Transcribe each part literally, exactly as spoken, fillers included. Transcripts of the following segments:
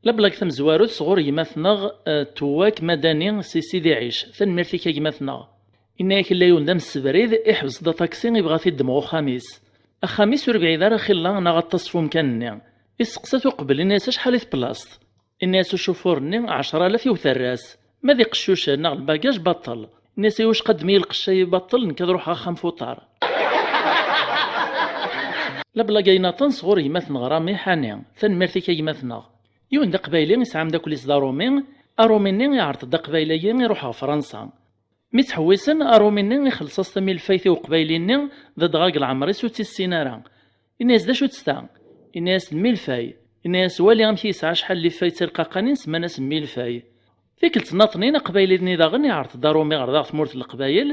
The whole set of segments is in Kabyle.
Lablag tamezwarut sɣur gma-tneɣ, eh, Tuwak Madani si Sidi Ɛic. Tanemmirt-ik a gma-tneɣ. Inna-yak illa yiwen d amsebrid, iḥbes-d aṭaksi, ibɣa ad t-id-ddmeɣ uxxam-is. Axxam-is ur bɛid ara xilla neɣ aṭas f umkan-nni. Isteqsa-t uqbel, inna-yas acḥal i teplaṣt? Inna-yas ucufur-nni ɛecra alaf i uterras. Ma d iqeccucen neɣ lbagaj baṭel. Inna-yas iwacqa ddem-iyi lqecc-ayi baṭel, nekk ad ruḥeɣ axxam f uṭar. Lablag-ayi n aṭan sɣur gma-tneɣ Rami Ḥani. Tanemmirt-ik a gma-tneɣ. Yiwen d aqbayli isɛa ameddakel-is d aṛumi, aṛumi-nni iɛreḍ-d aqbayli-ayi iruḥ ɣer Fransa. Mi ttḥewwisen, aṛumi-nni ixelleṣ-as tamilfayt i uqbayli-nni, d adɣag leɛmer-is ur tt-issin ara. Inna-yas d acu-tt ta? Inna-yas d milfay. Inna-yas wali amek yesɛa acḥal n lifay d tirqaqanin semman-as milfay. Tikkelt nnaṭnin aqbayli-nni daɣen iɛreḍ-d aṛumi ɣer daɣ tmurt n Leqbayel,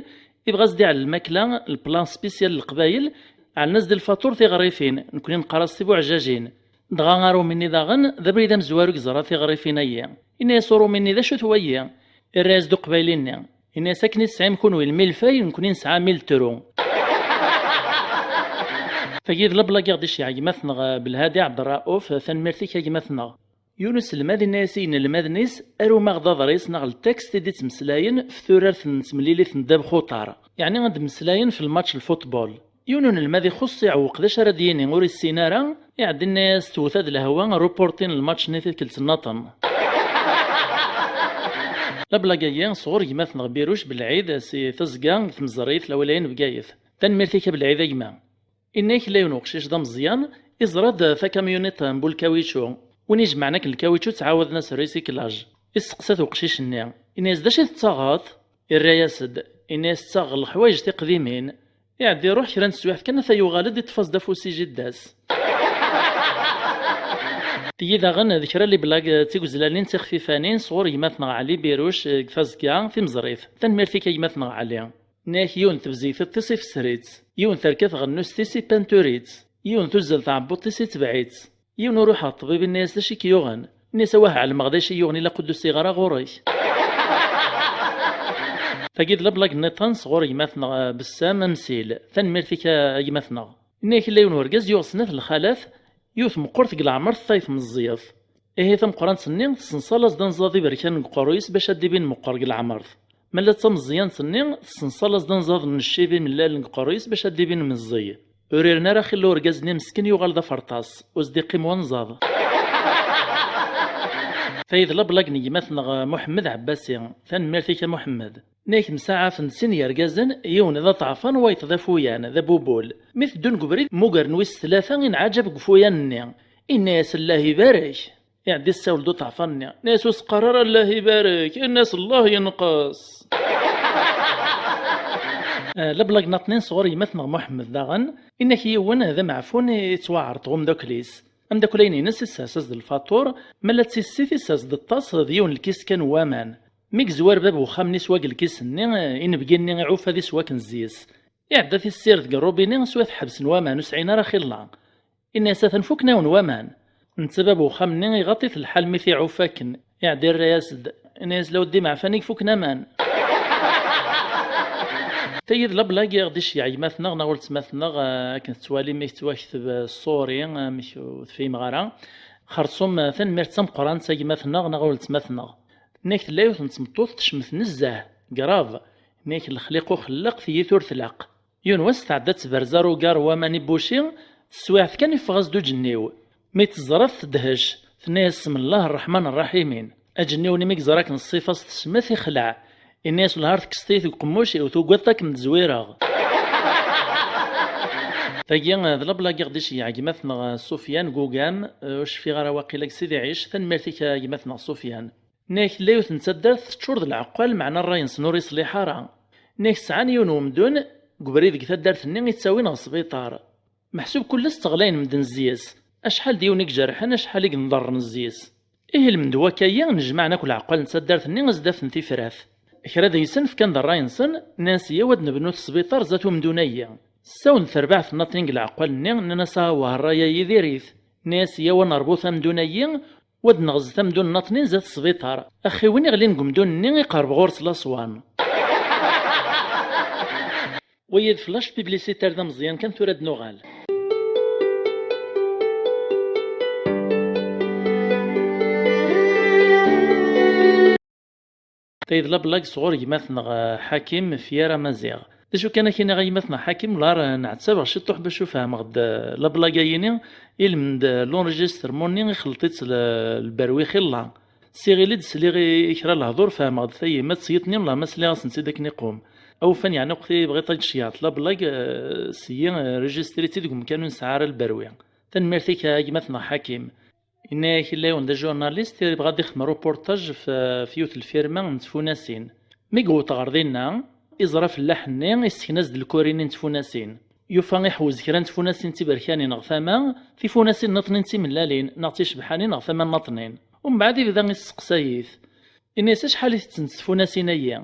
ibɣa ad s-d-iɛell lmakla, le plat spécial n Leqbayel, ɛellen-as-d lfaṭur tiɣrifin, nekni neqqar-as tibuɛjajin. Dɣa aṛumi-nni daɣen d abrid amezwaru i yeẓra tiɣrifin-ayi. Inna-yas uṛumi-nni d acu-t wayi? Irra-yas-d uqbayli-nni. Inna-yas akken i tesɛim kunwi lmilfay, nekni nesɛa mil tru. Tagi d lablag i ɣ-d-iceyyeɛ gma-tneɣ Belhadi Ɛebderrauf, tanemmirt-ik a gma-tneɣ. Yiwen uselmad inna-yas i yinelmaden-is, arum-aɣ-d aḍris neɣ ltekst i d-ittmeslayen f turart n temlilit n ddabex uṭar, yeɛni ad d-mmeslayen f lmatch n lfutbol. Yiwen unelmad ixuṣṣ iɛewweq d acu ara d-yini, ur issin ara, iɛedda inna-yas tewwet-ad lehwa, rupurtin lmatch-nni tikkelt nnaṭen. Lablag-ayi sɣur gma-tneɣ Biruc Belɛid si Teẓga deg Tmeẓrit, Lawlayen Bgayet. Tanemmirt-ik a Belɛid a gma. Inna-yak illa yiwen uqcic d ameẓyan, iẓra-d takamyunit n bu lkawiču. Win ijemɛen akken lkawiču ttɛawaden-as recyclage. Isteqsa-t uqcic-nni, inna-yas d acu i tettaɣeḍ? Irra-yas-d, inna-yas ttaɣeɣ leḥwayeǧ tiqdimin. Iɛedda iruḥ kra n teswiɛt kan ata yuɣal-d, iṭṭef-as-d afus i jidda-s. Tigi daɣen d kra n leblag d tigezlalin d tixfifanin sɣur gma-tneɣ Ɛli Biruc deg Taẓegga Timeẓrit. Tanemmirt-ik a gma-tneɣ Ɛli. Nniɣ-ak yiwen tebzeg tiṭ-is ifesser-itt, yiwen terka tɣennust-is ipantur-itt, yiwen tuzzal tɛebbuḍt-is itbeɛ-itt, yiwen ur iruḥ ɣer ṭṭbib inna-yas d acu i k-yuɣen? Inna-yas awah ɛelmeɣ d acu i yuɣen ilaq ur d-usiɣ ara ɣur-k. Tagi d lablag nniḍen sɣur gma-tneɣ Bessam Amsil. Tanemmirt-ik a gma-tneɣ. Inna-yak illa yiwen urgaz yuɣ snat lxalat, yiwet meqqret deg leɛmer, tayeḍ meẓẓiyet. Ihi tameqqrant-nni tessenṣal-as-d anẓaḍ iberkan deg uqerruy-is bac ad d-ibin meqqer deg leɛmert. Ma la d tameẓẓyant-nni tessenṣal-as-d anẓaḍ n ccib imellalen deg uqerruy-is bac ad d-ibin meẓẓiy. Ur iren ara xilla urgaz-nni meskin yuɣal d aferṭas, ur s-d-iqqim wanẓaḍ. Tayi d lablag n gma-tneɣ Muḥemmed Ɛebbasi. Tanemmirt-ik a Muḥemmed. Nnig temsaɛafen d sin yergazen, yiwen d aṭɛafan, wayeḍ d afuyan, d abubul. Mi teddun deg ubrid, mmugren wis tlata inɛaǧab deg ufuyan-nni. Inna-yas: "Allah ibarek!" Iɛedda yessawel-d uṭɛafan-nni. Inna-yas: "Ur s-qqar ara Allah ibarek, ini-as Allah yenqes." Eh, lablag naṭnin sɣur gma-tneɣ Muḥemmed daɣen, inna-k yiwen d ameɛfun yettwaɛreḍ ɣer umeddakel-is. Ameddakel-ayen-ines issers-as-d lfaṭur, ma la d tissit issers-d ṭṭas d yiwen lkis kan n waman. Mi yezwar bab n uxxam-nni s wag lkis-nni, inebgi-nni iɛuffa deg-s wakken zzis. Iɛedda tissirt deg rrubini s wat ḥebsen waman, ur sɛin ara xilla. Inna-yas: "Atan fukken-awen waman." Netta bab n uxxam-nni iɣaṭ-it lḥal mi t-iɛuffa akken. Iɛedda irra-yas-d, inna-yas: "La weddi meɛfan i ifukken aman." Tayi d lablag i ɣ-d-iceyyeɛ gma-tneɣ neɣ weltma-tneɣ, eh, akken tettwalim mi tettwakteb, eh, ṣṣuri, eh, amek ur tefhimem ara. Xerṣum, eh, tanemmirt d tameqqrant a gma-tneɣ neɣ a weltma-tneɣ. Nnig tella yiwet n tmeṭṭut tecmet nezzeh, grave. Nnig lexliq uxellaq, tiyit ur tlaq. Yiwen wass tɛedda tberza arugar n waman i Buci, teswiɛt kan iffeɣ-as-d uǧenniw. Mi tt-teẓra tedhec, tenna-yas: "Smellah rreḥman rraḥimin." Aǧenniw-nni mi yeẓra akken ṣṣifa-s tesmet, ixleɛ. Inna-yas: "Wellah ar tekkseḍ-iyi deg uqemmuc-iw, tugadeḍ ad kem-d-zwireɣ." Tagi, eh, d lablag i ɣ-d-iceyyeɛ gma-tneɣ, eh, Sufyan Gugam, eh, ur cfiɣ ara waqila deg Sidi Ɛic, tanemmirt-ik a gma-tneɣ Sufyan. Nnig tella yiwet n taddart teččur d leɛqal, meɛna ṛṛay-nsen ur iṣliḥ ara. Nnig sɛan yiwen wemdun, deg ubrid deg taddart-nni i ttawin ɣer sbiṭar. Meḥsub kul ass ttɣlayen medden zzis, acḥal d yiwen i ijerḥen, acḥal i yenḍerren zzis. Ihi lmend wakka-yi, nejmaɛen akk leɛqal n taddart-nni zdat n tifrat. Kra deg-sen fkan-d ṛṛay-nsen, nnan-as: "Yyaw ad nebnu tasbiṭar zdat umdun-ayi." Ssawen-d terbaɛt n naṭnin deg leɛqal-nni, nnan-as: "Awah, ṛṛay-ayi diri-t." Nnan-as: "Yyaw ad nerbu tamdun-ayi, u ad neɣzet amdun n naṭnin zdat sbiṭar. Axi win iɣlin deg umdun-nni iqerreb ɣur-s laṣwan." Wayad flash publicitaire d ameẓyan kan, tura ad nuɣal. Tayeḍ la blague sɣur gma-tneɣ, eh, Ḥakim Fier Amaziɣ. D acu kan, ad k-iniɣ a gma-tneɣ Ḥakim, lar, eh, nɛettabeɣ ciṭuḥ bac ur fehmeɣ-d, eh, la blague-ayini, ilmend, eh, l'enregistrement-nni ixleṭ-itt l-, lberwi xilla. Siɣil i d-sliɣ i, i kra lehdur, fehmeɣ-d tayemmat s yiḍ-nni, wellah ma sliɣ-asent-id akken iqum. Awufan yeɛni uqti bɣiɣ ad tceyɛeḍ la blague, eh, s-yi, eh, rejistri-tt-id deg umkan ur nesɛi ara lberwi. Tanemmirt-ik a gma-tneɣ Ḥakim. Yenna-yak illa yiwen d ajurnalist yebɣa ad ixdem reportage f, f yiwet lfirma n tfunasin. Mi yewweḍ ɣer dinna, iẓra fellaḥ-nni, issekna-as-d lkuri-nni n tfunasin. Yufa iḥewwez kra n tfunasin d tiberkanin ɣer tama, tifunasin nniḍnin d timellalin neɣ d ticebḥanin ɣer tama nniḍnin. Umbeɛd ibda isseqsay-it. Ini-as acḥal i tettent tfunasin-ayi?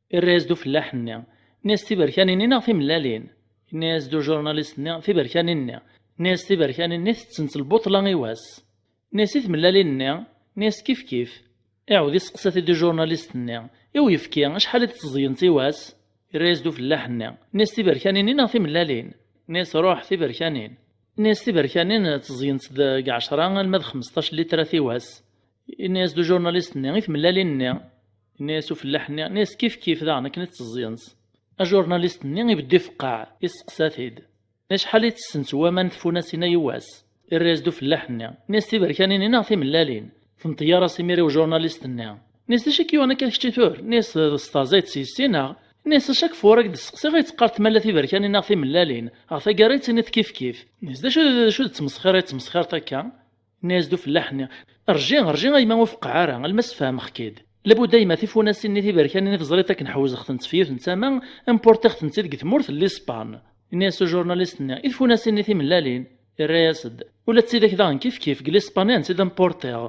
Irra-yas-d ufellaḥ-nni. Ini-as tiberkanin-nni neɣ timellalin? Ini-as-d ujurnalist-nni tiberkanin-nni. Ini-as tiberkanin-nni tettent lbuṭla i wass. Ini-as i tmellalin-nni? Ini-as kif kif. Iɛawed isseqsa-t-id ujurnalist-nni. I uyefki, acḥal i d-teẓẓgemt i wass? Irra-yas-d ufellaḥ-nni. Ini-as tiberkanin-nni neɣ timellalin? Ini-as ruḥ tiberkanin. Ini-as tiberkanin tteẓẓgent deg ɛecra alma d xmesṭac litrat i wass. Ini-as-d ujurnalist-nni i tmellalin-nni. Ini-as ufellaḥ-nni, ini-as kif kif daɣen akken i tteẓẓgent. Ajurnalist-nni ibeddu ifeqqeɛ, isseqsa-t-id. Acḥal i tessent waman tfunasin-a i wass? Irra-yas-d ufellaḥ-nni. Ini-as tiberkanin-nni neɣ timellalin? Tenṭeyyaṛ-as imir i ujurnalist-nni. Ini-as d acu i k-yuɣen akka kečč i tur? Ini-as testeɛẓayeḍ s yessi neɣ? Ini-as acu akka fur ak-d-sseqsiɣ i teqqareḍ ma la tiberkanin neɣ timellalin? Ɣer taggara i d-tiniḍ kif kif. Ini-as d acu, d acu d ttmesxiṛ i ttmesxiṛeḍ akka? Ini-as-d ufellaḥ-nni. Rji, rji a yemma ur feqqeɛ ara, alma sfehmeɣ-k-id. Labud a yemma tifunasin-nni tiberkanin i teẓriḍ akken ḥewwzeɣ-tent f yiwet n tama, importiɣ-tent-id deg tmurt n Lispan. Ini-as ujurnalist-nni, i tfunasin-nni timellalin? Irra-yas-d, ula d tidak daɣen kif kif, deg Lispan i tent-id-importiɣ.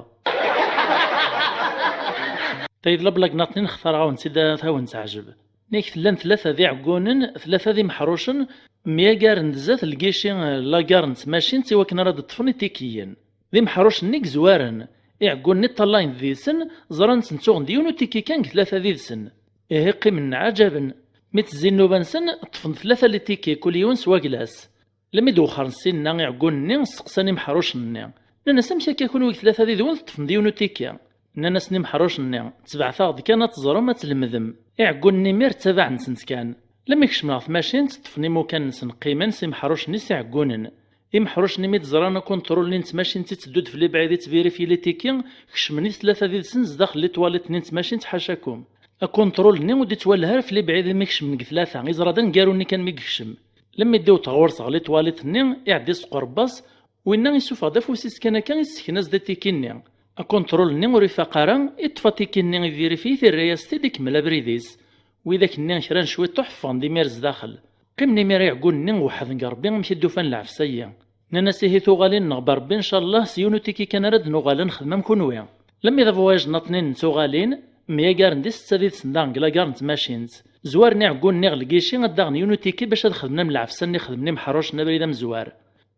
Tayeḍ la blague nniḍen nextar-awen-tt-id ad awen-teɛjeb. Nek llan tlata d iɛeggunen, tlata d imeḥrucen, myagaren-d zdat lgici, eh, lagar n tmacint i wakken ara d-ṭṭfen itikiyen. D imeḥrucen-nni yezwaren. Iɛeggunen-nni ṭṭalayen-d did-sen, ẓran-ten ttuɣen-d yiwen utiki kan deg tlata did-sen. Ihi qqimen nɛaǧaben. Mi tezzi nnuba-nsen, ṭṭfen-d tlata litiki, kul yiwen s wagla-s. Lemmi d-wexxren ssinna iɛeggunen-nni, steqsan imeḥrucen-nni. Nnan-as, amek akka kunwi deg tlata did-wen teṭṭfem-d yiwen utiki? Nnan-asen imeḥrucen-nni, ttebɛet-aɣ-d kan ad teẓrem, ad tlemdem. Iɛeggunen imir ttabaɛen-tent kan. Lemmi kecmen ɣer tmacint, ṭṭfen imukan-nsen qqimen s imeḥrucen-nni s iɛeggunen. Imeḥrucen imi d-ẓran akunṭrul-nni n tmacint itteddu-d f lebɛid ittvirifyi litiki, kecmen i tlata did-sen zdaxel litwalit-nni n tmacint ḥacakum. Akunṭrul-nni ur d-ittwaleh ara f lebɛid imi kecmen deg tlata, iẓra-d aneggaru-nni kan mi yekcem. Lemmi d-iwweḍ ɣur-s ɣer litwalit-nni, iɛedda isqurb-as, winna isuffeɣ-d afus-is kan akka, issekna-as-d atiki-nni. Akunṭrul-nni ur ifaq ara, iṭṭef atiki-nni, ivirifyi-t, irra-yas-t-id, ikemmel abrid-is. Widak-nni kra n cwiṭuḥ ffɣen-d imir zdaxel. Qqimen imir iɛeggunen-nni weḥden deg Ṛebbi amek i d-ufan lɛefs-ayi. Nnan-as, ihi tuɣalin-nneɣ Beṛebbi ncallah s yiwen utiki kan ara d-nuɣal ad nexdem am kunwi. Lemmi d avwayaj nniḍnin n tuɣalin, myagaren di setta did-sen daɣen deg lagar n tmacint. Zwaren iɛeggunen-nni ɣer lgici ad d-aɣen yiwen utiki bac ad xedmen am lɛefs-nni xedmen imeḥrucen abrid amezwar.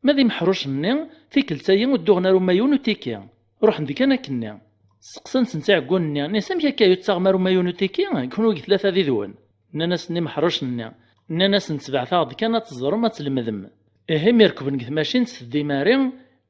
Ma d imeḥrucen-nni, tikkelt-ayi ur d-uɣen ara uma yiwen utiki. Ruḥen-d kan akkenni. Steqsan-ten iɛeggunen-nni, nnan-as, amek akka ur d-taɣem ara uma yiwen utiki, kunwi deg tlata did-wen? Nnan-asen imeḥrucen-nni. Nnan-asen, ttebɛet-aɣ-d kan ad teẓrem, ad tlemdem. Ihi mi rekben deg tmacint teddi Mari,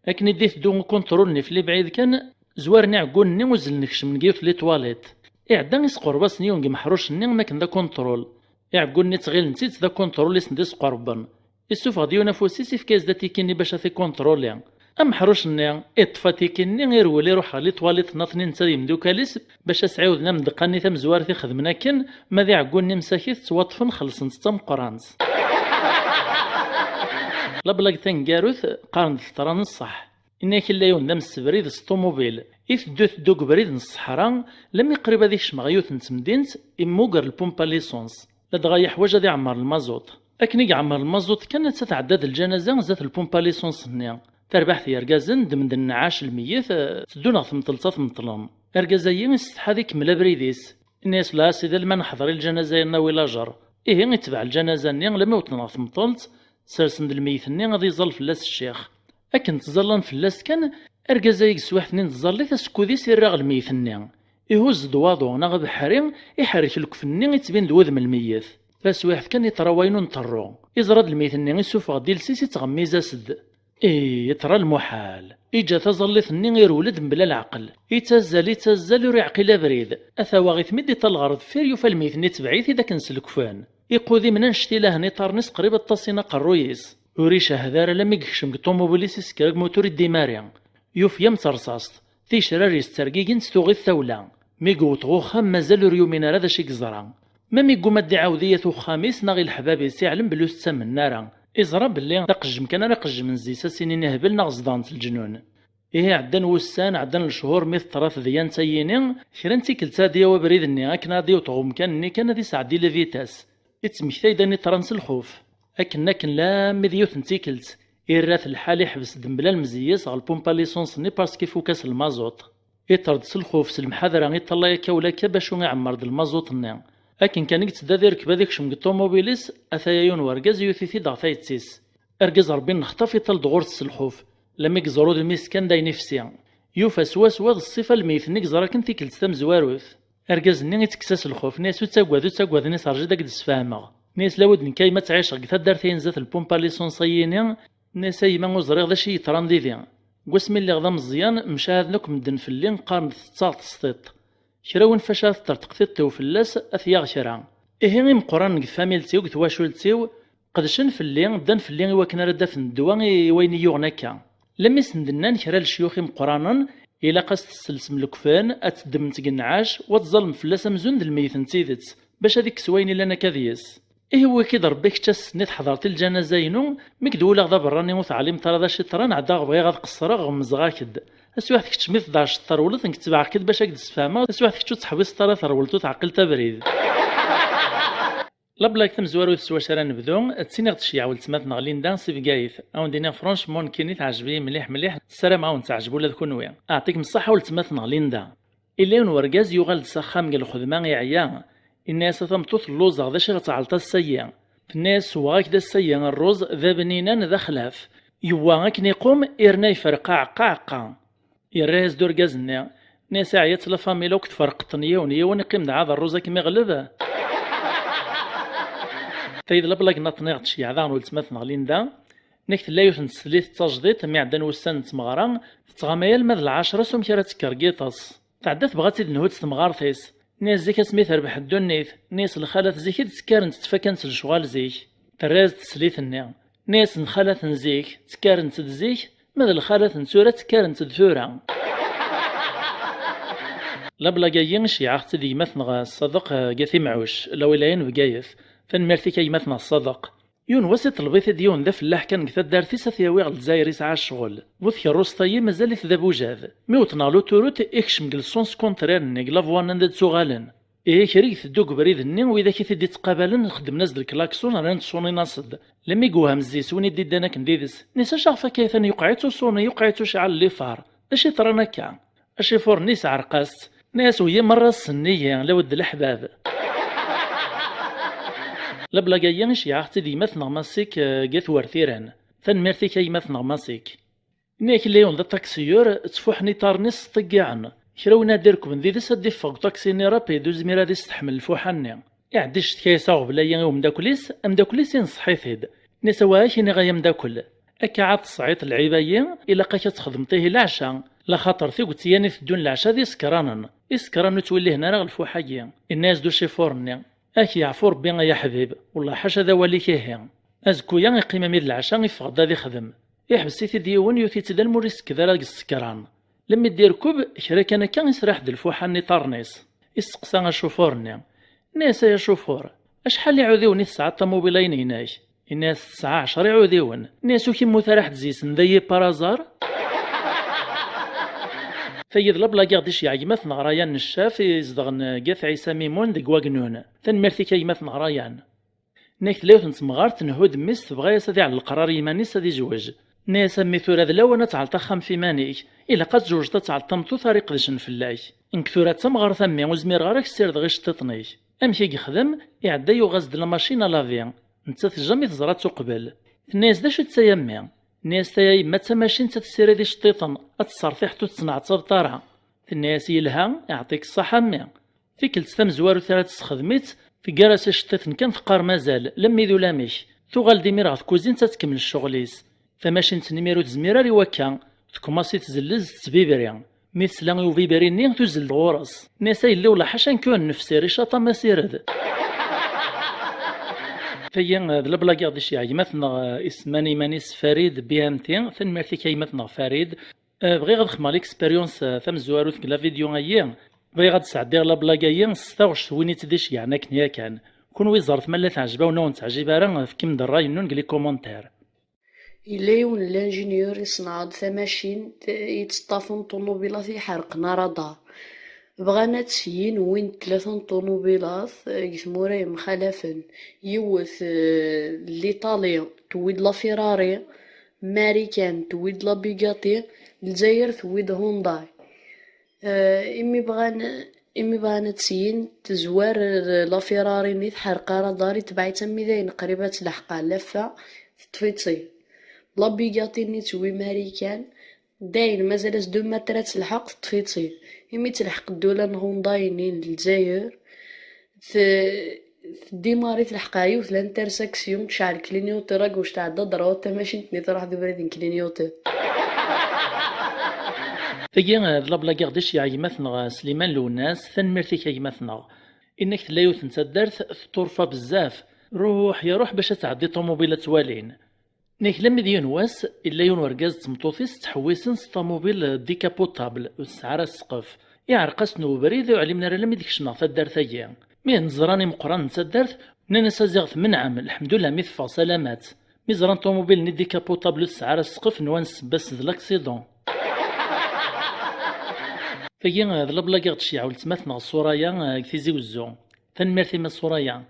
akken i d-iteddu ukunṭrul-nni f lebɛid kan, zwaren iɛeggunen-nni uzzlen kecmen deg yiwet litwalit. Iɛedda isqurb-asen yiwen deg imeḥrucen-nni am akken d akunṭrul. Iɛeggunen-nni ttɣilen-tt-id d akunṭrul i sen-d-isqurben. Isuffeɣ-d yiwen afus-is, ifka-yas-d atiki-nni bac ad t-ikunṭruli. Ameḥruc-nni iṭṭef atiki-nni, irwel iruḥ ɣer litwalit nniḍnin netta d yimdukal-is bac ad s-ɛiwden am ddeqqa-nni tamezwarut i xedmen akken, ma d iɛeggunen-nni msakit ttwaṭṭfen xellṣen-tt d tameqqrant. Lablag taneggarut, qqaren-d teṭṭra n ṣṣeḥ. Ini-ak illa yiwen d amsebrid s ṭumubil. Iteddu iteddu deg ubrid n ṣṣeḥra, lammi qrib ad ikcem ɣer yiwet n temdint, immuger lpumpa n lisuns. Ladɣa yeḥwaǧ ad iɛemmer lmaẓuṭ. Akken i iɛemmer lmaẓuṭ kan, atta tɛedda-d lǧanaza zdat lpumpa n lisuns-nni. Tarbaḥt n yergazen ddmen-d nneɛɛac lmeyyet, eh, teddun ɣer tmeṭṭelt ad tmeṭṭlen. Argaz-ayi isetḥa ad ikemmel abrid-is. Ini-as, la a sidi, alma neḥḍer i lǧanaza-ya nawi lajer. Ihi itbeɛ lǧanaza-nni lammi wwḍen ɣer tmeṭṭelt, sersen-d lmeyyet-nni ad iẓall fell-as ccix. Akken ttẓallan fell-as kan, argaz-agi deg teswiɛt-nni n tẓallit asekkud-is irra ɣer lmeyyet-nni. Ihuzz-d waḍu neɣ abeḥri, iḥerrek lekfen-nni, ittbin-d wudem n lmeyyet. Taswiɛt kan, iṭra wayen ur nṭerru. Iẓra-d lmeyt-nni, isuffeɣ-d iles-is, ittɣemmiz-as-d. Ih, iṭra lmuḥal. Iǧǧa taẓallit-nni, irwel-d mebla leɛqel. Ittazzal, ittazzal, ur iɛqil abrid. A tawaɣit, mi d-iṭal ɣer deffir, yufa lmeyt-nni itbeɛ-it-id akken s lekfen. Iqud imna annect-ilahen iṭarren-is, qrib ad ṭṭasin aqerruy-is. Ur icehhed ara alammi yekcem deg ṭumubil-is, isekker agmutur, iddimari. Yufya am terṣaṣt. Ticrar yettergigin s tuɣit tawla. Mi yewweḍ ɣer uxxam, mazal ur yumin ara d acu i yeẓra. Ma mi yegguma ad d-iɛawed i yat uxxam-is neɣ i leḥbab-is, iɛlem belli ur t-ttamnen ara. Iẓra belli d aqejjem kan ara qejjmen zzis, ad s-inin ihbel neɣ zedɣen-t leǧnun. Ihi ɛeddan wussan, ɛeddan lecɣur, mi teḍra tedyant-ayini, kra n tikkelt ad d-yawi abrid-nni akken ad d-iwweḍ ɣer umkan-nni kan ad isɛeddi la vitesse. Ittmektay-d ayen iḍran s lxuf. Akken, akken, lammi d yiwet n tikkelt, irra-t lḥal iḥbes-d mebla lmezyyez ɣer lpumpa licence-nni parce que ifuk-as lmaẓuṭ. Iṭṭer-d s lxuf, s lemḥadra, iṭṭalay akka ula akka bacu iɛemmer-d lmaẓuṭ-nni. Akken kan i yettedda ad irkeb ad ikcem deg ṭumubil-is, ataya yiwen wergaz yuti-t-id ɣer tayet-is. Argaz Rebbi nnexṭaf iṭṭal-d ɣur-s s lxuf, lammi yeẓra udem-is kan d ayen ifsi. Yufa swaswa d ṣṣifa n lmeyt-nni yeẓra kan tikkelt tamezwarut. Argaz-nni ittekkes-as lxuf, nni-as: "Ur ttagad, ur ttagad", nni-as: "Rju-d ad k-d-sfehmeɣ." Nni-as: "Lawi d nekk a yemma ttɛiceɣ deg taddart-a yenzat lpumpa licence-ayini", nni-as: "A yemma, ur ẓriɣ d acu i yeḍran didi. Deg wasmi lliɣ d ameẓyan, mcahaden akk medden fell-i, qqaren-d tettaɣ tesṭiṭ. Kra win faca ad teṭṭerṭeq tiṭ-iw fell-as, ad t-yaɣ kra. Ihi imeqqranen deg tfamilt-iw, deg twacult-iw, qedcen fell-i, ddan fell-i i wakken ara d-afen ddwa i, i wayen i yuɣen akka. Lammi sen-d-nnan kra n lecyux imeqqranen, ilaq ad s-tesselsem lekfen, ad t-ddmemt deg nnɛac, u ad tẓallem fell-as amzun d lmeyyet n tidet, bac ad ikkes wayen illan akka deg-s. Ihi wwik-id Rebbi kečč ass-nni tḥeḍreḍ i lǧanaza-inu, mi k-d-wulaɣ d aberrani ur teɛlimeḍ ara d acu yeḍran, ɛeddaɣ bɣiɣ ad qeṣṣreɣ, ɣemmzeɣ-ak-d. Taswiɛt kečč mi tḍaɛceḍ terwleḍ, nekk ttebɛeɣ-k-d bac ad k-d-sfehmeɣ, taswiɛt kečč ur teḥwiseḍ ara terwleḍ ur teɛqileḍ abrid. Lablag tamezwarut s wacu ara nebdu, ttiniɣ-d teceyyeɛ weltma-tneɣ Linda si Bgayet. Ad wen-d-iniɣ franchement nekkini teɛjeb-iyi mliḥ mliḥ, ssarameɣ ad wen-teɛjeb ula d kunwi. Aɛṭikem ṣṣeḥḥa weltma-tneɣ Linda. Illa yiwen wergaz yuɣal-d s axxam deg lxedma, iɛya. Inna-yas: "A tameṭṭut, lluẓeɣ, d acu ara tɛelleḍ ass-ayi?" Tenna-yas: "Sewweɣ-ak-d ass-ayi rruz d abninan d axlaf." Yewwa akken iqum, irna yefreq aɛeqqa aɛeqqa. Yerra-yas-d urgaz-nni, nni-as: "Iɛya-tt la famille akk, tferqeḍ-ten yiwen yiwen, iqqim-d ɛad rruz ad kem-iɣleb." Tayi d lablag nniḍen i ɣ-d-tceyyeɛ daɣen weltma-tneɣ Linda. Nek tella yiwet n teslit d tajdiṭ, mi ɛeddan wussan n tmeɣra, tettɣama yal ma d lɛecṛa s umek ara tekker deg yiṭes. Tɛedda tebɣa ad tt-id-nhu s temɣart-is. Nni-as: "Zik asmi terbeḥ ddunit", nni-as: "Lxalat zik i d-ttekkarent ttfakant s lecɣal zik." Terra-yas-d teslit-nni. Nni-as: "Lxalat n zik, ttekkarent-d zik, ma d lxalat n tura ttekkarent-d tura." Lablag-agi iceyyeɛ-aɣ-tt-id gma-tneɣ Ṣṣadeq, eh, Gat Imɛuc, lawilayen Bgayet. Tanemmirt-ik a gma-tneɣ Ṣṣadeq. Yiwen wass iṭleb-it-id yiwen d afellaḥ kan deg taddart-is ad t-yawi ɣer Lezzayer, isɛa ccɣel. Bu tkerrust-ayi mazal-it d abujad. Mi wwḍen ɣer luturut, ikcem deg le sens contraire-nni, deg la voie-nni anda d-ttuɣalen. Ihi kra i iteddu deg ubrid-nni, widak i t-id-ittqabalen xeddmen-as-d lklakṣun, rran-d ṣunin-as-d. Lammi yewhem zzi-s win i d-iddan akken did-s, nni-as: "Acu ɣef akka atan yuqeɛ-itt uṣuni, yuqeɛ-itt ucɛal n lifar? D acu yeḍran akka?" Acifuṛ-nni yesɛerq-as-tt, nni-as: "Wiyi merra ssnen-iyi, lawi d leḥbab." Lablag-agi iceyyeɛ-aɣ-tt-id gma-tneɣ Masik, eh, Gat Wertiran. Tanemmirt-ik a gma-tneɣ Masik. Nni-ak illa yiwen d aṭaksiyur, ttfuḥen iḍarren-is, ṭṭeggiɛen. Kra win ad d-irekben did-s ad d-iffeɣ deg uṭaksi-nni rapid, ur zmir ad isteḥmel lfuḥa-nni. Iɛedda icettka-yas aɣbel-ayi i umeddakel-is, ameddakel-is inṣeḥ-it-id. Nni-as: "Awah, ad k-iniɣ ay ameddakel. Akka ɛad tesɛiḍ lɛib-ayi, ilaq-ak ad txedmeḍ ihi leɛca. Laxaṭer tiget yan iteddun leɛca d isekranen. Isekranen ur ttwillihen ara ɣer lfuḥ-agi." Inna-yas-d ucifuṛ-nni: "Ad k-yeɛfu Rebbi ay aḥbib, wellah ḥaca d awal-ik ihi." Azekku-ya iqqim armi d leɛca, iffeɣ-d ad ixdem. Iḥbes-it-id yiwen, yuti-tt-id almi ur isekked ara deg ssekran. Lemmi d-irkeb, kra kan akka, israḥ-d lfuḥa-nni iḍarren-is. Isteqsa acufuṛ-nni. Nni-as: "Ay acufuṛ, acḥal iɛudiwen i tesɛa ṭamubila-inek?" Inna-as: "Tesɛa ɛecṛa iɛudiwen." Nni-as: "Ur k-immut ara ḥedd zzi-sen dayi par hasard?" Tagi d lablag i ɣ-d-iceyyeɛ gma-tneɣ Rayan Neccaf, izedɣen Gat Ɛisa Mimun deg Wagnun. Tanemmirt-ik a gma-tneɣ Rayan. Nni-ak tella yiwet n temɣart, tnehhu-d mmi-s, tebɣa-yas ad iɛelleq ɣer yiman-is ad izweǧ. Nni-as: "A mmi, tura d lawan ad tɛelleḍ axxam f iman-ik. Ilaq ad tzewǧeḍ, ad tɛelleḍ tameṭṭut ara iqedcen fell-ak." "Nekk tura d tamɣart a mmi, ur zmireɣ ara ad k-ssirdeɣ iceṭṭiḍen-ik." Amek i yexdem? Iɛedda yuɣ-as-d la machine à laver. Nettat jamais teẓra-tt uqbel. Tenna-yas: "D acu-tt aya a mmi?" Nni-as: "Taya a yemma d tamacint ad tessirid iceṭṭiḍen, ad tessertiḥeḍ ur tettneɛtabeḍ ara." Tenna-yas: "Yelha, iɛeṭṭik ṣṣaḥa a mmi." Tikkelt tamezwarut ara tessexdem-itt, Teggar-as iceṭṭiten kan, teqqar mazal, lemmi d ulamek. Tuɣal-d imir ɣer tkuzint ad tkemmel ccɣel-is. Tamacint-nni imir ur tezmir ara i wakka, tekmaṣ-it zellez tettbibri. Mi tesla i ubibri-nni, tuzzel-d ɣur-s. Nna-yas: "A yelli, wellah ḥaca nekk ur nnefsir, icaṭ ama sired." Tagi d lablag i ɣ-d-iceyyeɛ gma-tneɣ, eh, isemman iman-is Farid B M T. Tanemmirt-ik a gma-tneɣ Farid. Eh, bɣiɣ ad xedmeɣ l'expérience, eh, tamezwarut deg la vidéo-ayi. Bɣiɣ ad d-sɛeddiɣ lablag-ayi s taɣect n win i tt-id-iceyyɛen akken yakan. Kunwi ẓret ma la teɛjeb-awen, ur wen-teɛjib ara, fkem-d ṛṛay-nwen deg les commentaires. Yella yiwen n l'ingénieur iṣneɛ-d tamacint i yettaṭṭafen ṭunubilat iḥerqen aradar. Bɣan ad syin wwin tlata n ṭunubilat, eh, deg tmura yemxalafen. Yiwet, eh, n l'Italie, tewwi-d la Ferrari, Marikan tewwi-d la Bugatti, Lezzayer tewwi-d Hyundai. Eh, imi bɣan, imi bɣan ad syin tezwar, eh, la Ferrari-nni, tḥerq aradar, itbeɛ-itt am dayen qrib ad telḥeq ɣer laffa, teṭṭef-itt-id. La Bugatti-nni tewwi Marikan, dayen mazal-as deux mètres ad telḥeq, teṭṭef-itt-id. Imi telḥeq ddula n Hyundai-nni n Lezzayer, t-, tdimari telḥeq ɣer yiwet l'intersection, tecɛel clignotant à gauche, tɛedda droite, tamacint-nni truḥ d ubrid n clignotant. Tagi, eh, d lablag i ɣ-d-iceyyeɛ gma-tneɣ, eh, Sliman Lwennas. Tanemmirt-ik a gma-tneɣ. Inna-k tella yiwet n taddart teṭṭurfa bezzaf. Ruḥ ya ruḥ bac ad tɛeddi ṭumubil ad twalin. Nna-k lemmi d yiwen wass, illa yiwen urgaz d tmeṭṭut-is ttḥewwisen s ṭumubil décapotable, ur tesɛi ara ssqef. Iɛreq-asen ubrid, ur ɛlimen ara lemmi d kecmen ɣer taddart-agi. Mi ten-ẓran imeqqranen n taddart, nnan-as: "A ziɣ tmenɛem, lḥemdullah mi teffeɣ salamat." Mi ẓran ṭumubil-nni décapotable ur tesɛi ara ssqef, nwan ssebba-s d l'accident. Tagi, eh, d lablag i ɣ-d-teceyyeɛ weltma-tneɣ Suraya, eh, deg Tizi Wezzu. Tanemmirt-im a Suraya.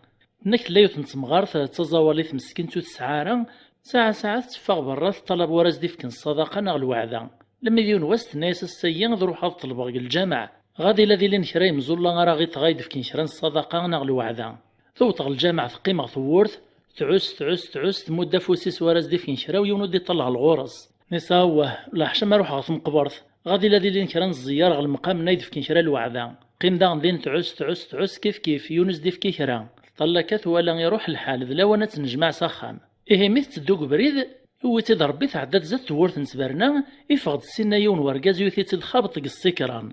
Nna-k tella yiwet n temɣart, eh, d taẓawalit meskint ur tesɛi ara, saɛa saɛa tetteffeɣ berra teṭṭalab war as-d-ifken ṣṣadaqa neɣ lweɛda. Lemmi d yiwen wass tenna-yas: "Ass-agi ad ruḥeɣ ad ṭelbeɣ deg lǧameɛ. Ɣad ila ad ilin kra yemẓulla ara ɣiteɣ ad yi-d-fken kra n ṣṣadaqa neɣ lweɛda." Tewweḍ ɣer lǧameɛ, teqqim ɣer tewwurt, tɛuss, tɛuss, tɛuss, tmudd afus-is war as-d-ifken kra, u yiwen ur d-iṭṭal ɣer ɣur-s. Nna-yas: "Awah, leḥcam ma ruḥeɣ ɣer tmeqbert. Ɣad ila ad ilin kra n ẓẓeyyer ɣer lemqam-nni ad yi-d-fken kra n lweɛda." Qqim daɣen din, tɛuss, tɛuss, tɛuss, kif kif, yiwen ur s-d-ifki kra. Teṭṭal akka, twala iruḥ lḥal, d lawan ad tt-nejmeɛ s axxam. Ihi mi tetteddu deg ubrid, iwwi-tt-id Rebbi, tɛedda-d zdat tewwurt n ttberna, iffeɣ-d ssinna yiwen wergaz, iwet-itt-id xabeṭ deg ssikran.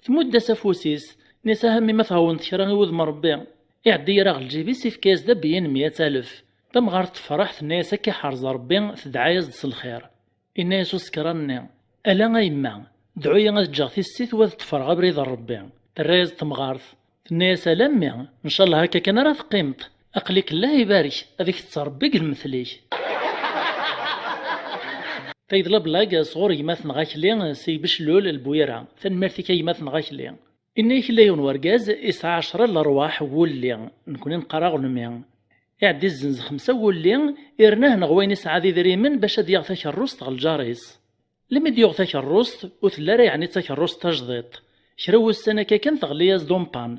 Tmudd-as afus-is, nna-yas: "Aha mmi, ma thewwneḍ kra i wudem n Rebbi." Iɛeddi ira ɣer lǧib-is, ifka-yas-d abeyyi n meyya alef. Tamɣart tefreḥ, tenna-yas: "Akka iḥrez Rebbi, tedɛa-yas-d s lxir." Inna-yas usekran-nni: "Ala a yemma, dɛu-yi ad ǧǧeɣ tissit u ad ṭṭfeɣ abrid n Rebbi." Terra-yas-d temɣart, tenna-yas: "Ala mmi, ncallah akka kan ara teqqimeḍ. Aql-ik Allah ibarek, ad ak-tettu Rebbi deg lemtel-ik." Tayeḍ lablag sɣur gma-tneɣ Akli si Beclul Lbuyra. Tanemmirt-ik a gma-tneɣ Akli. Inna-k illa yiwen wergaz isɛa ɛecra n lerwaḥ n wulli, nekni neqqar aɣelmi. Iɛeddi zzenz xemsa n wulli, irna-hen ɣer wayen isɛa d idrimen bac ad yaɣ takerrust ɣer lǧar-is. Lmi d-yuɣ takerrust, ur telli ara yeɛni d takerrust tajdiṭ. Kra n wussan akka kan teɣli-yas-d umpan.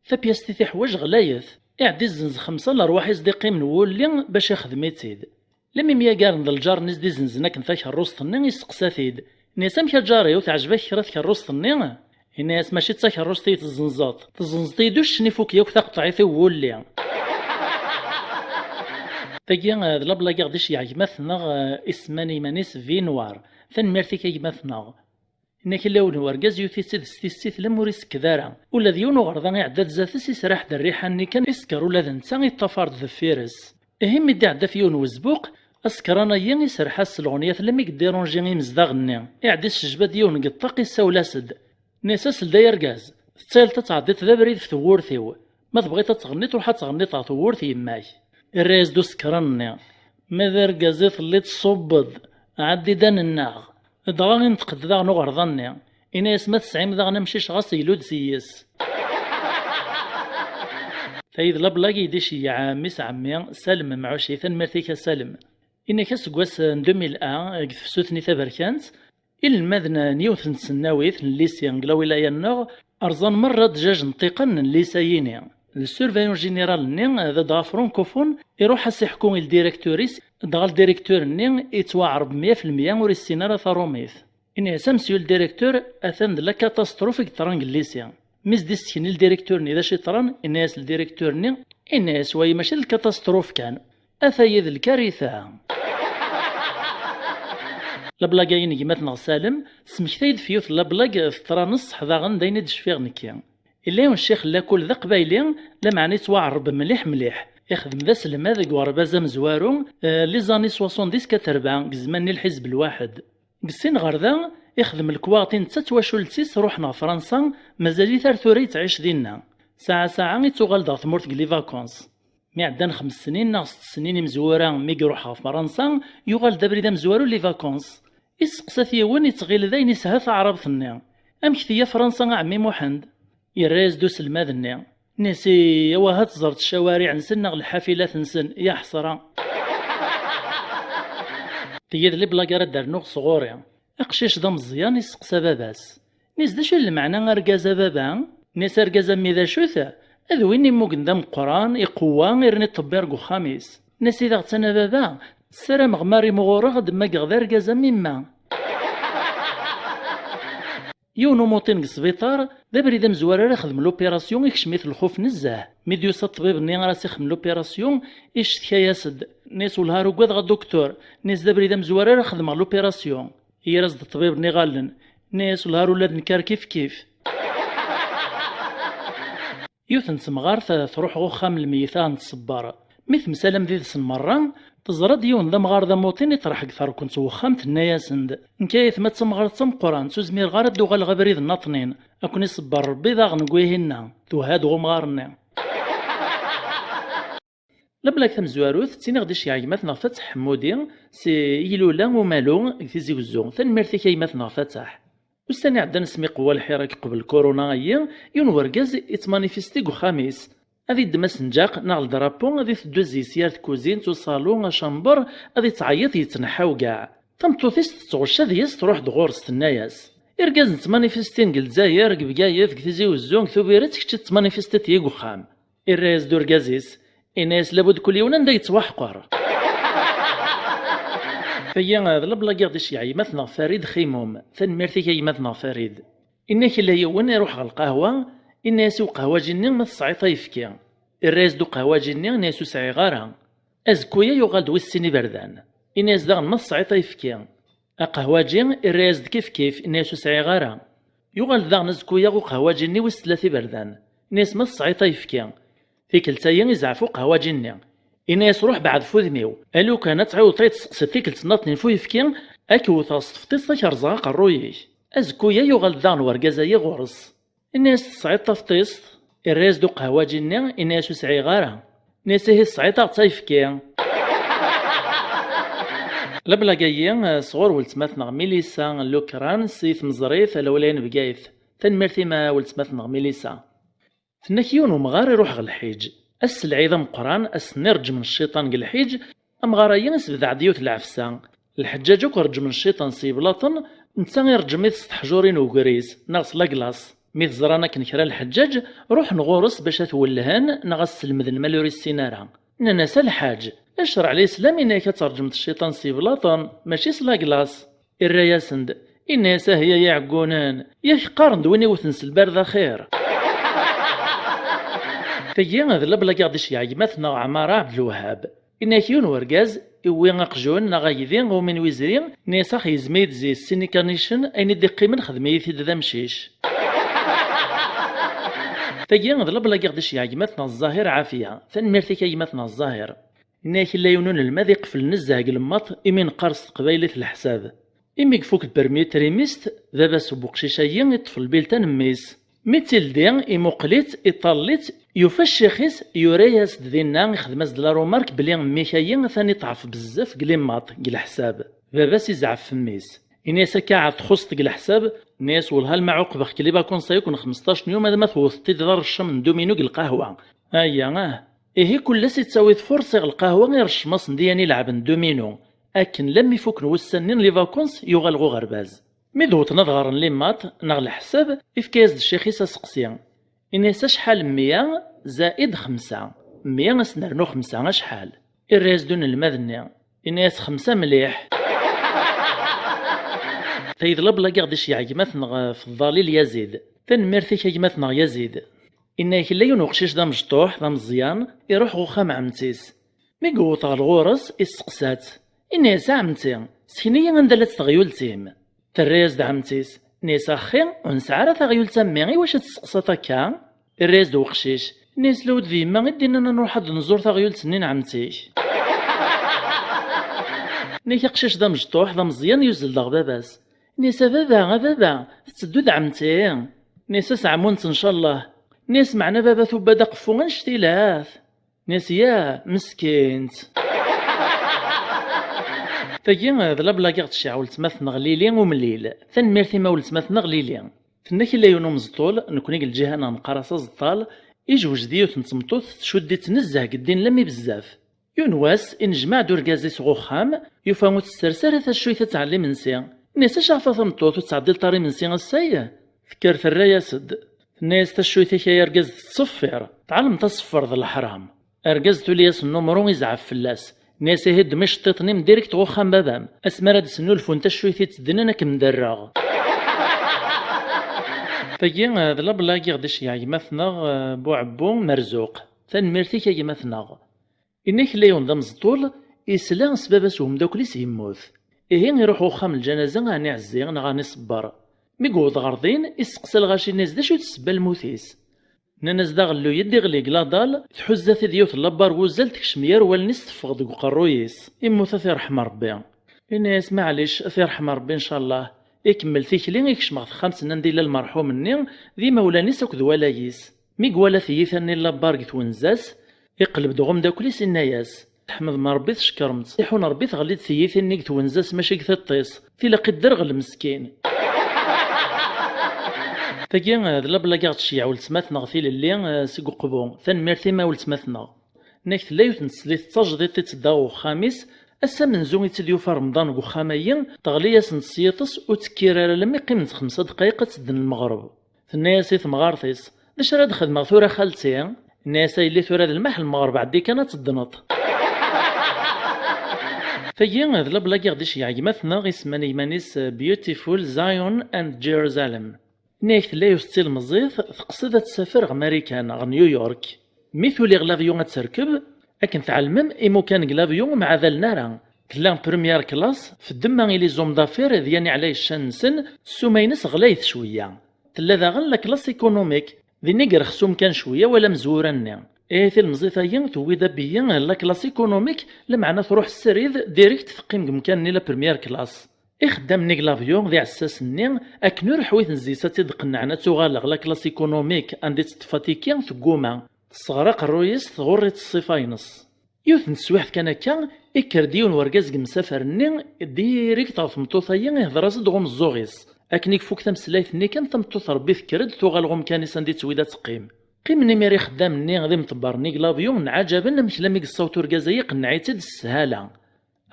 Tapyast i t-iḥwaǧ ɣlayet. Iɛeddi zzenz xemsa n lerwaḥ i s-d-iqqimen n wulli bac ixdem-itt-id. Lmi myagaren d lǧar-nni s-d-izenzen akken takerrust-nni, isteqsa-t-id. Nni-as: "Amek a lǧar-iw, teɛjeb-ak kra tkerrust-nni?" Yenna-as: "Mačči d takerrust i yi-tezzenzeḍ, tezzenzeḍ-iyi-d uccen ifuk yakk taqeṭɛit-iw n wulli." Tagi, eh, d lablag i ɣ-d-iceyyeɛ gma-tneɣ, eh, isemman iman-is Vinwar. Tanemmirt-ik a gma-tneɣ. Inna-k illa yiwen wergaz yuti-tt-id s tissit, lemmer ur isekked ara. Ula d yiwen uɣerda iɛedda-d zdat-s, israḥ-d rriḥa-nni kan, isker ula d netta, iṭṭafar-d deffir-s. Ihi mi d-iɛedda ɣef yiwen wezbuq, asekran-agi iserreḥ-as s lɣenya, tella mi yeddirunji imezdaɣ-nni. Iɛedda isejba-d yiwen deg ṭṭaq, issawel-as-d. Nni-as: "A seld ay argaz, tettayaleḍ ad tɛeddiḍ d abrid ɣef tewwurt-iw. Ma tebɣiḍ ad tɣenniḍ, ruḥ ad tɣenniḍ ɣer tewwurt n yemma-k." Irra-yas-d usekran-nni: "Ma d argaz i telliḍ tṣubbeḍ, ɛeddi-d ad nennaɣ." Dɣa inṭeq-d daɣen uɣerda-nni, inna-yas: "Ma tesɛim daɣen amcic, ɣas glu-d seg-s." Tayi d lablag i d-iceyyeɛ mmi-s ɛemmi Salem Mɛuci, tanemmirt-ik a Salem. Inna-k aseggas n deux mille un, deg tefsut-nni taberkant, inelmaden n yiwet n tsennawit n lycée deg lawilaya-nneɣ, rẓan merra ddjaj n ṭṭiqan n lycée-yini. Le surveillant général-nni d adɣa francophone, iruḥ a s-iḥku i ldirektur-is, dɣa ldirektur-nni yettwaɛreb meyya fi lmeyya, ur issin ara tarumit. Inna-yas: "A monsieur le directeur, atan d la catastrophe deg ṭṭrang n lycée." Mi s-d-issken i ldirektur-nni d acu yeḍran, inna-yas ldirektur-nni, inna-yas wayi mačči d lkatastruf kan, ata-yi d lkarita. Lablag-ayi n gma-tneɣ Salem tesmektay-d f yiwet n lablag teḍra n ṣṣeḥ daɣen d ayen i d-cfiɣ nekki. Illa yiwen ccix n lakul d aqbayli, lameɛna yettwaɛreb mliḥ mliḥ, ixdem d aselmad deg uɣerbaz amezwaru, eh, les années soixante-dix quatre-vingts, deg zzman-nni n lḥizb lwaḥed. Deg sin ɣer da, ixdem lekwaɣeḍ i netta d twacult-is ruḥen ɣer Fransa, mazal-it ar tura yettɛic dinna. Saɛa saɛa yettuɣal-d ɣer tmurt deg les vacances. Mi ɛeddan xems snin neɣ sett snin imezwura mi iruḥ ɣer Fransa, yuɣal-d abrid amezwaru n les vacances. Isteqsa-t yiwen yettɣil d ayen isha taɛrabt-nni: "Amek tga Fransa a ɛemmi Muḥend?" Yerra-yas-d uselmad-nni, nna-s: "I, awah ad teẓreḍ ccawariɛ-nsen neɣ lḥafilat-nsen, ya ḥesra." Tigi d leblag ara d-rnuɣ sɣur-i. Aqcic d ameẓyan isteqsa baba-s, nna-s: "D acu i d lmeɛna argaz a baba?" Nna-s: "Argaz a mmi d acu-t? D win immugen d ameqqran, iqewwa, irni ṭṭebbiṛ deg uxxam-is." Nna-s: "I d aɣettan a baba, ssarameɣ ma ara imɣureɣ ad d-mmageɣ d argaz am imma." Yiwen umuṭin deg sbiṭar, d abrid amezwaru ara ixdem l'opération, ikcem-it lxuf nezzeh. Mi d-yusa ṭṭbib-nni ara s-ixdem l'opération, iccetka-yas-d. Nna-s: "Wellah ar ugadeɣ a duktur." Nna-s: "D abrid amezwaru ara xedmeɣ l'opération." Yerra-s-d ṭṭbib-nni iɣallen. Nna-s: "Wellah ar ula d nekk ar kif kif." Yiwet n temɣart, eh, truḥ ɣer uxxam n lmeyyet ad ten-tṣebber. Mi temsalam did-sen merra, teẓra-d yiwen d amɣar d amuṭin iṭreḥ deg terkent n uxxam, tenna-yasen-d: "Nekk ay atma d tamɣart d tameqqrant, ur zmireɣ ara ad d-uɣaleɣ abrid nnaṭnin. Ad ken-iṣebber Rebbi daɣen deg wihinna." Twehha-d ɣer umɣar-nni. Lablag tamezwarut, ttiniɣ-d iceyyeɛ gma-tneɣ Fateḥ Ḥemmudi, si Ilula Umalu deg Tizi Wezzu. Tanemmirt-ik a gma-tneɣ Fateḥ. Ussan iɛeddan asmi iqewwa lḥir akk qbel corona-ayi, yiwen wergaz ittmanifesti deg uxxam-is. Ad iddem asenǧaq neɣ le drapeau, ad iteddu ad yesyer tkuzint, uṣalu, acamber, ad ittɛeyyiḍ, yettneḥḥa ugaɛ. Tameṭṭut-is tettɣucca deg-s, truḥ-d ɣur-s, tenna-yas: "Irgazen ttmanifestin deg Lezzayer, deg Bgayet, deg Tizi Wezzu, deg Tubiret, kečč tettmanifestiḍ-iyi deg uxxam." Irra-yas-d urgaz-is, inna-yas: "Labud kul yiwen anda yettwaḥqer." Tagi d lablag i ɣ-d-iceyyeɛ gma-tneɣ Farid Ximum. Tanemmirt-ik a gma-tneɣ Farid. Inna-k illa yiwen iruḥ ɣer lqahwa, inna-yas i uqehwaǧi-nni: "Ma tesɛiḍ ayefki?" Irra-yas-d uqehwaǧi-nni, inna-yas: "Ur sɛiɣ ara." Azekku-ya yuɣal-d wis sin iberdan. Inna-yas daɣen: "Ma tesɛiḍ ayefki?" Aqehwaǧi irra-yas-d kif kif, inna-yas: "Ur sɛiɣ ara." Yuɣal-d daɣen azekku-ya uqehwaǧi-nni wis tlata iberdan. Inna-yas: "Ma tesɛiḍ ayefki?" Tikkelt-ayi izeɛf uqehwaǧi-nni. Inna-yas: "Ruḥ beɛɛed f udem-iw. Alukan ad tɛiwdeḍ ad yi-d-testeqsiḍ tikkelt nnaṭnin f uyefki, ad k-wwteɣ s tefṭiṣt, ad k-rẓeɣ aqerruy-ik." Azekku-ya yuɣal-d daɣen urgaz-ayi ɣur-s. Inna-yas: "Tesɛiḍ tafṭiṣt?" Irra-yas-d uqehwaǧi-nni, inna-yas: "Ur sɛiɣ ara." Inna-yas: "Ihi tesɛiḍ ad aɣ-tt-ayefki." Lablag-ayi, eh, sɣur weltma-tneɣ Milisa Lukran si tmeẓri talawla n Bgayet. Tanemmirt-im a weltma-tneɣ Milisa. Tenna-k yiwen umɣar iruḥ ɣer lḥiǧ. Ass n lɛid ameqqran, ass-nni reǧmen cciṭan deg lḥiǧ, amɣar-ayi isebdeɛ-d yiwet lɛefsa. Lḥeǧǧaǧ akk reǧmen cciṭan s yeblaṭen, netta ireǧm-it s teḥjurin n ugris, neɣ s laglas. Mi t-ẓran akken kra n lḥeǧǧaǧ, ruḥen ɣur-s bac ad t-wellhen neɣ ad s-slemden ma ur issin ara. Nnan-as: "A lḥaǧ, ccreɛ n Lislam inna-ak ad terǧmeḍ cciṭan s yeblaṭen, mačči s laglas." Irra-yasen-d, inna-yas: "Ahi ay iɛeggunen, yak qqaren-d win iwten s lbarda xir." Tagi d lablag i ɣ-d-iceyyeɛ gma-tneɣ Ɛmara Ɛebdelwahab. Inna-yak yiwen wergaz iwwi aqjun neɣ agdi umi n wizri, inna-yas: "Ax, yezmi-yi-d zi sin ikarnicen, ayen i d-iqqimen xdem-iyi-t-id d amcic." Tagi d lablag i ɣ-d-iceyyeɛ gma-tneɣ Zzahir Ɛafiya. Tanemmirt-ik a gma-tneɣ Zzahir. Inna-yak illa yiwen unelmad iqeflen nezzeh deg lemmaṭ imi neqqar s teqbaylit leḥsab. Imi ifuk le premier trimestre, baba-s n weqcic-agi iṭṭef lbilta n mmi-s. Mi d-tildi, imuqel-itt, iṭall-itt, yufa ccix-is, yura-yas-d dinna, ixdem-as-d la remarque belli mmi-k-ayi atan iḍɛef bezzaf deg limmaṭ, deg leḥsab. Baba-s izɛef f mmi-s. Ini-as akka ɛad txuṣṣeḍ deg leḥsab, nni-as wellah alma ɛuqbeɣ-k les vacances-a yakk n xmesṭac n yum ad ma tewteḍ-t-id d areccem n domino deg lqahwa. Ayya, ah. Ihi kul ass ittawi-d furṣ iɣ lqahwa ireccem-asen-d i yan ileɛben domino. Akken lammi fuken wussan-nni n les vacances, yuɣal ɣer uɣerbaz. Mi d-wwḍen ad ɣren limmaṭ neɣ leḥsab, ifka-yas-d ccix-is aseqsi. Ini-as acḥal meyya zaid xemsa? Meyya ad s-nernu xemsa acḥal? Irra-yas-d unelmad-nni. Ini-as xemsa mliḥ. Tayeḍ lablag i ɣ-d-iceyyeɛ gma-tneɣ Feḍḍal Ilyazid. Tanemmirt-ik a gma-tneɣ Yazid. Inna-yak yella yiwen uqcic d amecṭuḥ, d ameẓyan, iruḥ ɣer uxxam n ɛemti-s. Mi yewweḍ ɣer ɣur-s, isteqsa-tt. Inna-yas: "A ɛemti, sken-iyi anda llant teɣyult-im." Terra-yas-d ɛemti-s. Inna-yas: "Axxi, ur nesɛi ara taɣyult a mmi, iwacu testeqsaḍ akka?" Irra-yas-d uqcic. Inna-yas: "Lawed d yemma i d-innan ad nruḥ ad nẓur taɣyult-nni n ɛemti-k." Inna-yak aqcic d amecṭuḥ, d ameẓyan, yuzzel-d ɣer baba-s. Inna-yas: "A baba, a baba, tetteddu-d ɛemti?" Inna-yas: "A seɛmunt, ncallah." Inna-yas: "Meɛna baba tubba-d aqeffu annect-ilat." Inna-yas: "Ya, meskint." Tagi d la blague i ɣ-d-tecceɛ weltma-tneɣ Lili Umlil. Tanemmirt-im a weltma-tneɣ Lili. Tenna-k yella yiwen umeẓṭul, nekkni deg lǧiha-nneɣ neqqar-as aẓeṭṭal, ijewwej-d yiwet n tmeṭṭut, tcudd-itt nezzeh deg ddin lammi bezzaf. Yiwen wass, inejmaɛ-d urgaz-is ɣer uxxam, yufa ur tessers ara taccuyt ad tɛelli imensi. Inna-yas: "Acu ɣef a tameṭṭut, ur tettɛeddileḍ ara imensi ass-a?" Tekker terra-yas-d. Tenna-yas: "Taccuyt-ik ay argaz tettṣeffir, tɛelmeḍ aṣeffer d leḥram." Argaz tuli-yas nnumru, izɛef fell-as. Inna-yas: "Ihi ddem iceṭṭiḍen-im direct ɣer uxxam baba-m. Asmi ara d-snulfun taccuyt i tt-ddnen ad kem-derreɣ." Tagi, eh, d la blague i ɣ-d-iceyyeɛ gma-tneɣ, eh, Buɛebbu Merzuq. Tanemmirt-ik a gma-tneɣ. Inna-k yella yiwen d ameẓṭul, yesla s baba-s umeddakel-is yemmut. Ihi iruḥ ɣer uxxam n lǧanaza, ɛni ɛezzi neɣ ɛni ṣebber. Mi yewweḍ ɣer din, isteqsa lɣaci-nni-s d acu i d ssebba n lmut-is. Nnan-as d aɣelluy i d-iɣli deg laḍal, tḥuzza-t-id yiwet n labbar n wuzzal, tekcem gar wallen-is, teffeɣ deg uqerruy-is. Immut, ad t-irḥem Rebbi. Inna-yas: "Maɛlic, ad t-irḥem Rebbi ncallah." Ikemmel tikli, ikcem ɣer texxamt-nni anda yella lmerḥum-nni, d imawlan-is akked walay-is. Mi iwala tiyita-nni n labbar deg twenza-s, iqleb-d ɣer umeddakel-is, inna-yas: "Teḥmeḍ Rebbi, tcekkrem-t. Iḥun Rebbi, teɣli-d tiyita-nni deg twenza-s, mačči deg tiṭ-is. Tilaq i dderɣel meskin." Tagi, eh, d la blague i ɣ-d-tceyyeɛ weltma-tneɣ Tilelli, eh, seg Uqbu. Tanemmirt-im a weltma-tneɣ. Inna-k tella yiwet n teslit d tajdiṭ i tedda ɣer uxxam-is, ass amenzu i tt-id-yufa Remḍan deg uxxam-ayi, teɣli-yasen-d s yiṭes, ur tekkir ara alammi qqiment xemsa dqayeq ad tedden lmeɣreb. Tenna-yas i temɣart-is: "D acu ara d-xedmeɣ tura a xalti?" Inna-yas: "A yelli, tura d lmaḥ lmeɣreb, ɛeddi kan ad teddneḍ." Tagi d la blague i ɣ-d-iceyyeɛ gma-tneɣ isemman i yiman-is, eh, Beautiful Zion and Jerusalem. Inna-yak tella yiwet d tilemẓit teqsed ad tsafer ɣer Marikan, ɣer New York. Mi tuli ɣer l'avion ad terkeb, akken tɛelmem, imukan deg l'avion ur mɛadalen ara. Tella première classe, f ddemma i les hommes d'affaires d yani ɛla yeccan-nsen, ssuma-ines ɣlayet cwiya. Tella daɣen la classe économique, dinna i irexs umkan cwiya wala amezwura-nni. Ihi tilemẓit-agi tewwi-d abiyyi la classe économique, lameɛna truḥ srid, direct teqqim deg umkan-nni la première classe. Ixeddam-nni deg l'avion d iɛessasen-nni, akken ur ḥwiten zzi-s ad tt-id-qennɛen ad tuɣal ɣer la classe économique anda i teṭṭef atiki, tegguma. Tesɣer aqerruy-is, tɣurr-itt ṣṣifa-ines. Yiwet n teswiɛt kan akka, ikker-d yiwen wergaz deg msafer-nni, direct ɣer tmeṭṭut-ayi, ihder-as-d ɣer umeẓẓuɣ-is. Akken i ifuk tameslayt-nni kan, tameṭṭut Rebbi tekker-d, tuɣal ɣer umkan-is anda i tettwid ad teqqim. Qqimen imir ixeddam-nni d imḍebbren-nni deg l'avion, nɛaǧaben amek lammi yessaweḍ urgaz-ayi, iqenneɛ-itt-id s sshala.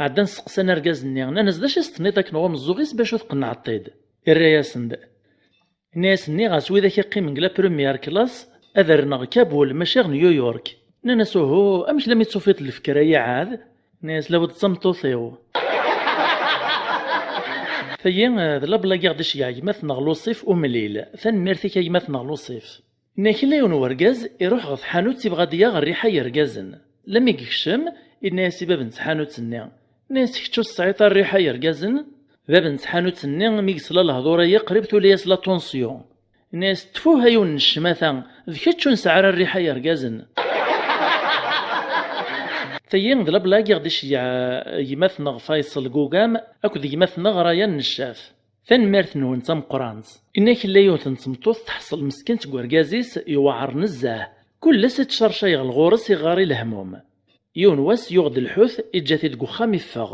Ɛeddan steqsan argaz-nni, nnan-as: "D acu i s-tenniḍ akken ɣer umeẓẓuɣ-is bac ur tqenɛeḍ-t-id?" Irra-yasen-d. Inna-yas: "Nniɣ-as widak i qqimen deg la première classe ad rren ɣer Kabul, mačči ɣer New York." Nnan-as: "Uhu, amek lammi tufiḍ lefkra-yi ɛad?" Inna-yas: "Lawed d tameṭṭut-iw." Tagi, eh, d la blague i ɣ-d-iceyyeɛ gma-tneɣ Luṣif Umlil. Tanemmirt-ik a gma-tneɣ Luṣif. Inna-k yella yiwen wergaz iruḥ ɣer tḥanut, ibɣa ad d-yaɣ rriḥa yergazen. Lammi yekcem, inna-yas i bab n tḥanut-nni. Inna-yas: "Kečč ur tesɛiḍ ara rriḥa yergazen?" Bab n tḥanut-nni, mi yesla lehdur-ayi, qrib tuli-yas la tension. Inna-yas: "Tfuh a yiwen n ccmata, d kečč ur nesɛi ara rriḥa yergazen." Tagi d la blague i ɣ-d-iceyyeɛ gma-tneɣ Faysel Gugam akked gma-tneɣ Raya Neccaf. Tanemmirt-nwen d tameqqrant. Inna-k yella yiwet n tmeṭṭut teḥṣel meskint deg urgaz-is, yewɛer nezzeh. Kul ass ittcercay ɣer ɣur-s, iɣɣar i lehmum. Yiwen wass yuɣ-d lḥut, iǧǧa-t-id deg uxxam, iffeɣ.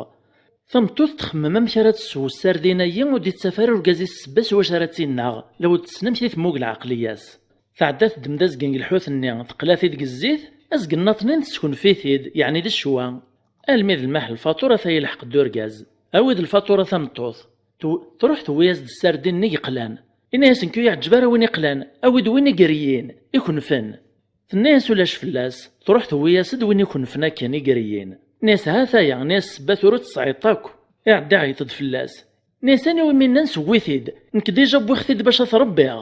Tameṭṭut txemmem amek ara tessew ssardin-ayi, ur d-ittaf ara urgaz-is ssebba s wacu ara tt-innaɣ, lawed tessen amek i temmug lɛeqliya-s. Tɛedda teddem-d azgen deg lḥut-nni, teqla-t-id deg zzit, azgen nniḍen teskenf-it-id, yeɛni d ccwa. Almi d lmaḥ lfaṭur, ata yelḥeq-d urgaz. Awi-d lfaṭur a tameṭṭut. Tw-, truḥ tewwi-yas-d ssardin-nni yeqlan. Inna-yas: "Nekk ur yi-ɛeǧǧeb ara win iqlan, awi-d win igeryen, ikenfen." Tenna-yas: "Ulac fell-as." Truḥ tewwi-yas-d win ikenfen akken, igeryen. Inna-yas: "Ha-t-aya." Inna-yas: "Ssebba tura ur tesɛiḍ akk." Iɛedda iɛeyyeḍ-d fell-as. Inna-yas: "Aniwa mi nnan sewwi-t-id? Nekk dija wwiɣ-t-id bac ad t-rebbiɣ."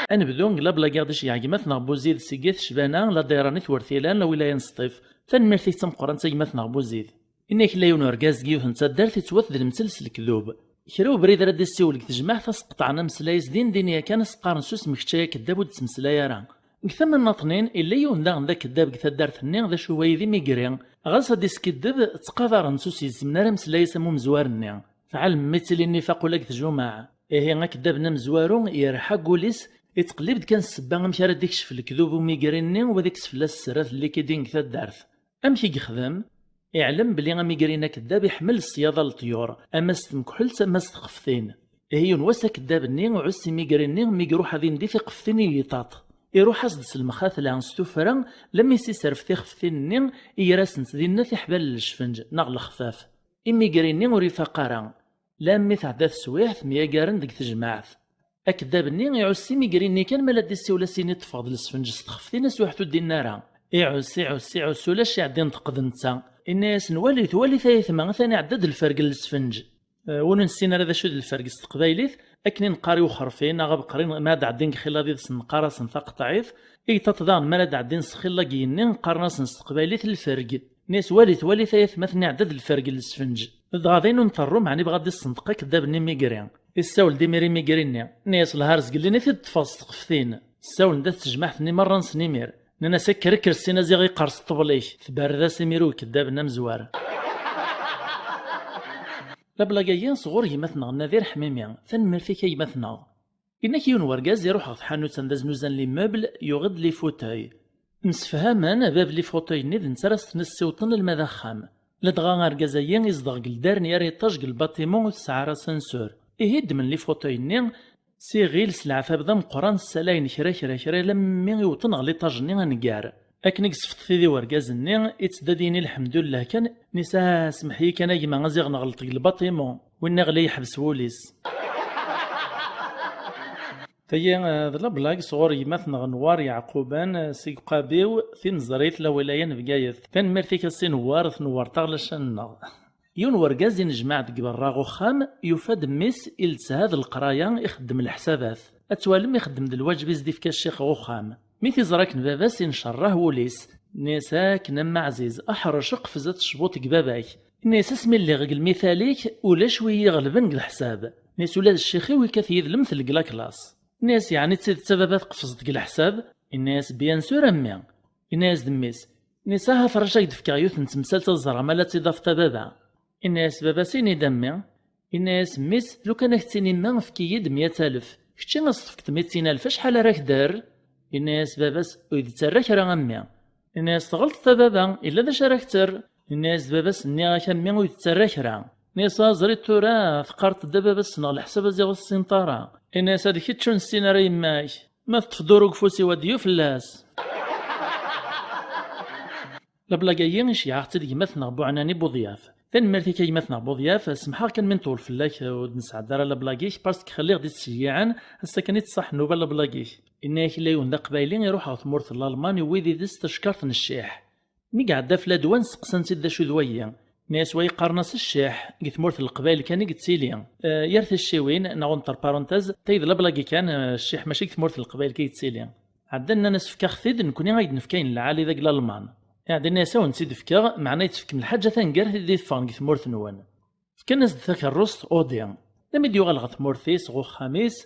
Ad nebdu deg lablag i ɣ-d-iceyyeɛ gma-tneɣ Buzid seg At Cbana, la dayra n At Wertilan, la wilaya n Sṭif. Tanemmirt-ik d tameqqrant a gma-tneɣ Buzid. Inna-k la yiwen urgaz deg yiwet n taddart yettwat d lemtel s lekdub. Kra ubrid ara d-issiwel deg tejmaɛt, as-qeṭɛen ameslay-is din din yakan, as-qqaren: "Susem kečč ay akeddab, ur d-ttmeslay ara." Deg tama n Naṭnin, illa yiwen daɣen d akeddab deg taddart-nni, d acu wayi d imigri. Ɣas ad iskiddeb, ttqadaren-t, ur s-yezmen ara ameslay-is am umezwar-nni. Tɛelmem mi ttilin nifaq ula deg tjumaɛ. Ihi akeddab-nni amezwaru yerḥa deg wul-is, yettqellib-d kan ssebba amek ara d-ikcef lekdub umigri-nni u ad ikkes fell-as sser ad t-likidin deg taddart. Amek i yexdem? Iɛlem belli amigri-nni akeddab iḥemmel ṣṣyada n leṭyur, ama s temkeḥelt ama s tqeftin. Ihi yiwen wass akeddab-nni iɛuss imigri-nni mi iruḥ ad indi tiqeftin i yiṭaṭ. Iruḥ-as-d s lemxatla, s tuffra, lammi s iserf tiqeftin-nni, iger-asent dinna tiḥbal n lecfenǧ neɣ lexfaf. Imigri-nni ur ifaq ara. Lammi tɛedda teswiɛt, myagaren deg tejmaɛt. Akeddab-nni iɛuss imigri-nni kan mi ara d-issiwel, as-yini ṭṭfeɣ-d lesfenǧ s txeftin, aswiḥ ur d-inni ara. Iɛuss, iɛuss, iɛuss, ulac iɛeddi inṭeq d netta. Inna-yasen: "Walit, walit ay aytma, atan iɛedda-d lferg n lesfenǧ." Eh, win ur nessin ara d acu d lferg s teqbaylit, akken i neqqar i uxerfi neɣ abeqri, mi ara d-ɛeddin deg xillaḍ yid-sen neqqar-asen taqeṭɛit, igṭaṭ daɣen mi ara d-ɛeddin s xilla deg yigenni qqaren-asen s teqbaylit lferg. Inna-yas: "Walit, walit ay atmaten, iɛedda-d lferg n lesfenǧ." Dɣa d ayen ur nṭerru, meɛna ibɣa ad d-issenṭeq akeddab-nni imigri. Issawel-d imir imigri-nni, inna-yas: "Lhar zgellin i t-id-ṭṭfeɣ s tqeftin." Ssawlen-d at tejmaɛt-nni merra-nsen imir. Nnan-as: "Kker, kker ssin, a ziɣ iqqers ṭṭbel-ik." Tberred-as imir i ukeddab-nni amezwar. Lablag-agi sɣur gma-tneɣ Nadir Ḥmimi. Tanemmirt-ik a gma-tneɣ. Inna-k yiwen wergaz iruḥ ɣer tḥanut anda znuzan les meubles, yuɣ-d les fauteuils. Msefhamen, bab les fauteuils-nni d netta ara s-ten-issiwṭen alma d axxam. Ladɣa argaz-agi izdeɣ deg ldarni ar iṭaj deg lbatimu ur tesɛi ara ascenseur. Ihi ddmen les fauteuils-nni, s iɣil, s leɛtab d ameqqran, ssalayen kra, kra, kra, alammi i wwḍen ɣer liṭaj-nni aneggar. Akken i yessefḍeḥ tidi urgaz-nni, itteddu ad yini lḥemdullah kan, inna-yas: "Ah, semmeḥ-iyi kan a gma, a ziɣ neɣleḍ deg lbatimu." Winna ɣli yeḥbes wul-is. Tagi, eh, d lablag sɣur gma-tneɣ Nwar Yeɛquban, eh, seg Uqabiw, Tineẓrit, la wilaya n Bgayet. Tanemmirt-ik a Si Nwar, tnewwreḍ-aɣ lacan-nneɣ. Yiwen wergaz inejmaɛ deg berra ɣ uxxam, yufa-d mmi-s ilettha d leqraya, ixeddem leḥsabat. Ad twalem, ixeddem-d lwaǧeb i s-d-ifka ccix ɣ uxxam. Mi t-iẓra akken baba-s, incerreh wul-is. Inna-yas: "Akken a mmi ɛziz, aḥrec, qfez ad tecbuḍ deg baba-k." Inna-yas: "Asmi lliɣ deg lmital-ik, ulac wi yi-iɣelben deg leḥsab." Inna-yas: "Ula d ccix-iw yekkat yid-m deg la classe." Inna-yas: "Yeɛni d tidet a baba tqefzeḍ deg leḥsab?" Inna-yas: "Bien sûr a mmi." Inna-yas-d mmi-s: "Inna-yas: Ahat rac ad k-d-fkeɣ yiwet n temsalt ad ẓreɣ ma la tt-id-tafeḍ a baba." Inna-yas baba-s: "Ini-d a mmi." Inna-yas mmi-s: "Lukan ad k-ttinin ma efk-iyi-d mya alef, kečči ad s-tefkeḍ mitin alef, acḥal ara k-d-terr?" Inna-yas baba-s: "Ur yi-d-ttarra kra a mmi." Inna-yas: "Tɣelṭeḍ a baba, illa d acu ara k-terr." Inna-yas-d baba-s: "Nniɣ-ak a mmi ur yi-d-ttarra kra." Inna-yas: "Ah, ẓer-it tura, teqqareḍ-d a baba ssneɣ leḥsab a ziɣ ur tessineḍ ara." Inna-yas: "Ad kečč ur nessin ara yemma-k. Ma teṭṭfeḍ ur ugeffus-iw ad d-yuf fell-as." Lablag-agi iceyyeɛ-aɣ-tt-id gma-tneɣ Buɛnani Buḍyaf. Tanemmirt-ik a gma-tneɣ Buḍyaf, semḥeɣ kan mi nṭewwel fell-ak, ur d-nesɛedda ara lablag-ik, parce que xelliɣ d-ittceyyiɛen, ass-a kan i d-ṣṣaḥ nnuba lablag-ik. Inna-yak illa yiwen d aqbayli iruḥ ɣer tmurt n Lalman, iwwi did-s tacekkart n cciḥ. Mi iɛedda f ladwan, seqsan-tt-id d acu d wayi. Inna-yas wayi qqaren-as cciḥ, deg tmurt n Leqbayel kan i yettili. Eh, yir ticciwin, neɣ entre parenthèses, tayi d lablag-i kan, eh, cciḥ mačči deg tmurt n Leqbayel kan i yettili. Ɛeddan nnan-as fk-aɣ-t-id, nekni ay d-nefk ayen lɛali deg Lalman. Iɛedda inna-yas a wen-tt-id-fkeɣ, meɛna yettefkem lḥaǧa taneggarut i d-iffɣen deg tmurt-nwen. Fkan-as-d takerrust Audi. Lammi d-yuɣal ɣer tmurt-is, ɣer uxxam-is,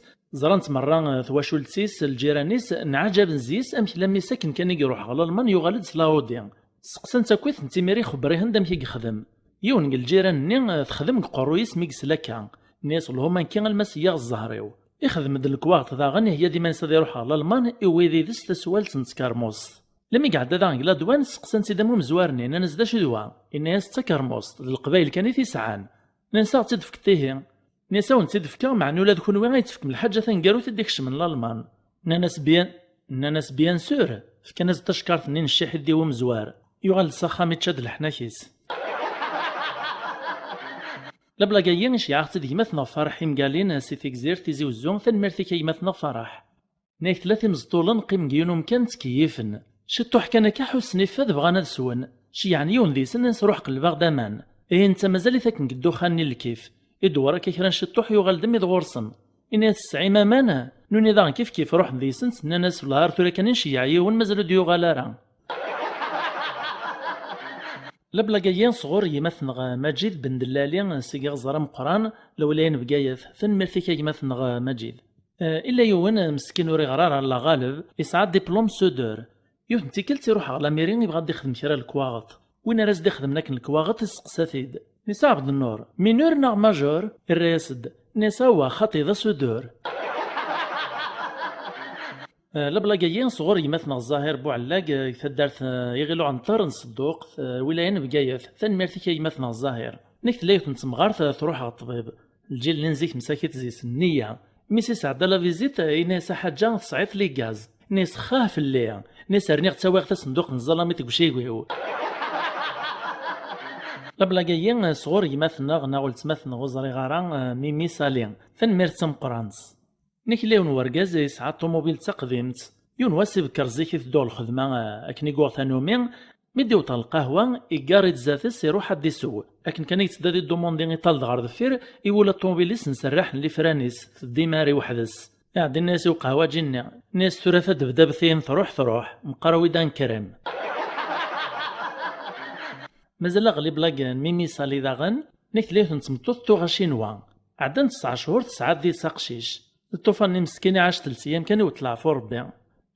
ẓran-tt merra, eh, twacult-is, lǧiran-is, nɛaǧaben zzi-s amek lammi s akken kan i iruḥ ɣer Lalman yuɣal-d s la Audi. Steqsan-tt akkit n timiri ixebber-ihen-d amek i yexdem. Yiwen deg lǧiran-nni, eh, texdem deg uqerruy-is mi yesla akka. Inna-yas: "Lhum anki alma s-yyaɣ zzher-iw." Ixdem-d lekwaɣeḍ daɣen, iheyya-d iman-is ad iruḥ ɣer Lalman, iwwi did-s taswalt n tkermust. Lammi iɛedda daɣen deg ladwan, seqsan-tt-id am umezwar-nni, nnan-as: "D acu d wa?" Inna-yas: "D takermust, d Leqbayel kan i t-isɛan." Nnan-as: "Ad ɣ-tt-id-tefkeḍ ihi?" Nnan-as: "A wen-tt-id-fkeɣ, meɛna ula d kunwi ad tettefkem lḥaǧa taneggarut i d-ikecmen Lalman." Nnan-as: "Bien, nnan-as: Bien sûr." Fkan-as-d tacekkart-nni n cciḥ i d-iwwi umezwar. Yuɣal-d s axxam, ičča-d leḥnak-is. Lablag-agi iceyyeɛ-aɣ-tt-id gma-tneɣ Fareḥ Imgalin si Tigzirt Tizi Wezzu, tanemmirt-ik a gma-tneɣ Fareḥ. Nnan-ak tella timeẓṭulen qqimen deg yiwen umkan ttkeyyifen. Ciṭuḥ kan akka ḥussen ifad bɣan ad swen. Ceyyɛen yiwen deg-sen, nnan-as: "Ruḥ qelleb-aɣ-d aman." Ihi netta mazal-it akken deg ddexxan-nni n lkif. Idewwer akka kra n ciṭuḥ, yuɣal-d mmi-d ɣur-sen. Inna-yas: "Tesɛim aman?" Nuni daɣen kif kif ruḥen deg-sent, nnan-as: "Wellah ar tura kan i nceyyeɛ yiwen, mazal ur d-yuɣal ara." Lablag-agi sɣur gma-tneɣ Maǧid Ben Dellali, seg Iɣẓer Ameqqran, lewlaya n Bgayet. Tanemmirt-ik a gma-tneɣ Maǧid. Eh, illa yiwen, eh, meskin ur iɣer ara, Allah ɣaleb, yesɛa diplôme soudeur. Yiwet n tikkelt iruḥ ɣer lamiri, yebɣa ad d-ixdem kra n lekwaɣeḍ. Win ara s-d-ixedmen akken lekwaɣeḍ, isteqsa-t-id. Nisa Ɛebdennur, mineur neɣ majeur? Irra-yas-d. Nisa wa, xaṭi, d asudur. Eh, lablag-agi sɣur gma-tneɣ Zahir Buɛellag, eh, deg taddart, eh, Iɣil Uɛenṭer n Sedduqt, eh, wilaya n Bgayet. Tanemmirt-ik a gma-tneɣ Zahir. Nekk tella yiwet n temɣart, eh, truḥ ɣer ṭṭbib. Lǧil-nni n zik msakit zi-s nniya. Mi s-isɛedda la visite, eh, ini-as: "A ḥaǧa, tesɛiḍ ligaz?" Ini-as: "Xah fell-i." Ini-as: "Rniɣ ttawiɣ tasenduqt n ẓẓalamit deg ucigu-iw." Lablag-agi, eh, sɣur gma-tneɣ neɣ weltma-tneɣ ur ẓriɣ ara, eh, Mimi Sali. Tanemmirt d tameqqrant. Nekk illa yiwen wergaz yesɛa ṭumubil d taqdimt. Yiwen wass ibekker zik iteddu ɣer lxedma, eh, akken i yuɣ tanumi, mi d-iwweḍ ɣer lqahwa, iggar-d zdat-s, iruḥ ad d-isew. Akken kan i yetteddu ad idumandi iṭal-d ɣer deffir, iwula ṭumubil-is nserraḥ n lifran-is, teddi mar i weḥd-s. Iɛeddi nni-as i uqehwaǧi-nni, nni-as: "Tura tadebdabt-in truḥ, truḥ, meqqar awi-d ankrem." Mazal aɣli blag n Mimi Sali daɣen, nekk tella yiwet n tmeṭṭut tuɣ acinwa. Ɛeddant tesɛa cchur tesɛa deg-s aqcic. D ṭṭufan-nni meskin iɛac telt ayyam kan iwet leɛfu Rebbi.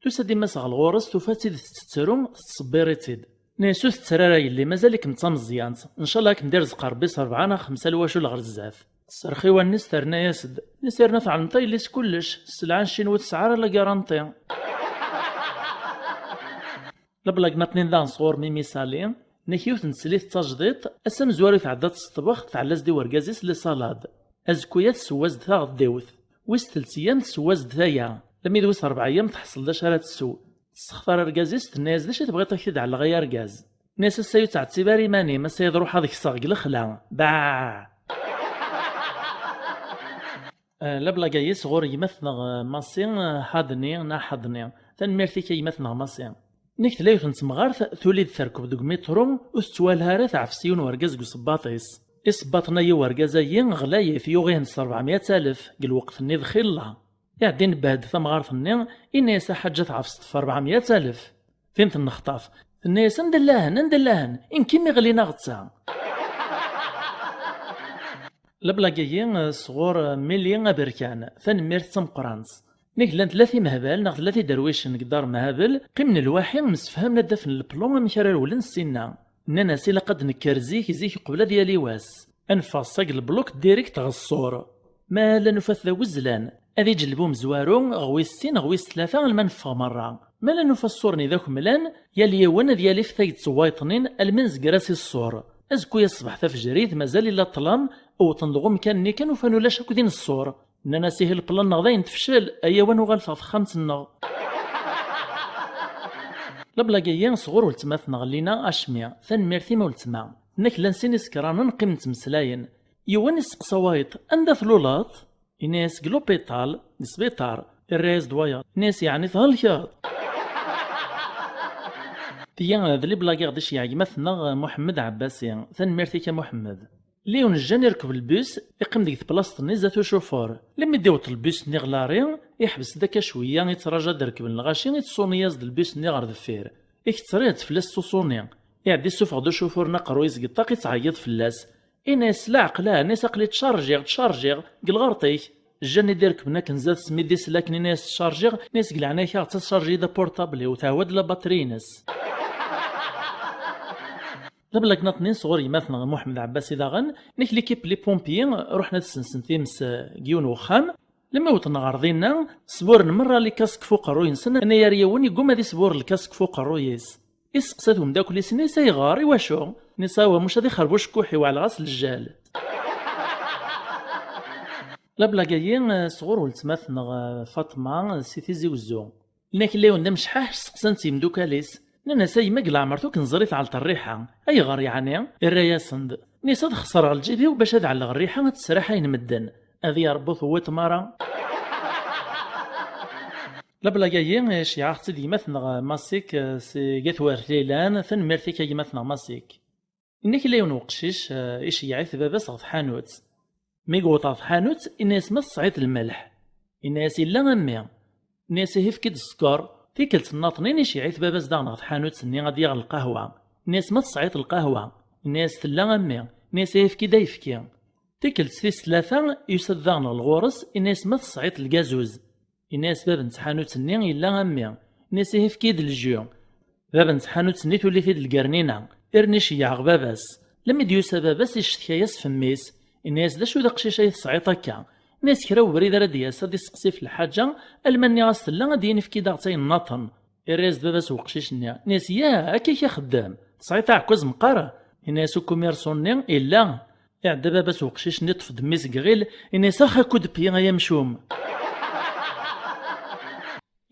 Tusa-d yemma-s ɣer ɣur-s, tufa-tt-id tettru, tettṣebbir-itt-id. Nni-as: "Ur tetter ara yelli, mazal-ikem d tameẓyant. Ncallah ad kem-d-irzeq Rebbi s rebɛa neɣ xemsa lwacul ɣer zdat." Tesserx i wallen-is terna-yas-d. Nni-as: "Yerna tɛelmeḍ a yelli-s kullec, sselɛa n Ccinwa ur tesɛi ara la garantie." Lablag-nni daɣen sɣur Mimi Sali, nekk yiwet n teslit d tajdiṭ, ass amezwaru tɛedda tesṭebbex, tɛella-as-d i wergaz-is les salades. Azekku-ya tesseww-as-d taɣeddiwt. Wis telt ayyam tesseww-as-d taya. Lami d wis rebɛa ayyam teḥṣel d acu ara tessew. Tessextar argaz-is, tenna-yas: "D acu i tebɣiḍ ad k-t-id-ɛelleɣ ay argaz?" Nni-as: "Ass-a ur ttɛettib ara iman-im, ass-a ad ruḥeɣ ad kseɣ deg lexla." Baah! Eh, lablag-agi sɣur gma-tneɣ, eh, Massi, eh, Hadni, neɣ Hadni. Tanemmirt-ik a gma-tneɣ Massi. Nekk tella yiwet n temɣart, tuli-d terkeb deg umiṭru, ur tettwalha ara teɛfes yiwen wergaz deg usebbaṭ-is. Isebbaṭen-agi wergaz-agi ɣlayit, yuɣ-ihen s rebɛemya alef, deg lweqt-nni d xilla. Iɛeddi inebbeh-d tamɣart-nni, ini-as: "A ḥaǧa, tɛefseḍ ɣef rebɛemya alef." Tin tennexṭaf, tenna-yas: "Anda llahen, anda llahen, i nekk i mi ɣlin aɣetta." Lablag-agi, eh, sɣur, eh, Mili Aberkan, tanemmirt d tameqqrant. Nek llan tlata imehbal neɣ tlata iderwicen deg Dar Mehabel, qqimen lwaḥi, msefhamen ad d-afen leplan amek ara rewlen ssinna. Nnan-as: "Ilaq ad d-nekker zik, zik uqbel ad yali wass. Ad neffeɣ seg lebluk direct ɣer ṣṣur. Ma la nufa-t d awezlan, ad iǧelleb umezwaru ɣer wis sin, ɣer wis tlata, alma neffeɣ merra. Ma la nufa ṣṣur-nni d akemlan, yal yiwen ad yali f taget n wayeḍnin almi nezger-as i ṣṣur. Azekku-yas ṣṣbeḥ tafejrit, mazal illa ṭṭlam, wwḍen-d ɣer umkan-nni kan, ufan ulac akk din ṣṣur." Nnan-as: "Ihi leplan-nneɣ dayen tefcel, ayaw ad nuɣal ɣer texxamt-nneɣ." Lablag-agi sɣur weltma-tneɣ Lina Acmi, tanemmirt-im a weltma. Nek llan sin isekranen qqimen ttmeslayen. Yiwen isteqsa wayeḍ: "Anda tluleḍ?" Ini-as: "Deg lupiṭal, deg sbiṭar." Irra-yas-d wayeḍ, ini-as: "Yeɛni thelkeḍ?" Tiyi d liblag i ɣ-d-iceyyeɛ gma-tneɣ Muḥemmed Ɛebbasi. Tanemmirt-ik a Muḥemmed. Lli yiwen jjan irkeb lbus, iqqim deg tplaṣt-nni zdat ucufur. Lemmi d-iwweḍ lbus-nni ɣer lari, iḥbes-d akka cwiya, ittraǧu ad rekben lɣaci, ittṣuni-yas-d lbus-nni ɣer deffir. Ikettriḍ-d fell-as s uṣuni. Iɛeddi issufeɣ-d ucufur-nni aqerruy-is deg ṭṭaq, ittɛeyyiḍ fell-as. Ini-as: "La ɛqel-a", ini-as: "Aql-i ttcarjiɣ, ttcarjiɣ, deg lɣerṭ-ik." Jjan i d-irekben akken zdat-s, mi d-isel akken ini-as: "Ttcarjiɣ", ini-as: "Deg leɛnaya-k, aɣ-tt-, ad tcarji-yi-d aportable-iw, thewwa-d la batterie-ines." D ablagnat-nni sɣur gma-tneɣ Muḥemmed Ɛebbasi daɣen, nek l'équipe les pompiers ruḥen ad sensen times, eh, deg yiwen wexxam. Lmi wwḍen ɣer dinna, sburen merra les casques f uqerruy-nsen, anayer yiwen yegguma ad isbur lkask f uqerruy-is. Isteqsa-t umeddakel-is, ini-as: "Ayɣer? Iwacu?" Ini-as: "Awah, muc ad ixerb ucekkuḥ-iw, ɛelleɣ-as lǧal." Lablag-agi, eh, sɣur weltma-tneɣ, eh, Faṭma, eh, si Tizi Wezzu. Nna kella yiwen d amecḥaḥ, steqsan-t yimdukal-is. Nnan-as: "A yemma, deg leɛmer-ik ur k-neẓri tɛelleḍ rriḥa. Ayɣer yeɛni?" Irra-yasen-d. Ini-as: "Ad xeṣreɣ lǧib-iw bac ad ɛelleɣ rriḥa ad tesraḥayen medden. Ad iyi-Rebbi ur tewwiḍ mara." Lablag-agi, iceyyeɛ-aɣ-tt-id gma-tneɣ Masik, eh, seg At Wertilan. Tanemmirt-ik a gma-tneɣ Masik. Inna kella yiwen weqcic, eh, iceyyeɛ-it baba-s ɣer tḥanut. Mi yewweḍ ɣer tḥanut, inna-yas: "Ma tesɛiḍ lmelḥ?" Inna-yas: "Illa a mmi." Inna-yas: "Ihi efk-id sskeṛ." Tikkelt nnaṭnin iceyyeɛ-it baba-s daɣen ɣer tḥanut-nni ad d-yaɣ lqahwa. Inna-yas: "Ma tesɛiḍ lqahwa?" Inna-yas: "Tella a mmi." Inna-yas: "Ihi efk-id ayefki." Tikkelt tis tlata yusa-d daɣen ɣer ɣur-s, inna-yas: "Ma tesɛiḍ lgazuz?" Inna-yas bab n tḥanut-nni: "Illa a mmi." Inna-yas: "Ihi efk-iyi-d lju." Bab n tḥanut-nni tuli-t-id lgernina, irni iceyyeɛ ɣer baba-s. Lemmi d-yusa baba-s, iccetka-yas f mmi-s. Inna-yas: "D acu d aqcic ay tesɛiḍ akka?" Inna-yas: "Kra ubrid ara d-yas ad isteqsi f lḥaǧa, alma nniɣ-as tella, ad d-yini efk-id-aɣ-tt ayen nniḍen." Irra-yas-d baba-s uqcic-nni, inna-yas: "Yah, akka i k-ixeddem? Tesɛiḍ aɛekkaz meqqar?" Inna-yas ukumyersu-nni: "Illa." Iɛedda baba-s uqcic-nni, iṭṭef-d mmi-s deg iɣil, inna-yas: "Ax, akud pyi ay amcum!"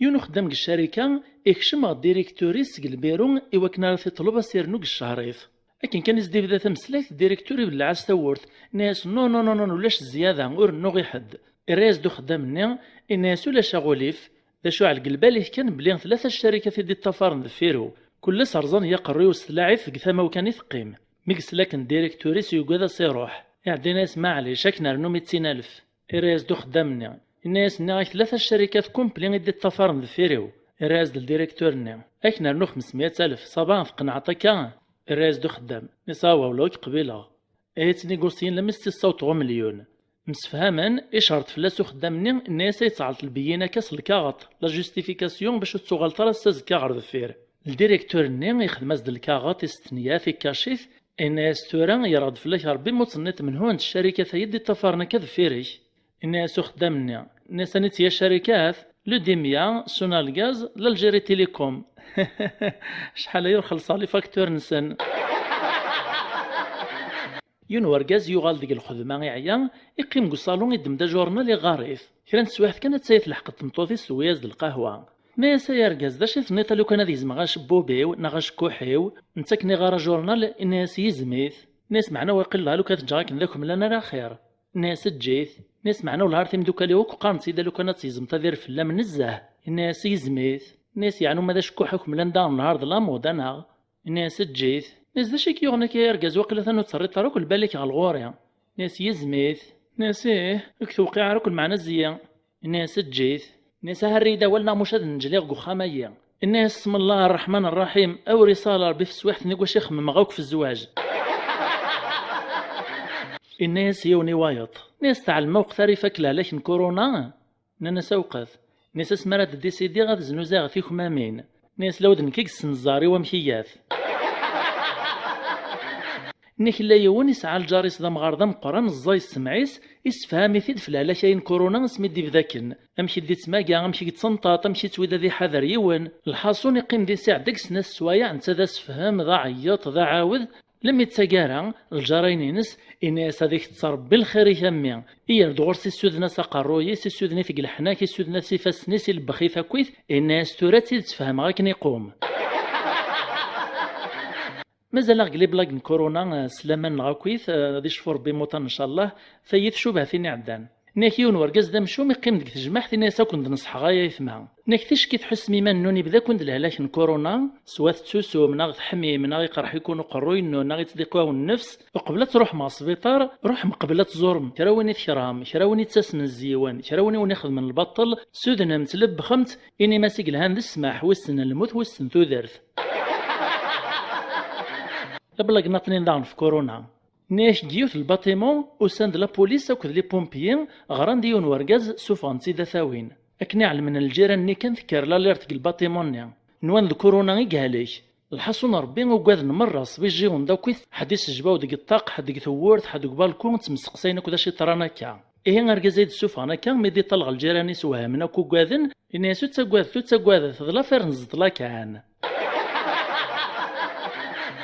Yiwen uxeddam deg ccarika ikcem ɣer directeur-is seg lbiru i wakken ara t-iṭleb ad s-irnu deg ccehrit. Akken kan i s-d-ibda tameslayt, directeur ibelleɛ-as tawwurt, inna-yas: "Non, non, non, non, ulac zzyada, ur rennuɣ i ḥedd." Irra-yas-d uxeddam-nni, inna-yas: "Ulac aɣulif, d acu, ɛlegg lbal-ik kan belli tlata ccarikat i d-iṭṭafaren deffir-iw, kulles rẓan-iyi aqerruy-iw s tlaɛit, deg tama-w kan i teqqim." Mi yesla akken directeur-is, yugad ad s-iruḥ. Iɛedda inna-yas: "Maɛlic, ad k-nernu mitin alef." Irra-yas-d uxeddam-nni, inna-yas: "Nniɣ-ak tlata ccarikat kumpli i d-iṭṭafaren deffir-iw." Irra-yas-d ldirektur-nni: "Ad k-nernu xemsmya alef, ṣaba, tqenɛeḍ akka?" Irra-yas-d uxeddam, inna-yas: "Awa, ula ur k-qbileɣ." Ihi ttnigusyin lammi s-tt-issaweḍ ɣer umelyun. Msefhamen, icerḍ fell-as uxeddam-nni, inna-yas: "Ad yettɛelṭ lbeyyina akka s lkaɣeṭ, la justification, bac ur tettuɣaleḍ ara ass azekka ɣer deffir." Ldirektur-nni ixdem-as-d lkaɣeṭ, istenyaf, ikkacit, inna-yas: "Tura yerɣed fell-ak Rebbi ma ur tenniḍ menhu-tent ccarikat-ayi d-iṭṭafaren akka deffir-k." Inna-yas uxeddam-nni, inna-yas: "Aniti a ccarikat?" "Ludimya, Sonalgaz, l'Algérie Télécom." Acḥal aya ur xellṣeɣ les factures-nsen. Yiwen urgaz yuɣal deg lxedma, iɛya, iqqim deg uṣalun, iddem-d ajurnal, iɣar-it. Kra n teswiɛt kan, atta-yi tleḥq-d tmeṭṭut-is, tewwi-yas-d lqahwa. Tenna-yas: "Ay argaz, d acu i tenniḍ, a lukan ad yezmeɣ acebbub-iw neɣ acekkuḥ-iw, netta akken iɣar ajurnal?" Inna-yas: "Yezm-it." Inna-yas: "Meɛna waqil a lukan ad ǧǧeɣ akken d akemlan ara xir." Inna-yas: "Eǧǧ-it." Inna-yas: "Meɛna wellah ar timeddukal-iw akk qqarent-id a lukan ad tt-yezmeḍ ad irfel am nezzeh." Inna-yas: "Yezm-it." Inna-yas: "Yeɛni uma d acekkuḥ akemlan daɣen lhar d la mode, anaɣ?" Inna-yas: "Eǧǧ-it." Inna-yas: "D acu i k-yuɣen akka ay argaz, waqila atan ur terriḍ ara akk lbal-ik ɣer lɣur-i?" Inna-yas: "Yezm-it." Inna-yas: "Ih, ur k-tewqiɛ ara akk lmeɛna zzi-a." Inna-yas: "Eǧǧ-it." Inna-yas: "Aha, err-iyi-d awal neɣ muc ad nnejliɣ deg uxxam-agi." Inna-yas: "Smellah rreḥman rraḥim, awer iṣal Rebbi f teswiɛt-nni deg wacu ixemmem ɣa akk f zzwaǧ." Inna-yas yiwen i wayeḍ. Inna-yas: "Tɛelmem awqet ara ifak lehlak n kuruna?" Nnan-as: "Awqet?" Inna-yas: "Asmi ara d-disidiɣ ad znuzayeɣ tikmamin." Inna-yas: "Law d nekk i yessen zzher-iw amek iyyat." Inna-k yella yiwen isɛa lǧar-is d amɣar d ameqqran, ẓẓay ssemɛ-is, issefham-it-id f lehlak-ayi n kuruna asmi d-ibda akken. Amek i d-ittmaga, amek i yettenṭaṭ, amek i yettwid ad iḥader yiwen. Lḥaṣun, iqqim di siɛd deg snat sswayeɛ, netta d asefhem, d aɛeyyeṭ, d aɛawed, Lemmi d taggara, lǧar-ayen-ines, inna-yas: "Ad ak-tetter Rebbi lxir-ik a mmi." Iyer-d ɣur-s, issuden-as aqerruy-is, issuden-it deg leḥnak, issuden-as ifassen-is, ilebbex-it akkit, inna-yas: "Tura ad tt-id-sfehmeɣ akken iqum." Mazal-aɣ deg les blagues n kuruna, eh, s laman-nneɣ akkit, eh, ad icfu Rebbi imuṭan, ncallah, tayi tcubahat-in iɛeddan. Nnak yiwen wergaz d amcum iqqim deg tejmaɛt, inna-yas: "Ad ken-d-neṣḥeɣ ay aytma. Nnak ticki tḥussem iman-nnun ibda-ken-d lehlak n kuruna, s wa tettusum, neɣ teḥmim, neɣ iqerḥ-iken uqerruy-nnun, neɣ ittḍiq-iwen nnefs, uqbel ad truḥem ɣer sbiṭar, ruḥem qbel ad tẓurem kra win i tkerhem, kra win ittasmen zzi-wen, kra win i wen-ixedmen lbaṭel, sudnem-t, lebbxem-t, inim-as i yelhan d ssmaḥ, wissen lmut, wissen tudert." Ablag-nniḍen daɣen f kuruna. Nnak deg yiwet n lbatimu, usan-d la police akked les pompiers, ɣran-d i yiwen wergaz, sufɣen-t-id ad t-awin. Akken i ɛelmen lǧiran-nni kan, tekker l'alerte deg lbatimu-nni. Nwan d kuruna i yehlek. Lḥaṣun Rebbi ugaden merra, sbijjiwen-d akkit, ḥedd isejbaw deg ṭṭaq, ḥedd deg tewwurt, ḥedd deg ubalku, ttmesteqsayen akk d acu yeḍran akka. Ihi argaz ay d-ssufɣen akka, mi d-iṭal ɣer lǧiran-is, wehmen akk, ugaden, inna-yas: "Ur ttagadet, ur ttagadet, d l'affaire n ẓẓeṭla kan."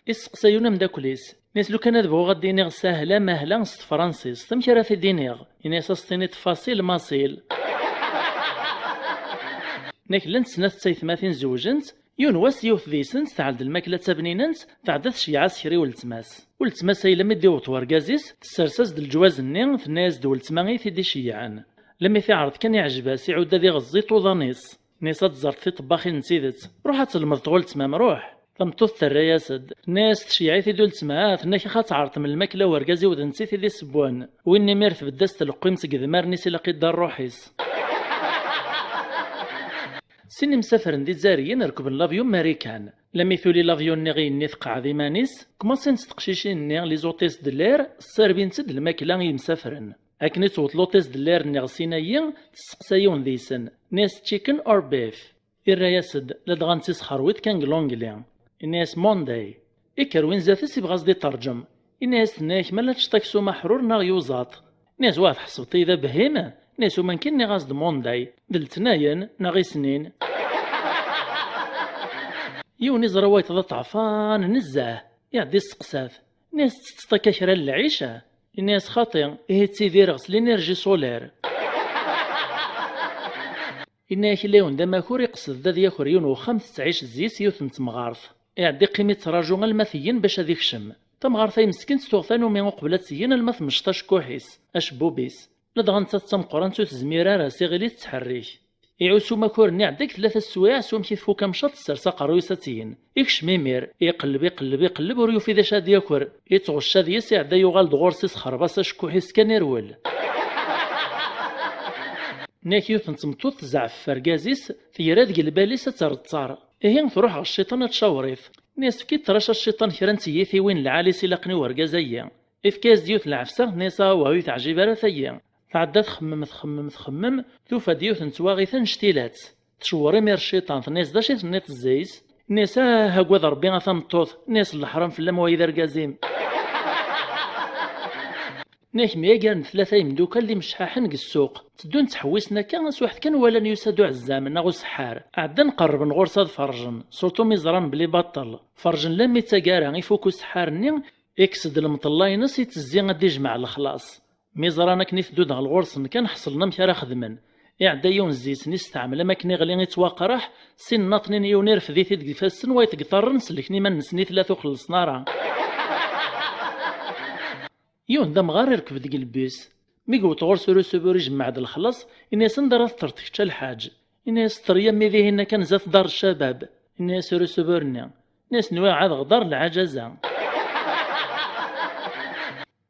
Isteqsa yiwen ameddakel-is, inna-yas: "Lukan ad bɣuɣ ad d-iniɣ sahla mahla s tefransist, amek ara t-id-iniɣ?" Inna-yas: "Ad s-tiniḍ facile masil." Nnak llant snat d taytmatin zewjent, yiwen wass yiwet deg-sent tɛell-d lmakla d tabninent, tɛedda tceyyeɛ-as kra i weltma-s. Weltma-s ay lammi d-iweḍ wergaz-is, tessers-as-d leǧwaz-nni, tenna-yas-d weltma i t-id-iceyyɛen. Lammi t-iɛreḍ kan iɛjeb-as, iɛudd ad iɣeẓẓ iṭuḍan-is. Nnis ad tẓert tiṭebbaxin n tidet. Ruḥ ad telmeḍ tɣultmam, ruḥ. Tameṭṭut terra-yas-d. Tenna-yas tceyyeɛ-it-id ultma, tenna-k ax ad tɛerḍem lmakla wergaz-iw d nettit i d isewwen. Win imir tbedd-as tleqqimt deg idmaren-is ilaq idda rruḥ-is. Sin imsafren d izzariyen rekben l'avion marikan. Lami tuli l'avion-nni i yenni teqɛed iman-is, kmaṣint teqcicin-nni, les hôtesses de l'air, ssarbint-d lmakla i yimsafren. Akken i tewweḍ l'hôtesse de l'air-nni ɣer Sinayi, testeqsa yiwen deg-sen, tenna-yas chicken or beef? Irra-yas-d, ladɣa nettisxerwiḍ kan deg l'anglais. Yenna-yas Monday. Ikker win zdat-s ibɣa ad s-d-iterǧem. Yenna-yas, tenna-yak ma la teččeḍ aksum aḥrur neɣ yuẓaṭ? Yenna-yas, wah, tḥesbeḍ-iyi d abhim? Yenna-yas, uman kan nniɣ-as-d Monday, d letnayen neɣ isnin. Yiwen iẓra wayeḍ d aṭɛefan nezzeh, iɛedda isteqsa-t, yenna-yas, tettetteḍ akka kra n lɛic? Yenna-yas, xaṭi, ihi ttidireɣ s l'énergie solaire. Yenna-yak illa yiwen d amakur iqsed-d ad yaker yiwen wexxam tettɛic zzis yiwet n temɣart. Iɛedda iqqim ittraǧu alma teyyen bac ad ikcem. Tamɣart-a meskint tuɣ tanumi uqbel ad teyyen alma temceṭ acekkuḥ-is, acebbub-is. Ladɣa nettat d tameqqrant ur tezmir ara, s iɣil i tettḥerrik. Iɛuss umakur-nni iɛedda deg tlata teswiɛt s wamek i tfuk amecṭaḥ tessers aqerruy-is ad teyyen. Ikcem imir, iqelleb, iqelleb, iqelleb, ur yufi d acu ad yaker. Ittɣecca deg-s, iɛedda yuɣal-d ɣur-s isexreb-as acekkuḥ-is kan irwel. Nnak yiwet n tmeṭṭut tzeɛf ɣef urgaz-is, tegra deg lbal-is ad terr ttaṛ. Ihi truḥ ɣer cciṭan ad tcawṛ-it. Nni-as, efk-id ṭrac a cciṭan kra n tiyitiwin lɛali s ilaqen i urgaz-agi. Ifka-yas-d yiwet n lɛefsa, nni-as, awah, ur yi-teɛjib ara tagi. Tɛedda txemmem, txemmem, txemmem, tufa-d yiwet n twaɣit annect-ilat. Tcewwer imir cciṭan, tenna-yas, d acu i tenniḍ zzayes? Nni-as, ah, agad Rebbi a tameṭṭut. Nni-as, leḥram fell-am wayi d argaz-im. Nni-ak myagaren-d tlata yemdukal d imecḥaḥen deg ssuq. Tteddun ttḥewwisen akka, taswiɛt kan walan yusa-d uɛezzam neɣ useḥḥar. Ɛeddan qerrben ɣur-s ad ferrjen, surtout mi ẓran belli baṭel. Ferrjen lammi d taggara, ifuk useḥḥar-nni, ikkes-d lemṭella-ines, ittezzi ad d-ijmeɛ lexlaṣ. Mi ẓran akken i teddu-d ɣer ɣur-sen kan, ḥeṣlen amek ara xedmen. Iɛedda yiwen zzis-nni, isteɛmel am akken iɣli ittwaqraḥ, sin nnaṭnin, yiwen irfed-it-id deg ifassen, wayeḍ deg iṭarren, selken iman-nsen i tlata ur xellṣen ara. Yiwen d amɣar irkeb deg lbus. Mi yewweḍ ɣur-s urusubur ijemmeɛ-d lexlaṣ, yenna-yas, anda ara teṭṭreḍ kečč a lḥaǧ? Yenna-yas, ṭṭer yammi dihin kan zdat dar ccabab. Yenna-yas urusubur-nni. Yenna-yas, nwiɣ ad ɣḍar lɛaǧaza.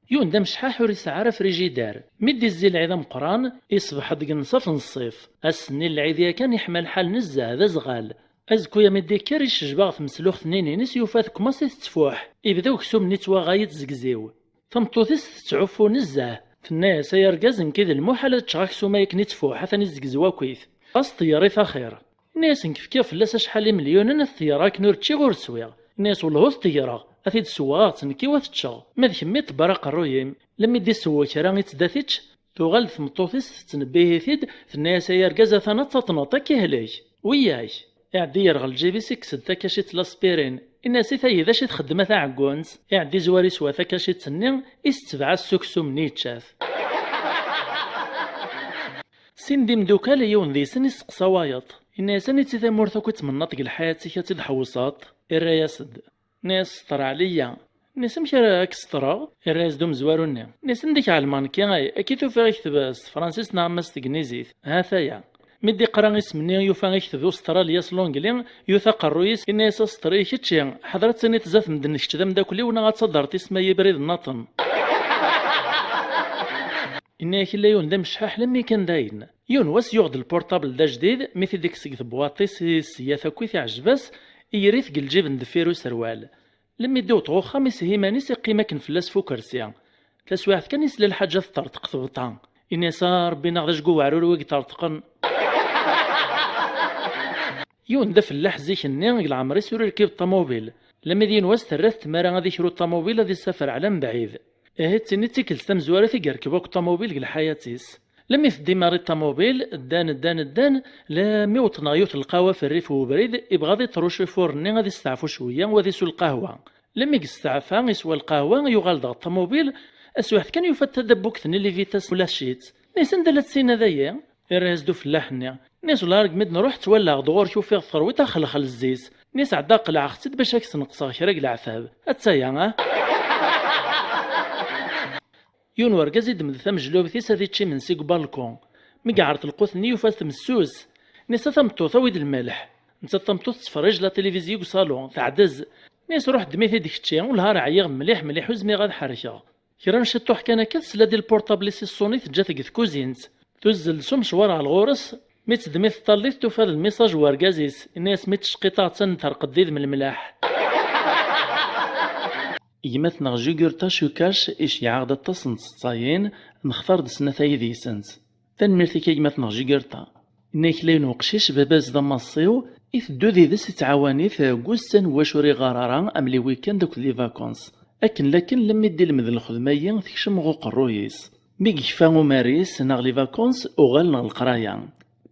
Yiwen d amecḥaḥ ur yesɛi ara frigidaire. Mi d-izzi lɛid ameqqran, iṣbeḥ-d deg nnṣaf n ṣṣif. Ass-nni n lɛid yakan iḥma lḥal nezzeh, d azɣal. Azekka-ya mi d-ikker, icejba ɣer tmesluxt n yini-ines, yufa tekmaṣ i tettfuḥ. Ibda uksum-nni yettwaɣay-d zegziw. Tameṭṭut-is tettɛuffu nezzeh. Tenna-yas, ay argaz, nekk i d lmuḥal ad ččeɣ aksum-a akken i ttfuḥ, atan izzegzew akkit. Ɣas ṭeyyer-it axir. Yenna-yas, nekk fkiɣ fell-as acḥal imelyunen ad t-ṭeyyreɣ akken ur ččiɣ ur swiɣ. Yenna-yas, wellah ur t-ṭeyyreɣ, ad t-id-ssewweɣ ad t-nekkiɣ ad t-ččeɣ. Ma d kemm i ṭebber aqerruy-im. Lemmi d-isseww kra i tt-da tičč, tuɣal-d tmeṭṭut-is tettnebbihi-t-id, tenna-yas, ay argaz, atan ad taṭneḍ, akka ihlek. Wiyyak! Iɛeddi yerɣel lǧib-is, ikkes-d takacit n laspirin. Inna-as i tayi, d acu i txeddem a taɛeggunt? Iɛeddi izwar iswa takacit-nni, isettbeɛ-as s uksum-nni yečča-t. Sin d imdukal, yiwen deg-sen isteqsa wayeḍ. Inna-yas, aniti tamurt akk i tmennaḍ deg lḥayat-ik ad tt-id-tḥewṣeḍ? Irra-yas-d. Nni-as, seṭṭer ɛliya. Nni-as, amek ara k-seṭṭreɣ? Irra-yas-d umezwaru-nni. Nni-as, anda i k-ɛelmeɣ nekki, ay, akka i t-ufiɣ ikteb s tefransist neɣ ma s tegnizit? Ha-t-aya. Mi d-iqra isem-nni, yufa ikteb Ustralya s l'anglais, yuta aqerruy-is, inna-yas, aseṭṭer-ik kečči, ḥader ad tiniḍ zdat medden kečč d ameddakel-iw neɣ ad taddreḍ isem-ayi abrid nnaṭen. Inna-yak illa yiwen d amecḥaḥ lammi kan dayen. Yiwen wass yuɣ-d lpurṭabl d ajdid, mi t-id-ikkes deg tebwaṭ-is, isseyya-t akkit, iɛjeb-as, iyri-t deg lǧib n deffir userwal. Lemmi d-iwweḍ ɣer uxxam, isehhi iman-is, iqqim akken fell-as f ukersi. Taswiɛt kan, isla lḥaǧa teṭṭerṭeq tebṭa. Ini-as, a Rebbi, neɣ d ajgu weɛrur wi yeṭṭerṭqen. Yiwen d afellaḥ zik-nni, deg leɛmer-is ur irkib ṭamubil. Lemmi d yiwen wass terra-t tmara ad ikru ṭamubil, ad isafer ɛla mebɛid. Ihi d tin i d tikkelt tamezwarut i yerkeb akk ṭamubil deg lḥayat-is. Lemmi teddi Mari ṭamubil, ddan, ddan, ddan, lemmi wwḍen ɣer yiwet n lqahwa f rrif n ubrid, ibɣa ad iṭṭer ucufur-nni ad isteɛfu cwiyya u ad isu lqahwa. Lemmi yesteɛfa, iswa lqahwa, yuɣal-d ɣer ṭamubil, taswiɛt kan yufa-d tadabbukt-nni livitas ulac-itt. Nni-as, anda la tt-inna dayi? Irra-yas-d ufellaḥ-nni. Nni-as, wellah ar deg mi d-nruḥ ttwallaɣ-d ɣur-k ufiɣ terwiḍ axelxel zzis. Nni-as, ɛedda qelɛeɣ-tt-id bac ad k-sneqseɣ kra deg leɛtab. Atta-ya, ah! Yiwen urgaz idem-d tamejlubt-is ad ičč imensi deg ubalku. Mi iɛreḍ lqut-nni yufa-t messus. Nni-as, a tameṭṭut, awi-d lmelḥ. Nettat tameṭṭut tettferrij la télévision deg usalon, teɛdez. Nni-as, ruḥ ddem-it-id kečči, wellah ar ɛyiɣ mliḥ mliḥ ur zmireɣ ad ḥerkeɣ. Kra n ciṭṭuḥ kan akka tesla-d i lpurṭabl-is iṣṣuni, teǧǧa-t deg tkuzint. Tuzzel s umecwar ɣer ɣur-s, Mi teddem-it ṭṭallit, tufa d lmisaǧ n urgaz-is, inna-yas: "Mi tecqiṭ-aɣ, d ta n terqeddid m lemlaḥ." Gma-tneɣ Jugurta Cukac iceyyeɛ-aɣ-d aṭas n tseḍsayin, nextar-d snat ay deg-sent. Tanemmirt-ik a gma-tneɣ Jugurta. Inna-yak: "La yiwen weqcic, baba-s d amaṣṣiw, iteddu did-s, ittɛawan-it deg wussan n wacu ur iɣar ara, am les week-ends akked les vacances. Akken lakken, lemmi d-ilmed lxedma-yi, tekcem ɣer uqerruy-is. Mi yekfa umar-is neɣ les vacances, uɣalen ɣer leqraya.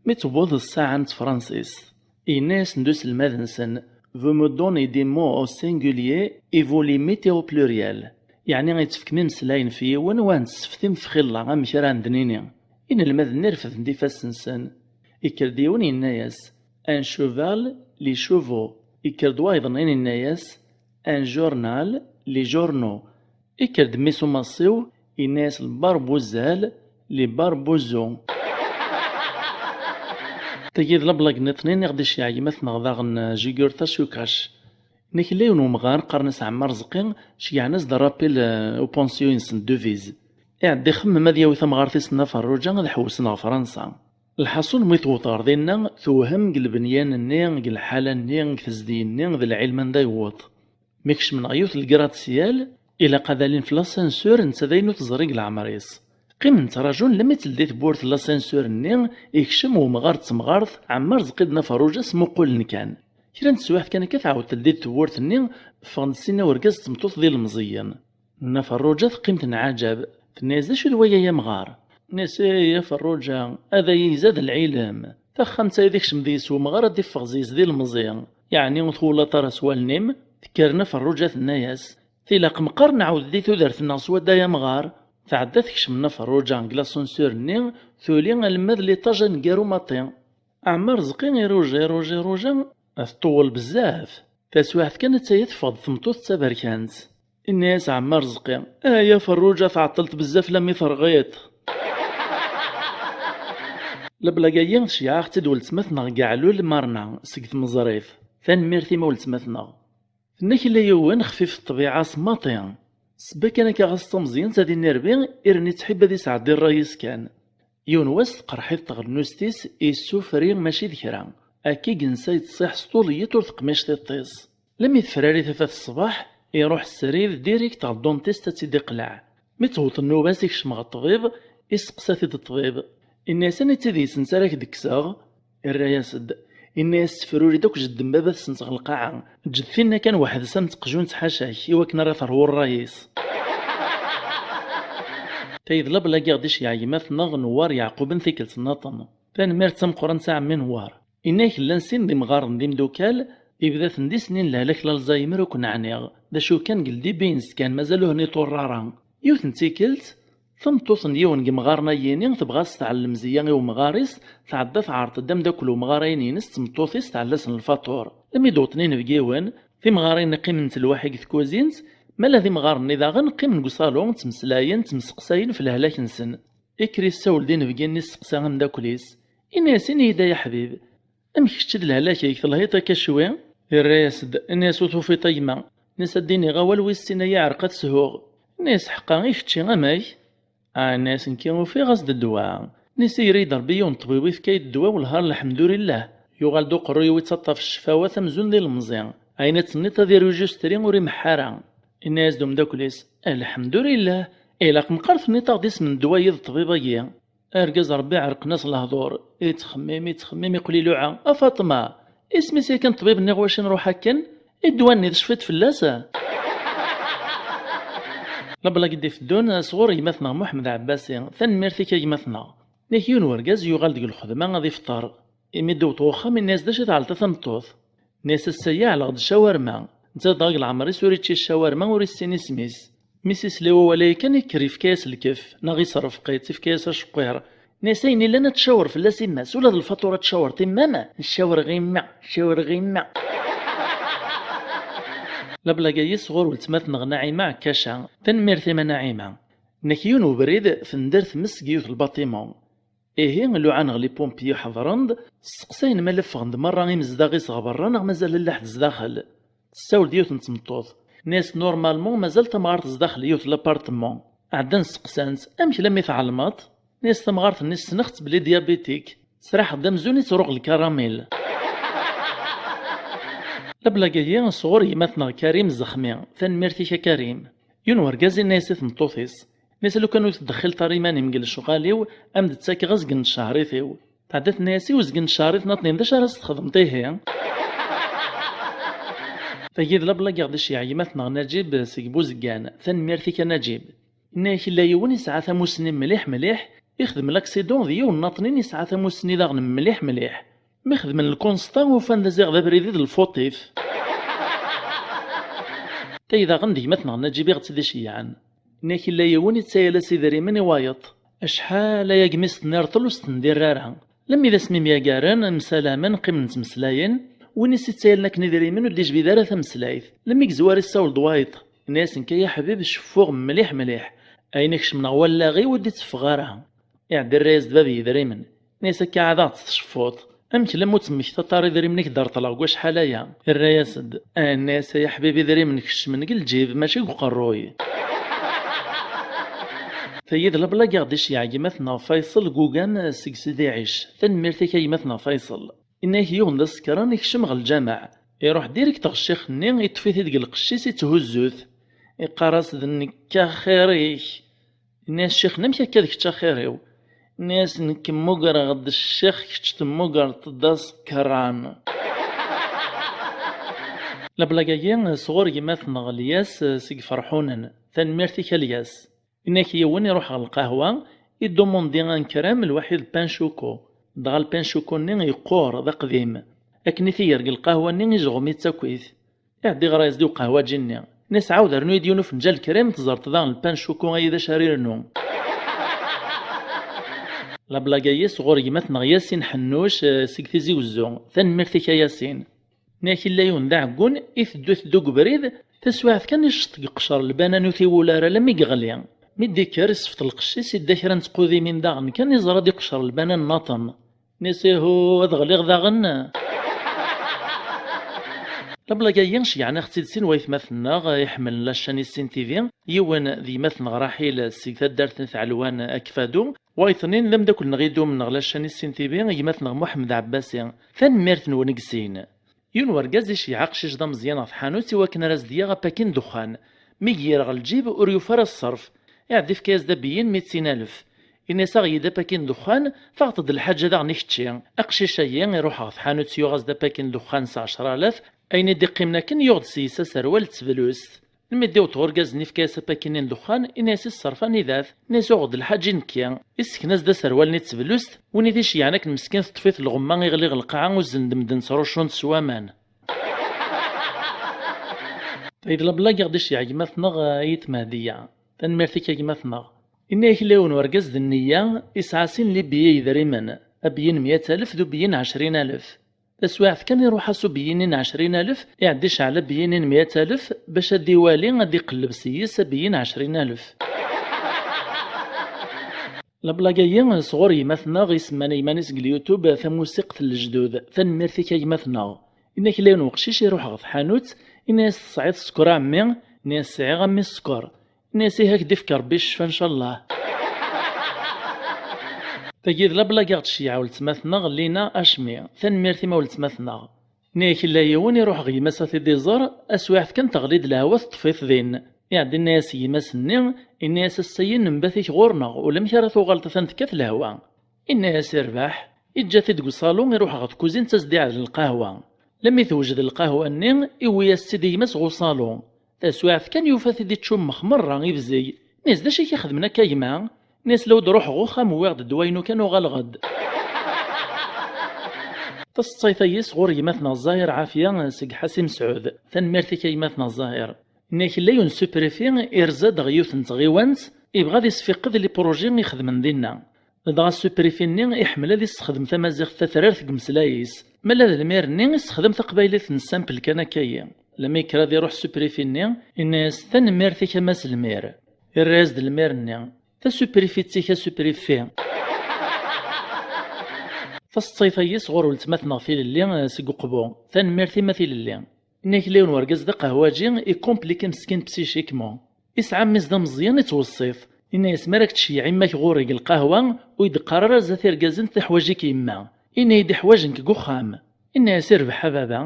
Mi tewweḍ ssaɛa n tefransist, yenna-yasen-d uselmad-nsen: Vous me donnez des mots au singulier et vous les mettez au pluriel." Yeɛni, yettefkem imeslayen f yiwen, wa n tseftim f xilla, amek ara n-d-nini. Inelmaden-nni refden-d ifassen-nsen. Ikker-d yiwen, yenna-yas: "Un cheval, les chevaux." Ikker-d wayeḍ-nni, yenna-yas: "Un journal, les journaux." Ikker-d mmi-s umaṣṣiw, yenna-yas: "Lbarbuzal, les barbuzo." Tagi d lablag nniḍen i ɣ-d-iceyyeɛ gma-tneɣ daɣen, eh, Jugurta Cukac. Nekk, yella yiwen wemɣar, qqaren-as Ɛemmar Rzqi, ceyyɛen-as-d rappel, eh, au pension-ines n devise. Iɛedda ixemmem ad yawi tamɣart-is n Nna Ferruǧa ad ḥewwsen ɣer Fransa. Lḥaṣun, mi tewweḍ ɣer dinna, tewhem deg lebnyan-nni, deg lḥala-nni, deg tezdeg-nni, d lɛilm anda yewweḍ. Mi kecmen ɣer yiwet n lgratte-ciel, ilaq ad alin f l'ascenseur, netta d ayen ur teẓri deg leɛmer-is. Qqimen ttrajun lammi teldi tewwurt n l'ascenseur-nni, ikcem wemɣar d temɣart, Ɛemmar Rzqi d Nna Ferruǧa smuqulen kan. Kra n teswiɛt kan akka, tɛawed teldi-d tewwurt-nni, ffɣen-d sin n urgaz d tmeṭṭut d ilemẓiyen. Nna Ferruǧa teqqim tenɛaǧab, tenna-yas: "D acu d waya, ay amɣar?" Nna-yas: "Ay a Ferruǧa, ad iyi-izad lɛilem. Taxxamt-a i d-ikcem deg-s wemɣar, ad d-iffeɣ deg-s d ilemẓi. Yeɛni ur twalaḍ ara s wallen-im?" Tekker Nna Ferruǧa tenna-yas: "Tilaq meqqar nɛawed di tudert-nneɣ s wadda, ay amɣar." Tɛedda tekcem Nna Ferruǧa deg l'ascenseur-nni, tuli alma d l'étage aneggaru maḍi. Ɛemmar Rzqi iruja, iruja, iruja, teṭṭuwel bezzaf. Taswiɛt kan, atta-ya teffeɣ-d tmeṭṭut d taberkant. Inna-yas Ɛemmar Rzqi: "Ay a Ferruǧa, tɛeṭṭleḍ bezzaf lammi terɣiḍ." Lablag-agi tceyyeɛ-aɣ-tt-id weltma-tneɣ Gaɛlul Marna seg Tmeẓrit. Tanemmirt-im a weltma-tneɣ. Tenna-k: "Yella yiwen xfif ṭṭbiɛa s maṭi. Sebba kan akka ɣas d tameẓyant ad inerbi, irni ttḥib ad isɛeddi ṛṛay-is kan. Yiwen wass teqreḥ-it tɣennust-is, issufri mačči d kra. Akka i yensa yettṣiḥ s ṭul-iyyet ur teqmic tiṭ-is. Lammi tefrari tafat ṣṣbeḥ, iruḥ srid direct ɣer ddentist ad tt-id-iqleɛ. Mi tewweḍ nnuba-s ikcem ɣer ṭṭbib, isteqsa-t-id ṭṭbib. Inna-yas: 'Anita i d yis-nnes ara k-d-kkseɣ?' Irra-yas-d. Inna-yas: 'Ssefruri-d akk jedden baba-tsent ɣer lqaɛa. Ǧǧet tinna kan weḥd-s am teqjunt ḥaca-k, i wakken ara terwu ṛṛay-is.'" Tayi d lablag i ɣ-d-iceyyeɛ gma-tneɣ Newwar Yeɛquben tikkelt nniḍen. Tanemmirt d tameqqrant a ɛemmi Newwar. Inna-k llan sin d imɣaren d imdukal, ibda-ten di snin lehlak l'Alzheimer ur ken-ɛniɣ. D acu kan, deg ldibi-ines kan, mazal ur ten-iṭurr ara. Yiwet n tikkelt, tameṭṭut n yiwen n yemɣaren-ayini tebɣa ad s-tɛell lemzeyya i umɣar-is, tɛedda tɛerḍ-d ameddakel umɣar-ayini-ines d tmeṭṭut-is, tɛella-sen lfaṭur. Imi d-wwḍen inebgiwen, timɣarin qqiment lwaḥi deg tkuzint, ma la d imɣaren-nni daɣen qqimen deg uṣalu, ttmeslayen, ttemseqsayen f lehlak-nsen. Ikker yessawel-d inebgi-nni, yesteqsa ameddakel-is, inna-yas: "Ini-yi-d ay aḥbib, amek kečči d lehlak-ik, telhiḍ akka cwi?" Irra-yas-d, inna-yas: "Ur tufiḍ a gma, inna-yas, ad d-iniɣ awal wis sin ay iɛreq ad t-shuɣ." Inna-yas: "Ḥeqqa, i kečči amek?" Ah, inna-yas: "Nekki ufiɣ-as-d ddwa. Inna-yas: Iger-iyi-d Rebbi yiwen n ṭṭbib, ifka-yi-d ddwa, wellah ar lḥemdurillah. Yuɣal-d uqerruy-iw ittaṭṭaf ccfawat amzun d ilemẓi. Ayen i d-tenniḍ ad irujustri ur imeḥḥa ara." Inna-yas-d umeddakel-is: "Lḥemdurillah, ilaq meqqar tenniḍ-aɣ-d isem n ddwa-yi d ṭṭbib-agi." Argaz Rebbi ɛerqen-as lehdur, ittxemmim, ittxemmim, iqqel iluɛa: "A Faṭma, isem-is yakan ṭṭbib-nni ɣer wacu nruḥ akken? I ddwa-nni tecfiḍ fell-as?" Lablag i d-iteddun sɣur gma-tneɣ Muḥemmed Ɛebbasi, tanemmirt-ik a gma-tneɣ. Nek yiwen wergaz yuɣal deg lxedma ad ifṭer. Imi d-tewweḍ ɣer uxxam, inna-yas: "D acu i tɛelleḍ a tameṭṭut?" Inna-yas: "Ass-aya ɛelleɣ-d ccawurma." Netta dɣa deg leɛmer-is ur ičči ccawurma, ur issin isem-is. Mi s-isla i wawal-agi kan, ikker ifka-yas lkef, neɣ isrefq-itt, ifka-yas aceqqir. Inna-yas: "Ayen illan ad tcawreḍ fell-as yemma-s, ula d lfaṭura ad tcawreḍ i yemma-m?" "Ncawreɣ i yemma, ncawreɣ i yemma." Lablag-agi sɣur weltma-tneɣ Naɛima Ɛekkaca. Tanemmirt-im a Naɛima. Nek yiwen ubrid, tender tmes deg yiwet lbatimu. Ihi, luɛan ɣer les pompiers ḥeḍren-d, steqsayen ma la ffɣen-d merra imezdaɣ-is ɣer berra neɣ mazal llan-d zdaxel. Tessawel-d yiwet n tmeṭṭut. Tenna-yas: "Normalement, mazal tamɣart zdaxel yiwet n l'appartement." Ɛeddan steqsan-tt: "Amek lammi tɛelmeḍ?" Tenna-yas tamɣart-nni: "Ssneɣ-tt belli diabétique." Sraḥeɣ-d amzun ittruɣ lkaramil. Lablag-agi sɣur gma-tneɣ Karim Zexmi. Tanemmirt-ik a Karim. Yiwen wergaz inna-yas i tmeṭṭut-is, inna-yas: "Lukan ur teddexxileḍ ara iman-im deg lecɣal-iw, am d-ttakeɣ azgen n tcehrit-iw." Tɛedda tenna-yas: "I uzgen n tcehrit-nniḍen-im d acu ara s-txedmeḍ ihi?" Tagi d lablag i ɣ-d-iceyyeɛ gma-tneɣ Naǧib seg Buzeggan. Tanemmirt-ik a Naǧib. Inna-yak illa yiwen isɛa tamussni mliḥ mliḥ, ixdem l'accident d yiwen nniḍen isɛa tamussni daɣen mliḥ mliḥ. Mi xedmen lkunsṭa, ufan d aziɣ d abrid i d lfuṭ-is. Tay daɣen d gma-tneɣ Naǧib i ɣ-tt-id-iceyyɛen. Inna-yak illa yiwen ittayal-as idrimen i wayeḍ. Acḥal aya gmi s-tenna irṭel ur s-tendir ara. Lemmi d asmi myagaren, msalamen, qqimen ttmeslayen, win i s-ittayalen akken idrimen ur d-ijbid ara tameslayt. Lemmi yezwar issawel-d wayeḍ. Inna-yas: "Nekk ay aḥbib ceffuɣ mliḥ mliḥ. Ayen ikecmen ɣer wallaɣ-iw ur d-itteffeɣ ara." Iɛeddi irra-yas-d bab yedrimen. Inna-yas: "Akka ɛad ad ɣ-tt-tceffuḍ. Amek lemmu ur temmektaḍ ara idrimen i k-d-reṭleɣ deg wacḥal aya?" Irra-yas-d. Inna-yas: "Ay aḥbib, idrimen kecmen deg lǧib, mačči deg uqerruy." Tagi d lablag i ɣ-d-iceyyeɛ gma-tneɣ Faysel Gugan seg Sidi Ɛic. Tanemmirt-ik a gma-tneɣ Faysel. Inna-yak yiwen d asekran ikcem ɣer lǧameɛ. Iruḥ direct ɣer ccix-nni, iṭṭef-it-id deg lqecc-is, itthuzzu-t. Iqqar-as: "D nekk axir-ik." Inna-yas ccix-nni: "Amek akka d kečč axir-iw?" Inna-yas: "Nekk mmugreɣ-d ccix, kečč temmugreḍ-d asekran." Lablag-agi sɣur gma-tneɣ Lyas seg Ferḥunen. Tanemmirt-ik a Lyas. Inna-yak yiwen iruḥ ɣer lqahwa, idumundi un crème, lwaḥid pain choco. Dɣa lpain choco-nni yeqqur, d aqdim. Akken i t-iger deg lqahwa-nni, ijeɣum-itt akkit. Iɛedda iɣra-yas-d i uqehwaǧi-nni. Inna-yas: "Ɛawed rnu-yi-d yiwen ufenǧal crème, teẓreḍ daɣen lpain choco-ayi d acu ara irnu." Lablag-ayi sɣur gma-tneɣ Yasin Ḥennuc, eh, seg Tizi Wezzu. Tanemmirt-ik a Yasin. Nniɣ-ak illa yiwen d aɛeggun, iteddu iteddu deg ubrid, taswiɛt kan icceṭ deg qecr lbanan ur t-iwul ara alammi yeɣli. Mi d-ikker isfeḍ lqecc-is, idda kra n tqudimin daɣen kan iẓra-d iqecr lbanan nniḍen. Nniɣ-as: "Ihu, ad ɣliɣ daɣen?" Lablag-ayi ceyyɛen-aɣ-tt-id sin waytmaten-nneɣ iḥemmlen la chaîne Issin T V, yiwen d gma-tneɣ Raḥil seg taddart n At Ɛelwan Akfadu, wayeḍ-nni d ameddakel-nneɣ idumen ɣer la chaîne Issin T V, gma-tneɣ Muḥemmed Ɛebbasi. Tanemmirt-nwen deg sin. Yiwen wergaz iceyyeɛ aqcic d ameẓyan ɣer tḥanut i wakken ara as-d-yaɣ apakin n ddexxan. Mi yir ɣer lǧib ur yufi ara ṣṣerf. Iɛedda ifka-yas-d abiyyin mitin alef. Ini-as: "Aɣ-iyi-d apakin n ddexxan, taɣeḍ-d lḥaǧa daɣen i kečči." Aqcic-ayi iruḥ ɣer tḥanut yuɣ-as-d apakin n ddexxan s ɛecra alaf, ayen i d-iqqimen akken yuɣ-d seg-s aserwal d teblust. Mi d-iweḍ urgaz-nni ifka-yas apakin-nni n ddexxan, ini-as i ṣṣerf: "Anida-t?" Ini-as: "Uɣeɣ-d lḥaǧa-nni nekki." Issken-as-d aserwal-nni d teblust, win i t-iceyyɛen akken meskin teṭṭef-it lɣemma iɣli ɣer lqaɛa uzzen-d medden ttrucun-t s waman. Tayeḍ lablag i ɣ-d-iceyyeɛ gma-tneɣ, eh, Ayt Mehdiya. Tanemmirt-ik a gma-tneɣ. Ini-ak illa yiwen urgaz d nniya, isɛa sin libiya yedrimen, abeyyin meyya alef d ubeyyin ɛecrin alef. Taswiɛt kan iruḥ-as ubeyyin-nni n ɛecrin alef, iɛedda iceɛl abeyyin-nni n meyya alef, bac ad d-iwali, ad d-iqelleb s-yes abeyyin n ɛecrin alef. Lablag-ayi sɣur gma-tneɣ isemman i yiman-is deg lyutube Tamusiqt n Lejdud. Tanemmirt-ik a gma-tneɣ. Ini-ak illa yiwen weqcic iruḥ ɣer tḥanut, ini-as: "Tesɛiḍ sskeṛ a ɛemmi?" Ini-as: "Sɛiɣ a mmi sskeṛ." Ini-as: "Ihi ad k-d-ifk Ṛebbi ccfa ncallah." Tagi d lablag i ɣ-d-tceyyeɛ weltma-tneɣ Lina Acmi. Tanemmirt-im a weltma-tneɣ. Ini-ak illa yiwen iruḥ ɣer gma-s ad t-id-iẓer, taswiɛt kan teɣli-d lehwa teṭṭef-it din. Iɛedda inna-yas i gma-s-nni, inna-yas: "Ass-ayi nembat-ik ɣur-neɣ, ulamek ara tuɣaleḍ atan tekkat lehwa." Inna-yas: "Irbeḥ." Iǧǧa-t-id deg uṣalu, iruḥ ɣer tkuzint ad s-d-iɛdel lqahwa. Lemmi tewjed lqahwa-nni, iwwi-yas-tt-id i gma-s ɣer uṣalu. Taswiɛt kan yufa-t-id iččummex merra, ibzeg. Inna-yas: "D acu i k-ixedmen akka a gma?" Inna-yas: "Law d-ruḥeɣ uxxam, wwiɣ-d ddwa-inu kan uɣaleɣ-d." Taseḍsayt-ayi sɣur gma-tneɣ Zahir Ɛafya seg Ḥasi Mesɛud. Tanemmirt-ik a gma-tneɣ Zahir. Inna-ak illa yiwen suprifi irza-d ɣer yiwet n tɣiwant, ibɣa ad isfiqed les projets ixedmen dinna. Dɣa suprifi-nni iḥemmel ad issexdem tamaziɣt tatrart deg umeslay-is. Ma la d lmir-nni issexdem taqbaylit n simple kan akka-yi. Lemmi yekker ad iruḥ suprifi-nni, inna-yas: "Tanemmirt-ik a Mass Lmir." Irra-yas-d lmir-nni: "Tasuprifit-ik a suprifi." Taseḍsayt-ayi sɣur weltma-tneɣ Tilelli, eh, seg Uqbu. Tanemmirt-im a Tilelli. Inna-ak illa yiwen wergaz d aqehwaǧi, ikompliki meskin psychiquement. Isɛa mmi-s d ameẓyan, ittweṣṣit. Inna-yas: "Mi ara k-tceyyeɛ yemma-k ɣur-i deg lqahwa, ur yi-d-qqar ara zdat irgazen tiḥwaǧ-ik yemma." Ini-yi-d iḥwaǧen-k deg uxxam. Ini-as irbeḥ a baba.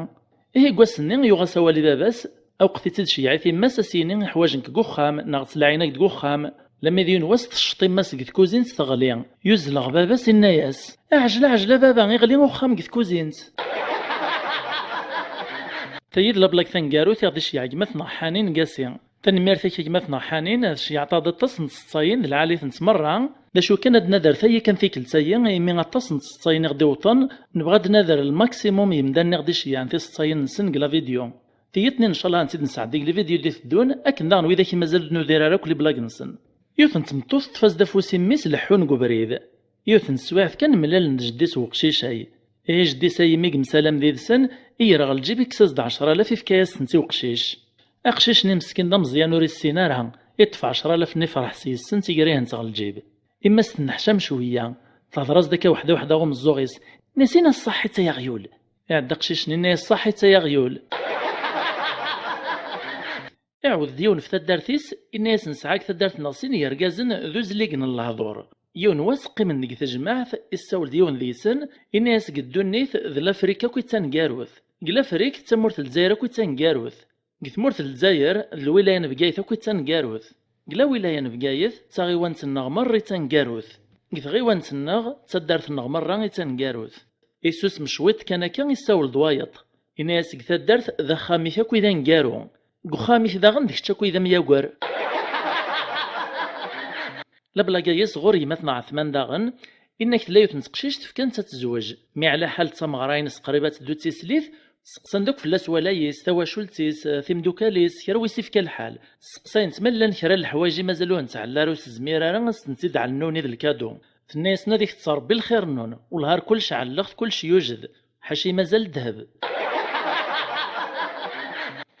Ihi deg wass-nni yuɣ-as awal i baba-s, awqet i tt-id-ceyyeɛ i timma-s a s-yini iḥwaǧen-k deg uxxam neɣ ttlaɛin-ak-d deg uxxam. Lammi d yiwen wass tecceḍ imma-s deg tkuzint teɣli. Yuzzel ɣer baba-s inna-yas: "Aɛjel aɛjel a baba, iɣli uxxam deg tkuzint." Tayi d lablag taneggarut i ɣ-d-iceyyeɛ gma-tneɣ Ḥanin Gasi. Tanemmirt-ik a gma-tneɣ Ḥanin, tceyyeɛeḍ-aɣ-d aṭas n tseḍsayin d lɛali-tent merra. D acu kan, ad nader tayi kan tikkelt-ayi, imi aṭas n tseḍsayin i ɣ-d-iwṭen, nebɣa ad nader lmaksimum yemdanen i ɣ-d-iceyyɛen tiseḍsayin-nsen deg la vidéo. Tiyiḍ-nni ncallah ad tt-id-nesɛeddi deg la vidéo d-iteddun, akken daɣen widak i mazal ur nudir ara akk liblag-nsen. Yiwet n tmeṭṭut teṭṭef-as-d afus i mmi-s leḥḥun deg ubrid. Yiwet n teswiɛt kan mlalen d jeddi-s weqcic-ay. Ihi jeddi-s-ay imi yemsalam did-sen, i yerɣ lǧib, ikkes-as-d ɛecra alaf, ifka-yas-tent i uqcic. Aqcic-nni meskin d ameẓyan ur issin ara, iṭṭef ɛecra alaf-nni, ferḥ s yes-sent, iger-ihent ɣer lǧib. Imma-s tenneḥcam cwiyya, tehder-as-d akka weḥda weḥda ɣ umeẓẓuɣ-is, inna-as: "Ṣaḥit ay aɣyul." Iɛedda aqcic-nni inna-as: "Ṣaḥit ay aɣyul." Iɛawed-d yiwen f taddart-is, inna-as: "Nesɛa deg taddart-nneɣ sin yergazen d uzligen n lehdur. Yiwen wass qqimen deg tejmaɛt, issawel-d yiwen deg-sen, inna-as: 'Deg ddunit d Lafrik akk i d taneggarut. Deg Lafrik d tamurt n Lezzayer akk i d taneggarut. Deg tmurt n Lezzayer d lwilaya n Bgayet akk i d taneggarut. Deg lawilaya n Bgayet d taɣiwant-nneɣ merra i d taneggarut. Deg tɣiwant-nneɣ d taddart-nneɣ merra i d taneggarut.'" Isusem cwiṭ kan akka, issawel-d wayeḍ. Inna-as: "Deg taddart d axxam-ik akk i d aneggaru. Deg uxxam-ik daɣen d kečč akk i d amyager." Lablag-agi sɣur gma-tneɣ Ɛetman daɣen, inna-k tella yiwet n teqcict fkan-tt ad tezweǧ. Mi ɛla ḥal d tameɣra-ines qrib ad teddu d tislit, seqsan-d akk fell-as walay-is, tawacult-is, timdukal-is, kra wis ifka lḥal. Seqsayen-tt ma llan kra n leḥwayeǧ i mazal ur nettɛelli ara, ur s-tezmir ara ad s-tent-id-ɛlennun i d lkadu. Tenna-yasen: "Ad ikteṣ Rebbi lxir-nnun, wellah ar kullec ɛelleɣ-t, kullec yujed, ḥaci mazal ddheb."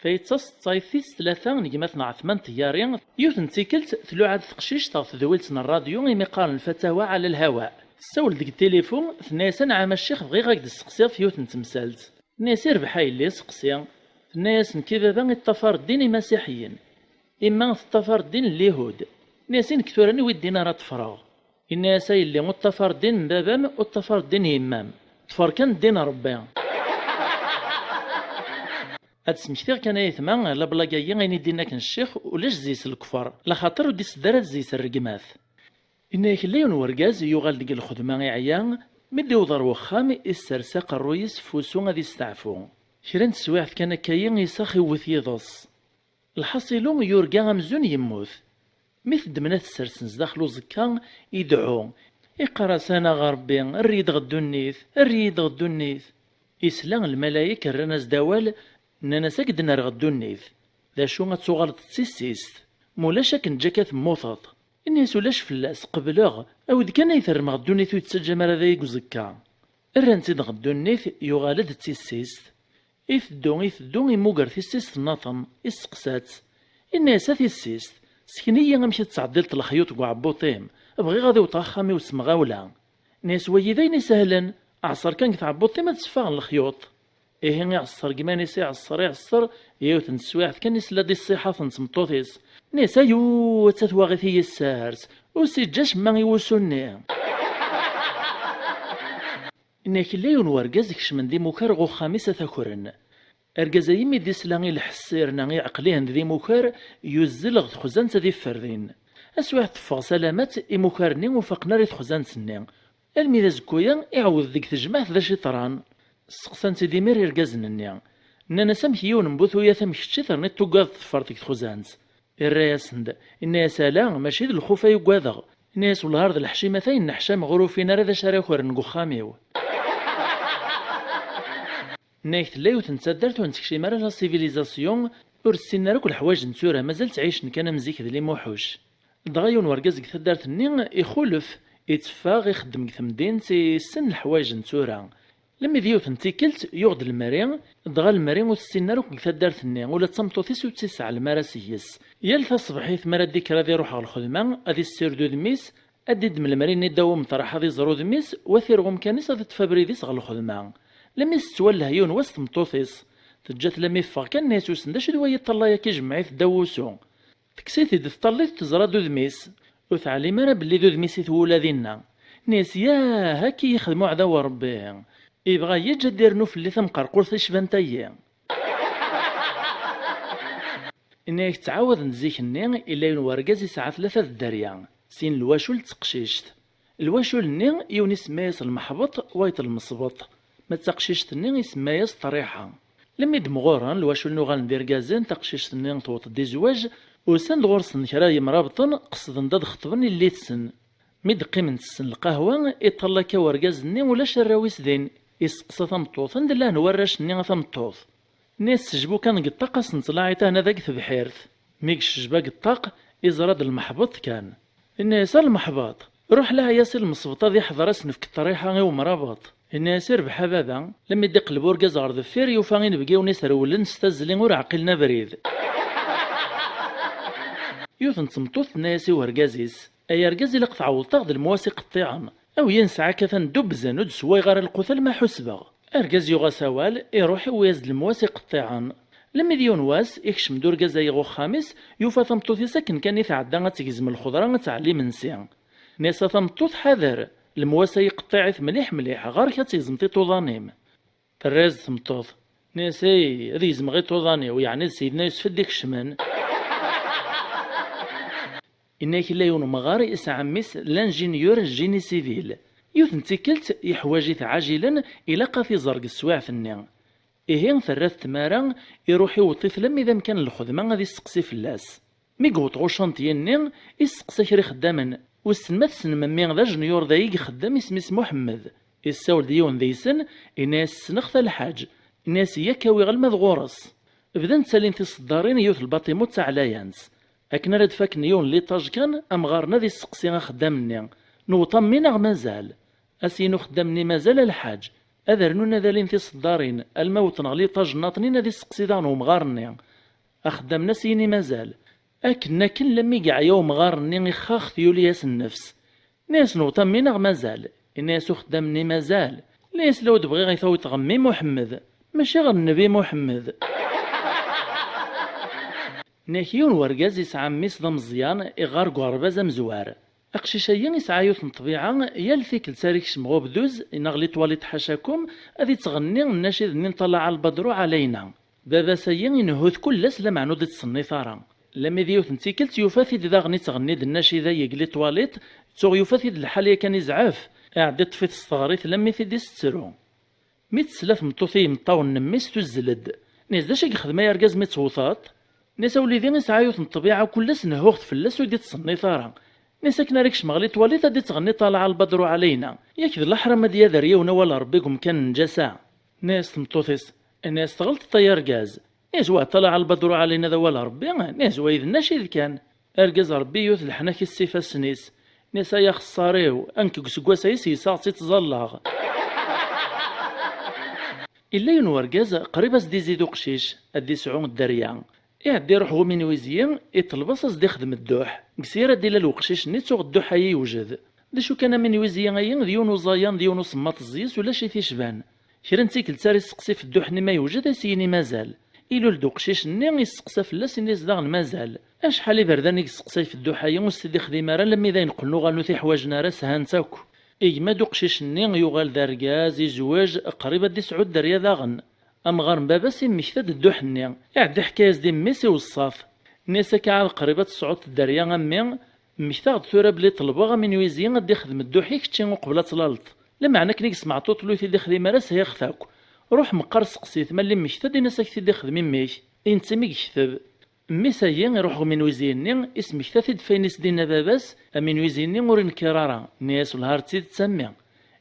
Tayi d taseḍsayt tis tlata n gma-tneɣ Ɛetman Ṭeyyari. Yiwet n tikkelt, tluɛa-d teqcict ɣer tedwilt n rradyu imi qqaren lfatawa ɛla lhawa. Tessawel deg tilifu, tenna-yas: "Anɛam a ccix, bɣiɣ ad k-d-sseqsiɣ f yiwet n temsalt." Tenna-yas: "Irbeḥ a yelli, seqsi." Tenna-yas: "Nekk i baba i ṭṭafar ddin imasiḥiyen. Imma teṭṭafar ddin n lyihud." Tenna-yas: "I nekk tura aniwi ddin ara ṭṭfreɣ?" Inna-yas: "A yelli, ur ṭṭafar ddin n baba-m, ur ṭṭafar ddin n yemma-m. Ṭṭfer kan ddin n Rebbi." Ad d-smektiɣ kan a yetma, lablag-agi ayen i d-inna akken ccix, ulac zzi-s lekfer, laxaṭer ur d-isedda ara zzi-s rregmat. Inna-yak: "Illa yiwen wergaz yuɣal deg lxedma iɛya, mi d-iwweḍ ar wexxam, issers aqerruy-is f wusu ad isteɛfu. Kra n teswiɛt kan akka-yi, isax iwwet yiḍes. Lḥaṣilu, yurga amzun yemmut. Mi t-ddmen ad t-ssersen zdaxel uẓekka, idɛu. Iqqar-as: 'Anaɣ a Rebbi, err-iyi-d ɣer ddunit, err-iyi-d ɣer ddunit.'" Isla lmalayek rran-as-d awal, nnan-as: "Ad k-d-nerr ɣer ddunit. D acu, ad tuɣaleḍ d tissist. Ma ulac, ad k-neǧǧ akka temmuteḍ." Inna-yas: "Ulac fell-as, qebleɣ. Awi-d kan ad yi-terrem ɣer ddunit ur yi-d-tettaǧǧam ara dayi deg uẓekka." Rran-t-id ɣer ddunit, yuɣal-d d tissist. Iteddu, iteddu, imuger tissist nnaṭen, isteqsa-tt. Inna-yas: "A tissist, sken-iyi amek i tettɛeddileḍ lexyuṭ deg uɛebbuṭ-im, bɣiɣ ad iwṭeɣ axxam-iw s temɣawla." Inna-yas: "Wagi d ayen isehlen, ɛṣer kan deg tɛebbuṭ-im ad d-seffaɣen lexyuṭ." Ihi iɛṣer gma-ines, iɛṣer, iɛṣer, yiwet n teswiɛt kan isla-d i ṣṣiḥat n tmeṭṭut-is. Inna-yas: "Ayuu, atta twaɣit i yi-ssers, ur s-iǧǧa acemma i wusu-nni." Inna-k illa yiwen wergaz ikecmen d imukar ɣer uxxam-is ad t-akren. Argaz-ayi mi d-isla i lḥess yerna iɛeqqel-ihen d imukar, yuzzel ɣer texzant ad iffer din. Aswiɛt teffeɣ salamat, imukar-nni ur faqen ara i texzant-nni. Almi d azekka-ya, iɛawed deg tejmaɛt d acu yeḍran. Sseqsan-t-id imir irgazen-nni. Nnan-as: "Amek yiwen n bu tuyat am kečč i terniḍ tuggadeḍ teffreḍ deg texzant?" Irra-yasen-d, inna-yas: "Ala, mačči d lxuf ay ugadeɣ." Inna-yas: "Wellah ar d leḥcimat ay nneḥcam ɣur ufin ara d acu ara akren deg uxxam-iw." Inna-yak tella yiwet n taddart ur nettekcim ara la civilisation, ur ssinen ara akk leḥwayeǧ n tura, mazal ttɛicen kan am zik d limuḥuc. Dɣa yiwen wergaz deg taddart-nni ixulef, itteffeɣ, ixeddem deg temdint, issen leḥwayeǧ n tura. Lemmi d yiwet n tikkelt, yuɣ-d lemri, dɣa lemri ur t-ssinen ara akk deg taddart-nni, ula d tameṭṭut-is ur tt-isseɛlem ara seg-s. Yal taṣebḥit mi ara d-ikker ad iruḥ ɣer lxedma, ad issired udem-is, ad d-iddem lemri-nni ddaw umeṭreḥ ad iẓer udem-is, u ad t-irɣ umkan-is ad iṭṭef abrid-is ɣer lxedma. Lemmi s-tettwalleh yiwen wass tmeṭṭut-is, teǧǧa-t lemmi yeffeɣ kan, inna-yas: "Wissen d acu d wayi ṭṭalay akka ijemmeɛ-it ddaw wusu." Tekkes-it-id tṭallit, teẓra d udem-is. Ur teɛlim ara belli d udem-is i twula dinna. Nni-as: "Yah, akka i yexdem uɛdaw n Ṛebbi. Ibɣa yeǧǧ ad d-irnu fell-i tamqerqurt icban tayi." Inna-yak: "Ttɛawaden zik-nni, illa yiwen wergaz yesɛa tlata d dderya, sin lwacul d teqcict. Lwacul-nni, yiwen isemma-yas Lmeḥbeṭ, wayeḍ Lmesbeṭ, ma d taqcict-nni isemma-yas Ṭṭriḥa. Lemmi d-mɣuren, lwacul-nni uɣalen d irgazen, taqcict-nni tewweḍ-d i zzwaǧ, usan-d ɣur-sen kra n yemrabṭen, qesden-d ad xeṭben illi-tsen. Mi d-qqimen tessen lqahwa, iṭṭal akka wergaz-nni ulac arraw-is din, isteqsa tameṭṭut: 'Anda llan warrac-nni a tameṭṭut?' Nni-as: 'Sejbu kan deg ṭṭaq, asen-ttlaɛi tahna deg tebḥirt.' Mi yecba deg ṭṭaq, iẓra-d Lmeḥbeṭ kan. Inna-yas: 'A Lmeḥbeṭ, ruḥ laɛi-yas i Lmesbeṭ ad iḥḍer, ad s-nefk ṭṭriḥa i umrabeṭ.' Inna-yas: 'Irbeḥ a baba.' Lemmi d-iqelleb urgaz ɣer deffir, yufa inebgiwen-is rewlen s tazzli ur ɛqilen abrid. Yiwet n tmeṭṭut tenna-yas i urgaz-is: 'Ay argaz, ilaq tɛawdeḍ-aɣ-d lemwas iqeṭṭiɛen. Awi-yi nesɛa akka tandubbzen, ur d-sswayeɣ ara lqut alma ḥusbeɣ.' Argaz yuɣ-as awal, iruḥ iwi-yas-d lemwas iqeṭṭiɛen. Lemmi d yiwen wass, ikcem-d urgaz-ayi ɣer uxxam-is, yufa tameṭṭut-is akken kan i tɛedda ad tegzem lxeḍra ad tɛelli imensi. Nni-as: 'A tameṭṭut, ḥader, lemwas-ayi qeṭṭiɛit mliḥ mliḥ, ɣer-k ad tegzem tiṭuḍan-im.' Terra-yas-d tmeṭṭut, nni-as: "Ay, ad gezmeɣ iṭuḍan-iw, yeɛni d Sidna Yusef i d-ikecmen." Inna-k illa yiwen umɣar isɛa mmi-s, d l'ingénieur génie civil. Yiwet n tikkelt, yeḥwaǧ-it ɛajilen, ilaq ad t-iẓer deg teswiɛt-nni. Ihi, terra-t tmara, iruḥ iweṭṭ-it lammi d amkan n lxedma ad isteqsi fell-as. Mi yewweḍ ɣer ucanṭyi-nni, isteqsa kra ixeddamen: "Wissen ma tessnem mmi d ajenyur da i ixeddem, isem-is Muḥemmed?" Issawel-d yiwen deg-sen, inna-yas: "Ssneɣ-t a lḥaǧ." Inna-yas: "Iyya-k awiɣ alma d ɣur-s." Bdan ttalin tiseddarin i yiwet n lbaṭimut d taɛlayant. Akken ara d-fakken yiwen n liṭaj kan, amɣar-nni ad isteqsi axeddam-nni: "Newweḍ a mmi neɣ mazal?" As-yini uxeddam-nni: "Mazal a lḥaǧ." Ad rnun ad alin tiseddarin, alma wwḍen ɣer liṭaj nniḍen ad isteqsi daɣen umɣar-nni. Axeddam-nni as-yini: "Mazal." Akken akken lammi yeɛya umɣar-nni, ixxax, tyuli-yas nnefs. Inna-yas: "Newweḍ a mmi neɣ mazal?" Inna-yas uxeddam-nni: "Mazal." Inna-yas: "Law d-bɣiɣ i tawiḍ ɣer mmi Muḥemmed, mačči ɣer nnbi Muḥemmed." Inna-k yiwen wergaz yesɛa mmi-s d ameẓyan, iɣɣar deg uɣerbaz amezwar. Aqcic-agi yesɛa yiwet n ṭṭbiɛa, yal tikkelt ara ikcem ɣer ubduz, neɣ les toilettes ḥacakum, ad ittɣenni nnacid-nni n Ṭalaɛ lbadru ɛalayna. Baba-s-agi inehhu-t kul ass, lameɛna ur d-ittṣennit ara. Lammi d yiwet n tikkelt, yufa-t-id daɣen ittɣenni-d nnacida deg les toilettes, tuɣ yufa-t-id lḥal yakan izɛef, iɛedda iṭṭef-it s teɣrit lammi t-id-itettru. Mi tesla tmeṭṭut i yimeṭṭawen n mmi-s, tuzzel-d. Inna-yas: "D acu i yexdem ay argaz mi tewteḍ?" Inna-yas: "A wlidi, isɛa yiwet n ṭṭbiɛa, kul ass nehhuɣ-t fell-as, ur d-ittṣennit ara. Inna-yas akken ara kecmeɣ les toilettes ad d-ittɣenni Ṭalaɛ lbadru ɛalayna. Yak d leḥram ad d-yader yiwen awal Ṛebbi deg umkan n nnǧasa." Inna-yas tmeṭṭut-is: "Inna-yas tɣelṭeḍ ay argaz." Inna-yas: "Wa Ṭalaɛ lbadru ɛalayna d awal Ṛebbi?" Inna-yas: "Wa d nnacid kan." Argaz Ṛebbi yewwet leḥnak-is s ifassen-is. Inna-yas: "Ay axeṣṣar-iw, a nekk deg useggas-a i s-yesɛa ttẓallaɣ." Illa yiwen wergaz qrib ad s-d-izid uqcic, ad d-isɛu dderya. Iɛedda iruḥ ɣer uminwizyi, iṭleb-as ad s-d-ixdem dduḥ. Deg sya ara d-ilal uqcic-nni tuɣ dduḥ-ayi yewjed. D acu kan, aminwizyi-ayi d yiwen uẓayan, d yiwen usemmaṭ ẓẓyes, ulac i t-icban. Kra n tikkelt ara isteqsi f dduḥ-nni ma yewjed, a s-yini mazal. Ilul-d uqcic-nni, isteqsa fell-as, inna-yas daɣen mazal. Acḥal iberdan i yesteqsay f dduḥ-ayi, ur s-t-id-ixdim ara, lammi d ayen qqlen uɣalen ur t-iḥwaǧen ara, shan-t akk. Igma-d uqcic-nni, yuɣal d argaz, izweǧ, qrib ad d-isɛu dderya daɣen. Amɣar n baba-s immekta-d dduḥ-nni, iɛedda iḥka-yas-d i mmi-s, iweṣṣa-t. Inna-yas: "Akka ɛad qrib ad tesɛuḍ dderya a mmi, mmektaɣ-d tura belli ṭelbeɣ aminwizi ad d-ixdem dduḥ i kečči uqbel ad tlaleḍ. Lameɛna akken i yesmeɛṭuṭ ur t-id-ixdim ara, shiɣ-t akk. Ruḥ meqqar seqsi-t, ma lliɣ mmekta-d, in-as ad k-t-id-ixdem i mmi-k." I netta mi yekteb. Mmi-s-ayi iruḥ ɣer uminwizi-nni, ismekta-t-id f ayen i s-d-inna baba-s, aminwizi-nni ur inkir ara, inna-yas: "Wellah ar d tidet a mmi."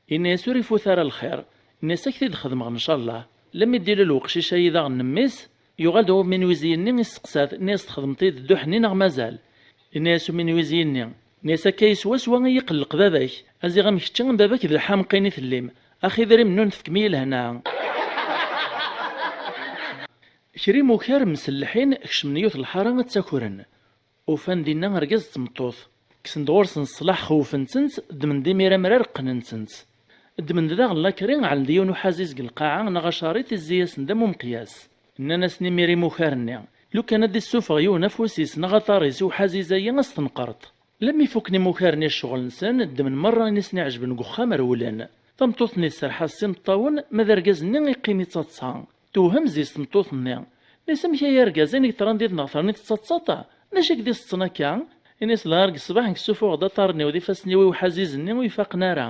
Inna-yas: "Ur ifut ara lxir." Inna-yas: "Ad k-t-id-xedmeɣ ncallah." Lammi d-ilul uqcic-ayi daɣen n mmi-s, yuɣal-d ɣer uminwizi-nni, isteqsa-t, inna-yas: "Txedmeḍ-iyi-d dduḥ-nni neɣ mazal?" Inna-yas uminwizi-nni, inna-yas: "Akka-yi swaswa i yi-iqelleq baba-k, ad ziɣ am kečči am baba-k d lḥamqin i tellim, ax idrimen ur n-tefkem-iyi lehna." Kra imukar mselleḥin kecmen yiwet lḥara ad ttakren. Ufan dinna argaz d tmeṭṭut. Kksen-d ɣur-sen ṣṣlaḥ, xewfen-tent, ddmen-d imir amrar, qqnen-tent. Ddmen-d daɣen lakri, ɛellen-d yiwen uḥaziz deg lqaɛa, neɣ acariṭ, izzi-yasen-d am umeqyas. Nnan-asen imir imukar-nni: "Lukan ad d-issufeɣ yiwen afus-is neɣ aṭar-is i uḥaziz-ayi, a s-tenqert." Lemmi fukken imukar-nni ccɣel-nsen, ddmen merra ayen i sen-iɛejben deg uxxam, rewlen. Tameṭṭut-nni tserreḥ-as s imeṭṭawen, ma d argaz-nni iqqim ittaḍsa. Tewhem zzi-s tmeṭṭut-nni. Tenna-yas: "Amek ay argaz, ayen i yeḍran did-neɣ terniḍ tettaḍsaḍ? D acu i k-d-iseṭṭen akka?" Ini-as: "Lhar deg ṣṣbeḥ nekk ssufuɣeɣ-d aṭar-nni-w d ifassen-iw i uḥaziz-nni u ifaqen ara."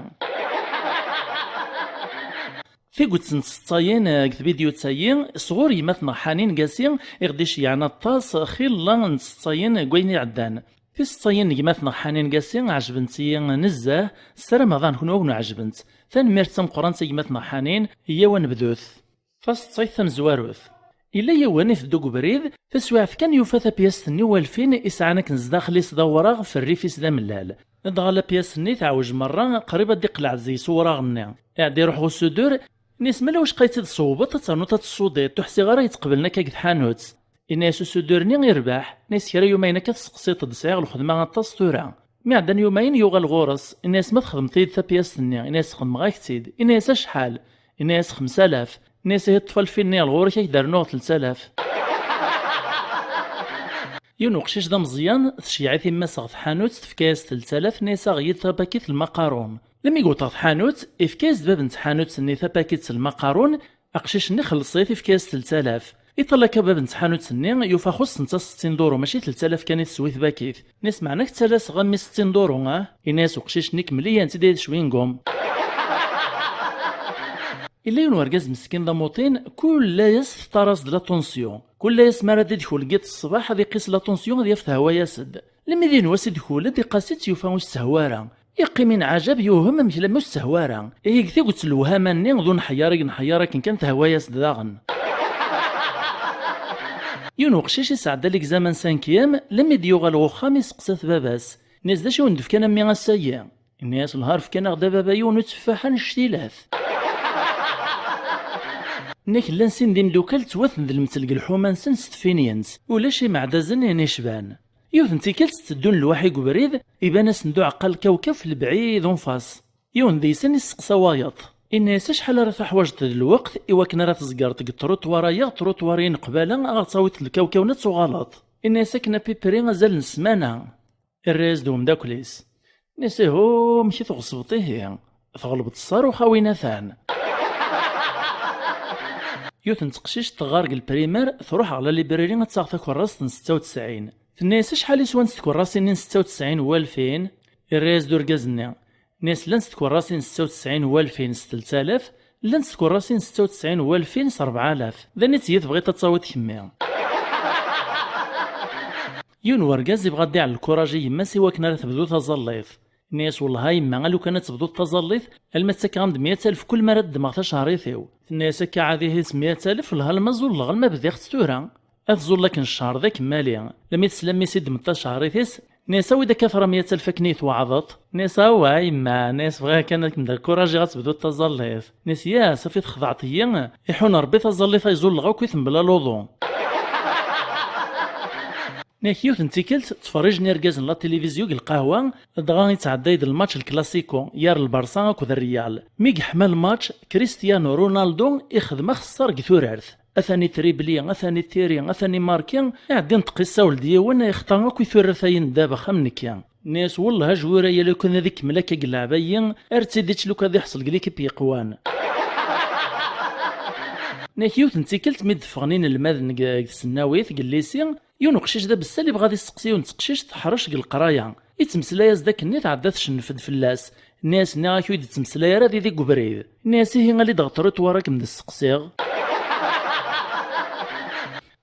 Tiget n tseṭṭayin, eh, deg tvidyut-agi, sɣur yemma-tneɣ Ḥanin Gasi, i ɣ-d-iceyyɛen aṭas xilla n tseṭṭayin deg wayen iɛeddan. Tiseṭṭayin n gma-tneɣ Ḥanin Gasi ɛejbent-iyi nezzeh, ssarameɣ daɣen kenwi ad wen-ɛejbent. Tanemmirt d tameqqrant a gma-tneɣ Ḥanin, iyyaw ad nebdut. Taseṭṭayt tamezwarut. Yella yiwen iteddu deg ubrid, taswiɛt kan yufa tapyast-nni n walfin isɛan akken zdaxel-is d awraɣ, f rrif-is d amellal. Dɣa lapyast-nni teɛwej merra, qrib ad d-iqleɛ deg-s uwraɣ-nni. Iɛedda iruḥ ɣer usudur, inna-yas: "Ma ulac, qqay-tt-id tṣewbeḍ, ad ternuḍ ad tessudiḍ, ur ḥsiɣ ara yettqeblen akka deg tḥanut." Inna-yas usudur-nni: "Irbeḥ." Inna-yas: "Kra yumayen akka tesseqsiḍ-d, sɛiɣ lxedma aṭas tura." Mi ɛeddan yumayen, yuɣal ɣur-s, inna-yas: "Ma txedmeḍ-iyi-d tapyast-nni?" Inna-yas: "Xedmeɣ-ak-tt-id." Inna-yas: "Acḥal?" Inna-yas: "Xemsa alaf." Inna-as: "Ihi ṭṭef alfin-nni ar ɣur-k, ad k-d-rnuɣ tlata alaf." Yiwen uqcic d ameẓyan, tceyyeɛ-it yemma-s ɣer tḥanut, tefka-yas tlata alaf, tenna-as: "Aɣ-iyi-d tabakit n lmaqarun." Lemmi yewweḍ ɣer tḥanut, ifka-yas-d bab n tḥanut-nni tabakit n lmaqarun, aqcic-nni xelleṣ-it, ifka-yas tlata alaf. Iṭall akka bab n tḥanut-nni, yufa xuṣṣent-as settin duṛu, mačči tlata alaf kan i teswi tbakit. Inna-as: "Meɛna ttalaseɣ a mmi settin duṛu, ah?" Inna-as uqcic-nni: "Kemmel-iyi-tent-id ay d cwingum." Yella yiwen urgaz meskin d amuṭin, kul layas teṭṭar-as-d la tension. Kul layas mi ara d-idkul deg yiḍ ṣṣbeḥ, ad iqis la tension, ad yaf tehwa-yas-d. Lemmi d yiwen wass idkul-d, iqas-itt, yufa ur s-tehwa ara. Yeqqim inɛajab, yuhem amek lammi ur s-tehwa ara. Ihi deg tiget n lewhama-nni d unḥeyyaṛ i yenḥeyyaṛ akken kan tehwa-yas-d daɣen. Yiwen uqcic isɛedda l'examen cinquième, lemmi d-yuɣal ɣer uxxam iseqsa-t baba-s. Inna-as: "D acu i wen-d-fkan a mmi ass-agi?" Inna-yas: "Lhar fkan-aɣ-d a baba yiwen utteffaḥ annect-ilat." Inna-k llan sin d imdukal ttwaten d lemtel deg lḥuma-nsen s tfiniens. Ulac imeɛdazen ayen icban. Yiwet n tikkelt tteddun lwaḥi deg ubrid, iban-asen-d uɛeqqa lkawkaf lebɛid unfas. Yiwen deg-sen isteqsa wayeḍ. Inna-yas: "Acḥal ara tuḥwaǧeḍ d lweqt i wakken ara tẓegreḍ deg ṭruṭwar-aya, ṭruṭwar-in qbala, ad ɣ-tawiḍ lkawkaw-nni ad tuɣaleḍ?" Inna-yas: "Akken à peu près azal n ssmana." Irra-yas-d umeddakel-is. Inna-yas: "Ihu, amek i tɣeṣbeḍ ihi? Tɣelbeḍ ṣṣaruxa win atan." Yiwet n teqcict teɣɣar deg lprimer, truḥ ɣer la librairie ad taɣ takerrast n setta u tesɛin. Tenna-yas: "Acḥal i swant tkerrasin-nni n setta u tesɛin walfin?" Irra-yas-d urgaz-nni. Inna-yas: "Llant tkerrasin n setta u tesɛin walfin s tlata alaf, llant tkerrasin n setta u tesɛin walfin s rebɛa alaf. D aniti i tebɣiḍ ad tawiḍ kemmi?" Yiwen wergaz ibɣa ad d-iɛell lkuraj i yemma-s i wakken ara tebdu taẓallit. Inna-yas: "Wellah a yemma, a lukan ad tebduḍ taẓallit, alma ttakkeɣ-am-d meyya alef kul mi ara ddmeɣ tacehṛit-iw." Tenna-yas: "Akka ɛad ihi s meyya alef, lha alma ẓulleɣ, alma bdiɣ-tt tura." Ad tẓull akken ccher d akemmali. Lemmi tesla mmi-s i ddmeḍ tacehṛit-is, inna-yas: "Awi-d akka tura meyya alef akken i yi-tweɛdeḍ." Inna-yas: "Awah a yemma," inna-yas, "bɣiɣ kan ad kem-d-rkuṛajiɣ ad tebduḍ taẓallit." Inna-yas: "Yah, safi texdeɛḍ-iyi, iḥun Ṛebbi taẓallit ay ẓulleɣ akk-it mebla luḍu." Inna-k yiwet n tikkelt, ttferrijen irgazen la tilivizyu deg lqahwa, dɣa ittɛedday-d lmatch lklasiko, yar Lbarṣa akked Rriyal. Mi yeḥma lmatch, Cristiano Ronaldo ixdem axeṣṣar deg turart. Atan itribli, atan itiri, atan imarki, iɛeddi neṭq isawel-d yiwen, ixta akk i turart-ayi n ddabex am nekki. Inna-yas: "Wellah ajwir-ayi lukan ad ikemmel akka deg lleɛba-yi, ar tt-id-ičč lukan ad iḥṣel deg likip yeqwan." Inna-k yiwet n tikkelt mi d-ffɣen inelmaden deg, deg tsennawit, deg llisi, yiwen uqcic d abessal ibɣa ad isteqsi yiwen n teqcict teḥrec deg leqraya. Ittmeslay-as-d akken-nni tɛedda tcennef-d fell-as. Inna-yas: "Nniɣ-ak ur yi-d-ttmeslay ara d idi deg ubrid." Inna-yas: "Ihi ali-d ɣer trottoir ad kem-d-steqsiɣ."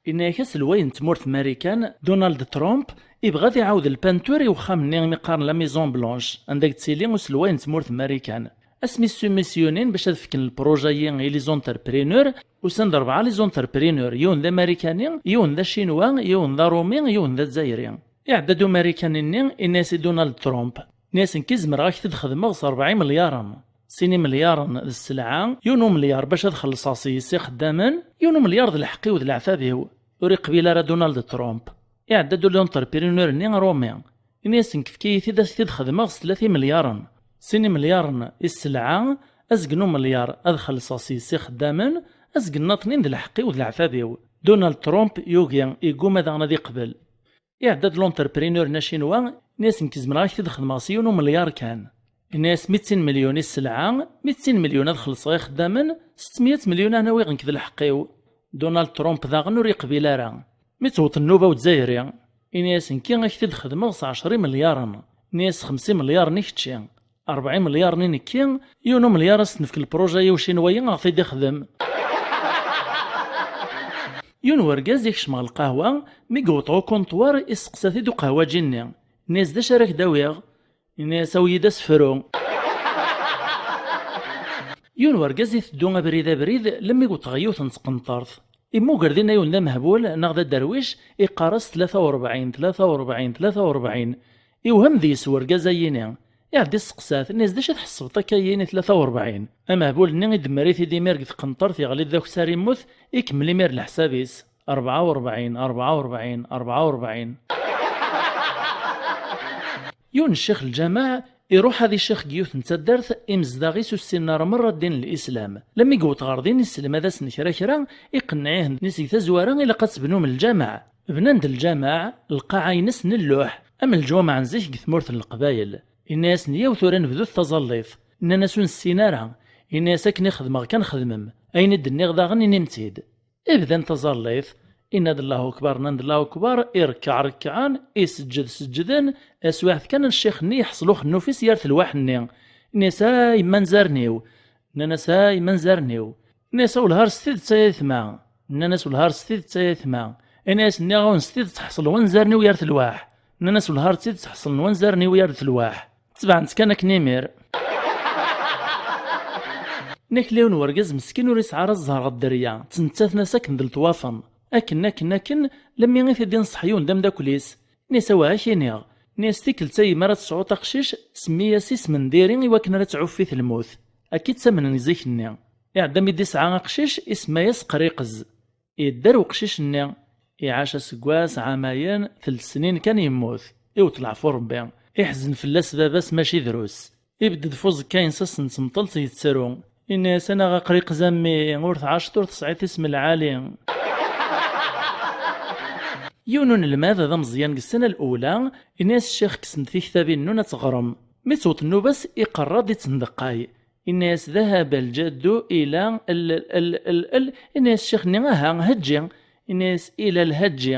Inna-yak aselway n tmurt n Marikan, Donald Trump, ibɣa ad iɛawed lpantur i wexxam-nni imi qqaren la Maison Blanche, anda i yettili uselway n tmurt n Marikan. Asmi ssumisyunin bac ad fken lpruja-yi i les entrepreneurs, usan-d rebɛa les entrepreneurs, yiwen d Amarikani, yiwen d Acinwa, yiwen d Aṛumi, yiwen d Azzayri. Iɛedda-d Umarikani-nni, inna-yas i Donald Trump, inna-yas: "Nekk i zemreɣ ad k-t-id-xedmeɣ s rebɛa imelyaṛen. Sin imelyaṛen d sselɛa, yiwen umelyaṛ bac ad xellṣeɣ s-yes ixeddamen, yiwen umelyaṛ d lḥeqq-iw d leɛtab-iw." Ur iqbil ara Donald Trump. Iɛedda-d l'entrepreneur-nni aṛumi. Ini-as: "Nekk efk-iyi-t-id ad t-id-xedmeɣ s tlata imelyaṛen. Sin imelyaṛen i sselɛa, azgen n umelyaṛ ad xellṣeɣ s-yes ixeddamen, azgen nniḍnin d lḥeqq-iw d leɛtab-iw." Donald Trump yugi, yegguma daɣen ad iqbel. Iɛedda-d l'entrepreneur-nni acinwa, Ini-as: "Nekk zemreɣ ad k-t-id-xedmeɣ s yiwen umelyaṛ kan." Ini-as: "Mi d sin melyun i sselɛa, mi d sin melyun ad xellṣeɣ ixeddamen, settemya melyun ad n-awiɣ nekk d lḥeqq-iw." Donald Trump daɣen ur yeqbil ara. Mi tewweḍ nnuba n Uzzayri, ini-as: "Nekki ad k-t-id-xedmeɣ s ɛecra imelyaṛen." Ini-as: "Xemsa imelyaṛen i kečči, rebɛa imelyaṛen i nekki, yiwen umelyaṛ ad s-t-nefk lpruja i ucinwayi ad ɣ-t-id-ixdem." Yiwen wergaz ikcem ɣer lqahwa, mi yewweḍ ɣer ukunṭwar, isteqsa-t-id uqehwaǧi-nni. Ini-as: "D acu ara k-d-awiɣ?" Ini-as: "Awi-yi-d asefru." Yiwen wergaz iteddu abrid abrid, lemmi yewweḍ ɣer yiwet n tqenṭert. Immuger din yiwen d amehbul neɣ d aderwic, iqqar-as: "Tlata u rebɛin, tlata u rebɛin, tlata u rebɛin." Iwhem deg-s wergaz-ayini. Iɛedda isteqsa-t, ini-as: "D acu i tḥesbeḍ akka-yini tlata u rebɛin?" Amehbul-nni idemmer-it-id imir deg tqenṭert, yeɣli-d d akessar, immut, ikemmel imir leḥsab-is. Rebɛa u rebɛin, rebɛa u rebɛin, rebɛa u rebɛin. Yiwen ccix lǧameɛ iruḥ ad icix deg yiwet n taddart, imezdaɣ-is ur ssinen ara merra ddin n Lislam. Lemmi yewweḍ ɣer din, isselmad-asen kra kra, iqenneɛ-ihen-d seg tazwara ilaq ad tebnum lǧameɛ. Bnan-d lǧameɛ, lqaɛa-ines n lluḥ, am leǧwameɛ n zik deg tmurt n Leqbayel. Inna-yasen: "Yaw tura nebdut taẓallit." Nnan-as: "Ur nessin ara." Inna-yas: "Akken i xedmeɣ kan xedmem, ayen i d-nniɣ daɣen inim-tt-id." Ibdan taẓallit, inna-d: "Allahu akbar", nnan-d: "Allahu akbar", irekkeɛ rekkɛen, iseǧǧed seǧǧden, taswiɛt kan ccix-nni yeḥṣel uxennuf-is yar telwaḥ-nni. Inna-yas: "A yemma n zarniw!" Nnan-as: "A yemma n zarniw!" Inna-yas: "A welhar s tidet ay aytma!" Nnan-as: "Welhar s tidet ay aytma!" Inna-yas: "Nniɣ-awen s tidet ḥṣel wanzarniw yar telwaḥ." Nnan-as: "Welhar d tidet ḥṣlen wanzarniw yar telwaḥ." Tebɛen-tt kan akken imir. Nna-k yiwen wergaz meskin ur yesɛi ara zzher ɣer dderya, ttmettaten-as akken d letwafen. Akken, akken, akken, lemmi i t-id-inṣeḥ yiwen d ameddakel-is. Inna-yas: "Awah, ad k-iniɣ." Inna-yas: "Tikkelt-a yemma ara tesɛuḍ aqcic, semmi-yas isem n diri i wakken ara tɛuffi telmut." Akka i ttamnen zik-nni. Iɛedda mi d-isɛa aqcic, isemma-yas Qriqez. Yedder uqcic-nni. Iɛac aseggas, ɛamayen, telt snin kan yemmut. Iwet leɛfu Rebbi. Iḥzen fell-as baba-s mačči drus. Ibedd-d f uẓekka-ines ass n temṭelt yettru. Inna-yas: "Anaɣ a Qriqez a mmi, ur tɛaceḍ ur tesɛiḍ isem lɛali." Yiwen unelmad d ameẓyan deg ssena lula, inna-yas: "Ccix, kksemt tiktabin-nnun ad teɣrem." Mi tewweḍ nnuba-s, iqerra-d ittendeqqay. Inna-yas: "Dahaba ljaddu ila l, l, l, l." Inna-yas ccix-nni: "Aha, heǧǧi." Inna-yas: "Ila lhaǧǧi."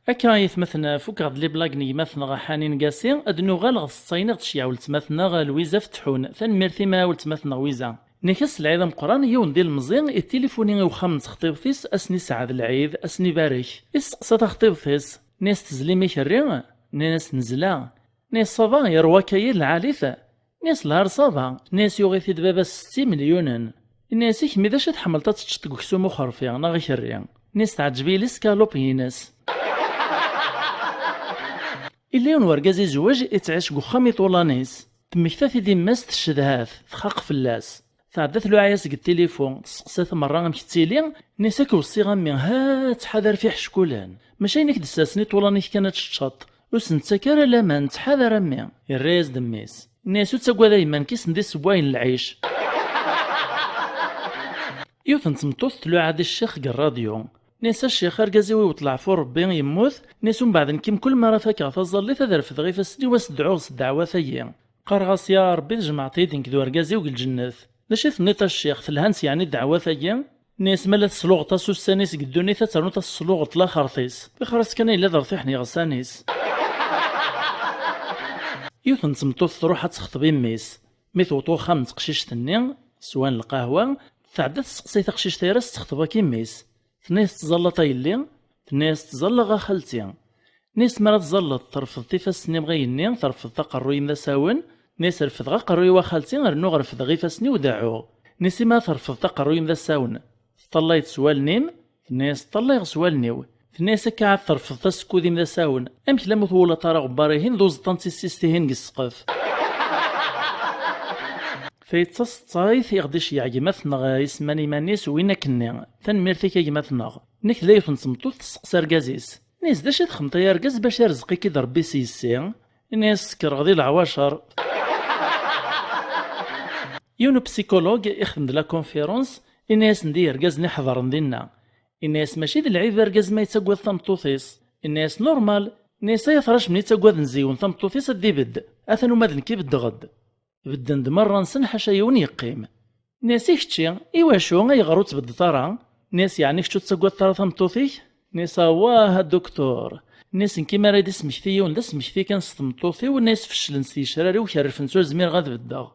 Akka ay atmaten, fukkeɣ-d les blagues n gma-tneɣ Ḥanin Gasi, ad nuɣal ɣer teṣṣayin i ɣ-d-teceyyeɛ weltma-tneɣ Lwiza Fetḥun. Tanemmirt-im a weltma-tneɣ Wiza. Nna-k ass n lɛid ameqqran, yiwen d ilemẓi itilifuni i uxxam n texṭibt-is, ad sen-iseɛɛed lɛid, ad sen-ibarek. Isteqsa taxṭibt-is, nna-yas: "Tezlim ikerri?" Nnan-as: "Nezla." Nna-yas: "Ça va, yerwa akayad lɛali-t?" Nna-yas: "Lhar ça va." Nna-yas: "Yuɣ-it-id baba-s setta imelyunen." Nna-yas: "I kemmi d acu i tḥemmleḍ ad teččeḍ deg uksum uxerfi neɣ ikerri?" Nna-yas: "Teɛǧeb-iyi l'escalope-ines." Illa yiwen wergaz izewweǧ, ittɛic deg uxxam iṭulan-is. Temmekta-t-id yemma-s, teccedha-t, txaq fell-as. Tɛedda tluɛa-yas deg tilifu, testeqsa-t merra amek tettili. Nna-yas: "Ad k-weṣṣiɣ a mmi, ha ttḥadar f iḥeckulen. Mačči ayen i k-d-ssersen iṭulan-ik kan ad teččeḍ. Ur sen-ttak ara laman, ttḥadar a mmi." Yerra-yas-d mmi-s. Nna-yas: "Ur ttagad a yemma, nekk i sen-d-issewwayen lɛic." Yiwet n tmeṭṭut tluɛa-d i ccix deg rradyu. Nna-yas: "A ccix, argaz-iw iwet leɛfu Rebbi, yemmut." Nna-yas: "Umbeɛd nekki mkul mi ara fakeɣ taẓallit ad refdeɣ ifassen-iw ad s-dɛuɣ s ddeɛwat-agi. Qqareɣ-as: Ya Rebbi, tjemɛeḍ-iyi-d nekk d urgaz-iw deg lǧennet." "D acu i tenniḍ a ccix, telhant yeɛni ddeɛwat-agi?" Nna-yas: "Ma la tesluɣeḍ-as ussan-is deg ddunit, ad ternuḍ ad s-tesluɣeḍ laxert-is. Tixer-as kan ay la d-rtiḥen yeɣsan-is." Yiwet n tmeṭṭut truḥ ad texṭeb i mmi-s. Mi tewweḍ uxxam n teqcict-nni, swan lqahwa, tɛedda testeqsay taqcict-a ara s-texṭeb akk i mmi-s. Tenna-yas: "Teẓẓalleḍ a yelli?" Tenna-yas: "Ttẓallaɣ a xalti." Nna-yas: "Mi ara tẓalleḍ, trefdeḍ ifassen-im ɣer igenni, trefdeḍ aqerruy-im d asawen?" Nna-yas: "Refdeɣ aqerruy-iw a xalti, rnu refdeɣ ifassen-iw, deɛɛuɣ." Nna-yas: "I ma trefdeḍ aqerruy-im d asawen, teṭṭallayeḍ s wallen-im?" Tenna-yas: "Ṭṭallayeɣ s wallen-iw." Tenna-yas: "Akka ad trefdeḍ asekkud-im d asawen, amek lamma ur twalaḍ ara aɣebbar-ihin d uẓeṭṭa n tissist-ihin deg ssqef?" Tayi d taseṭṭayt i ɣ-d-iceyyeɛ gma-tneɣ isemman iman-is win akkenni. Tanemmirt-ik a gma-tneɣ. Nna-k d yiwet n tmeṭṭut testeqsa argaz-is. Nna-yas: "D acu i txedmeḍ ay argaz bac irzeq-ik-id Rebbi s yessi?" Nna-yas: "Sekreɣ di leɛwacer." Yiwen upsikulug ixdem-d la conférence, inna-yasen-d i yergazen iḥeḍren dinna. Inna-yas: "Mačči d lɛib argaz ma yettagad tameṭṭut-is." Inna-yas: "Normal." Nnes ay atrac mi ttagaden ziwen tameṭṭut-is ad d-ibedd, atan uma d nekk i beddeɣ-d. Bedden-d merra-nsen ḥaca yiwen yeqqim. Nnes i kečči, iwacu, ayɣer ur tbeddeḍ ara? Nnes yeɛni kečč ur tettagadeḍ ara tameṭṭut-ik? Nnes awah a duktur. Nnes nekk mi ara d-ismekti yiwen d asmekti kan s tmeṭṭut-iw, nnes feclen s yecrar-iw kerfen-tt ur zmireɣ ad beddeɣ.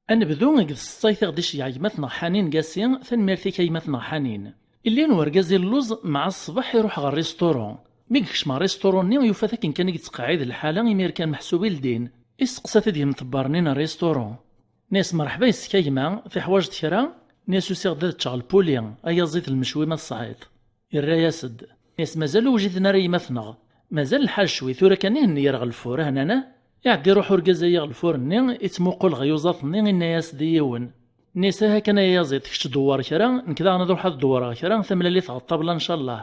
Ad nebdu deg tseḍsayt i ɣ-d-iceyyeɛ gma-tneɣ Ḥanin Gasi, tanemmirt-ik a gma-tneɣ Ḥanin. Illi n urgaz illuẓ, mɛa ṣṣbeḥ iruḥ ɣer risturu. Mi yekcem ɣer risturu-nni, yufa-t akken kan i yettqeɛɛid lḥala, imir kan meḥsub i ldin. Isteqsa-t-id yemḍebber-nni n risturu. Nnes merḥba yes-k a gma, tiḥwaǧeḍ kra? Nnes usiɣ-d ad ččeɣ lpuli, ayaẓ-it lmecwi ma tesɛiḍ. Irra-yas-d. Nnes mazal ur wjiden ara yemma-tneɣ. Mazal lḥal cwi, tura kan i henni yerɣ lfur, ahnana? Iɛedda iruḥ urgaz-ayi ɣer lfur-nni, ittmuqul ɣer yuẓaḍ-nni, inna-yas-d i yiwen. Nnes aha kan ay ayaẓiḍ, kečč dewwer kra, nekk daɣen ad ruḥeɣ ad dewwreɣ kra, tamlalit ɣer ṭṭabla ncallah.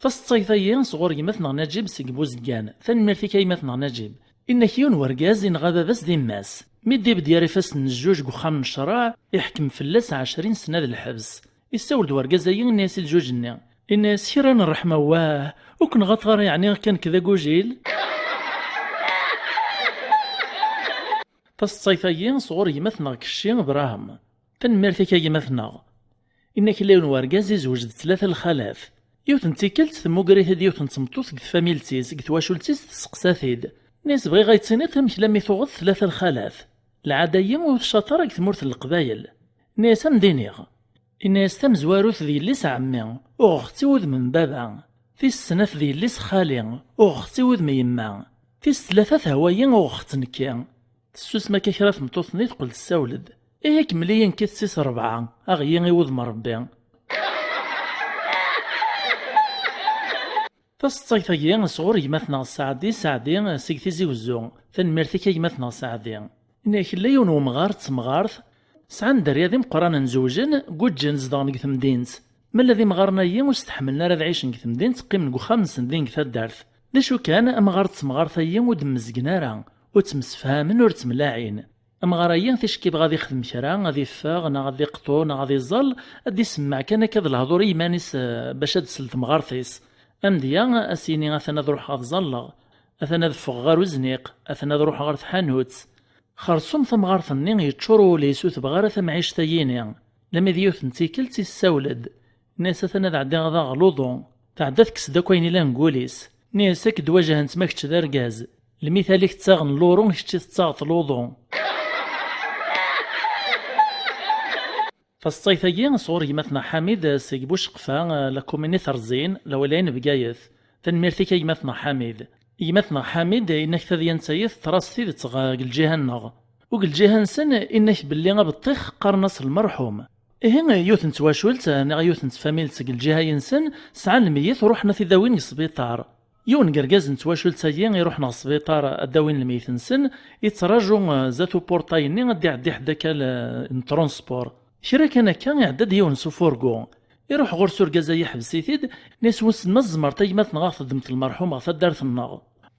Taseḍsayt-ayi sɣur gma-tneɣ Naǧib seg Buzeggan. Tanemmirt-ik a gma-tneɣ Naǧib. Inna-k yiwen wergaz inɣa baba-s d yemma-s. Mi d-ibedd yer ifassen n zzuj deg uxxam n ccreɛ, iḥkem fell-as ɛecrin sna d lḥebs. Issawel-d wergaz-ayi, inna-yas i lǧuǧ-nni. Inna-yas kra n ṛṛeḥma, wah, ur k-nɣaṭ ara yeɛni kan nekk d agujil? Taseḍsayt-ayi sɣur gma-tneɣ Kecci Brahim. Tanemmirt-ik a gma-tneɣ. Inna-k illa yiwen wergaz izweǧ d tlata lxalat. Yiwet n tikkelt, temmuger-it-id yiwet n tmeṭṭut deg tfamilt-is, deg twacult-is, testeqsa-t-id. Nnes bɣiɣ ad yi-d-tiniḍ amek lammi tuɣeḍ tlata lxalat. Lɛada-yi ur tcaṭ ara deg tmurt n Leqbayel. Nnes ad m-d-iniɣ. Inna-yas tamezwarut d yelli-s ɛemmi, uɣeɣ-tt i wudem n baba. Tis snat d yelli-s xali, uɣeɣ-tt i wudem n yemma. Tis tlata tehwa-yi, uɣeɣ-tt nekki. Tessusem akka kra tmeṭṭut-nni teqqel tessawel-d. Ihi kemmel-iyi nekki tis rebɛa, aɣ-iyi i wudem n Rebbi. Taseḍsayt-agi sɣur gma-tneɣ Saɛdi Saɛdi seg Tizi Wezzu. Tanemmirt-ik a gma-tneɣ Saɛdi. Inna-k illa yiwen wemɣar d temɣart, sɛan dderya d imeqqranen zewjen, guǧǧen zedɣen deg temdint. Ma lla d imɣaren-agi ur stḥemmlen ara ad ɛicen deg temdint, qqimen deg uxxam-nsen din deg taddart. D acu kan, amɣar d temɣart-agi ur d-mmezgen ara, ur ttemsefhamen, ur ttemlaɛin. Amɣar-agi ticki yebɣa ad ixdem kra, ad iffeɣ, neɣ ad iqṭu, neɣ ad iẓẓal, ad d-isemmeɛ kan akka d lehdur i yiman-is, eh, bac ad d-tsel temɣart-is. Amedya, ad s-yini atan ad ruḥeɣ ad ẓẓalleɣ, atan ad ffɣeɣ ɣer uzniq, atan ad ruḥeɣ ɣer tḥanut. Xersum tamɣart-nni yeččur wul-is, ur tebɣi ara tamɛict-ayini. Lami d yiwet n tikkelt issawel-d. Nna-yas atan ad ɛeddiɣ ad aɣeɣ luḍu. Tɛedda tekkes-d akk ayen ilan deg wul-is. Nna-yas ak-d wajhent ma kečč d argaz. Lmital i yettaɣen luru, kečči tettaɣeḍ luḍu. Taseḍsayt-agi sɣur gma-tneɣ Ḥamid seg Buceqfa, la commune Terẓin, la wilaya n Bgayet. Tanemmirt-ik a gma-tneɣ Ḥamid. Gma-tneɣ Ḥamid, inna-k tadyant-agi teḍra s tidet ɣ-, deg lǧiha-nneɣ. U deg lǧiha-nsen, inna-k belli abeṭṭix qqaren-as lmerḥum. Ihi, yiwet n twacult, neɣ yiwet n tfamilt deg lǧiha-nsen, sɛan lmeyyet, ruḥen ad t-id-awin deg sbiṭar. Yiwen deg irgazen n twacult-agi iruḥen ɣer sbiṭar ad d-awin lmeyyet-nsen, yettraǧu, eh, zdat uporṭay-nni ad d-iɛeddi ḥedd akka l-, n transport. Kra kan akka, iɛedda-d yiwen s ufurgu. Iruḥ ɣur-s urgaz-a, iḥbes-it-id, nna-yas wissen ma tzemreḍ a gma-tneɣ ad ɣ-teddmeḍ lmerḥum ɣer taddart-nneɣ.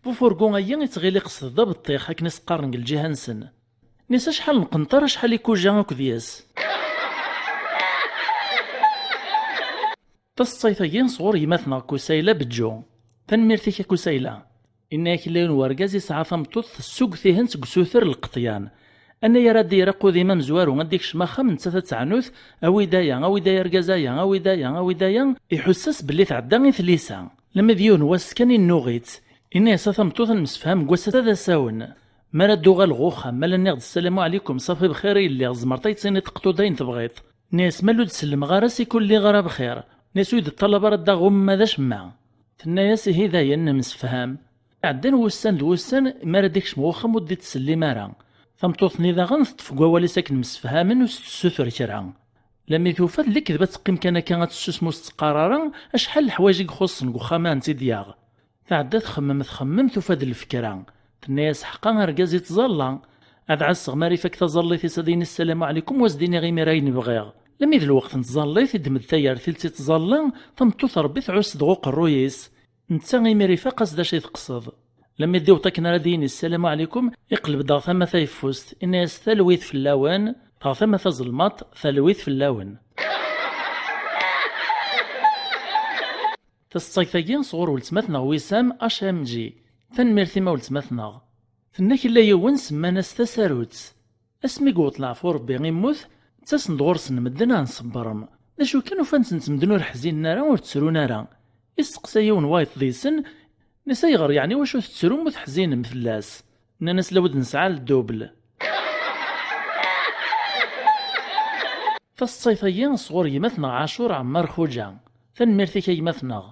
Bufurgu-agi yettɣil iqsed d abeṭṭix akken i s-qqaren deg lǧiha-nsen. Nna-yas acḥal n qenṭar, acḥal ikuja akked yes. Taseḍsayt-agi sɣur gma-tneɣ Kusayla Beǧǧu. Tanemmirt-ik a Kusayla. Inna-yak illa yiwen wergaz yesɛa tameṭṭut tessugget-ihent deg usuter n lqeṭyan. Anayer ad d-yerr aqudim amezwaru ad d-ikcem axxam, nettat ad teɛnut, awi-d aya, awi-d aya argaz aya, awi-d aya, awi-d aya, iḥuss-as belli tɛedda i tlisa. Lami d yiwen wass kan innuɣ-itt. Inna-yas a tameṭṭut ad nemsefham deg wass-a d asawen. Mi ara d-uɣaleɣ uxxam, ma la nniɣ-d ssalamu ɛlikum, ṣafi bxir i lliɣ, tzemreḍ ad yi-d-tiniḍ teqṭuḍ ayen tebɣiḍ. Nna-yas ma ur d-sellemeɣ ara, si kul lliɣ ara bxir. Nna-yas ur yi-d-ṭṭalab ara ad d-aɣeɣ uma d acemma. Tenna-yas ihi dayen nemsefham. Ɛeddan wussan d wussan, mi ara d-ikcem uxxam ur d-ittsellim ara. Tameṭṭut-nni daɣen teṭṭef deg wawal-is akken msefhamen ur s-tessuter kra. Lami tufa d lekdeb ad teqqim kan akka ad tessusem ur s-teqqar ara, acḥal leḥwayeǧ i ixuṣṣen deg uxxam-a n tt-id-yaɣ. Tɛedda txemmem txemmem tufa-d lfekra. Tenna-yas ḥqa argaz ittẓalla. Ad ɛasseɣ mi ara ifak taẓallit-is ad yini ssalamu ɛlikum u ad s-d-iniɣ imir ayen bɣiɣ. Lami d lweqt n tẓallit iddem-d tayertilt ittẓalla, tameṭṭut Rebbi tɛuss-d ɣer uqerruy-is. Netta imir ifaq-as d acu i teqsed. Lami d-iweṭ akken ara d-yini ssalamu ɛlikum, iqleb-d ɣer tama tayeffust, inna-yas talwit fell-awen, ɣer tama tazelmaḍt, talwit fell-awen. Taseḍsayt-agi sɣur weltma-tneɣ Wisam H M G. Tanemmirt-im a weltma-tneɣ. Tenna-k illa yiwen semman-as Tasarut. Asmi yewweḍ leɛfu Rebbi immut, ttasen-d ɣur-sen medden ad nṣebbren. D acu kan ufan-tent medden ur ḥzinen ara ur ttrun ara. Isteqsa yiwen wayeḍ deg-sen, nni-as ayɣer yeɛni wacu tettrum ur teḥzinem fell-as? Nnan-as lawed nesɛa ldubl. Taseḍsayt-agi sɣur gma-tneɣ Ɛacur Ɛemmar Xuǧa. Tanemmirt-ik a gma-tneɣ.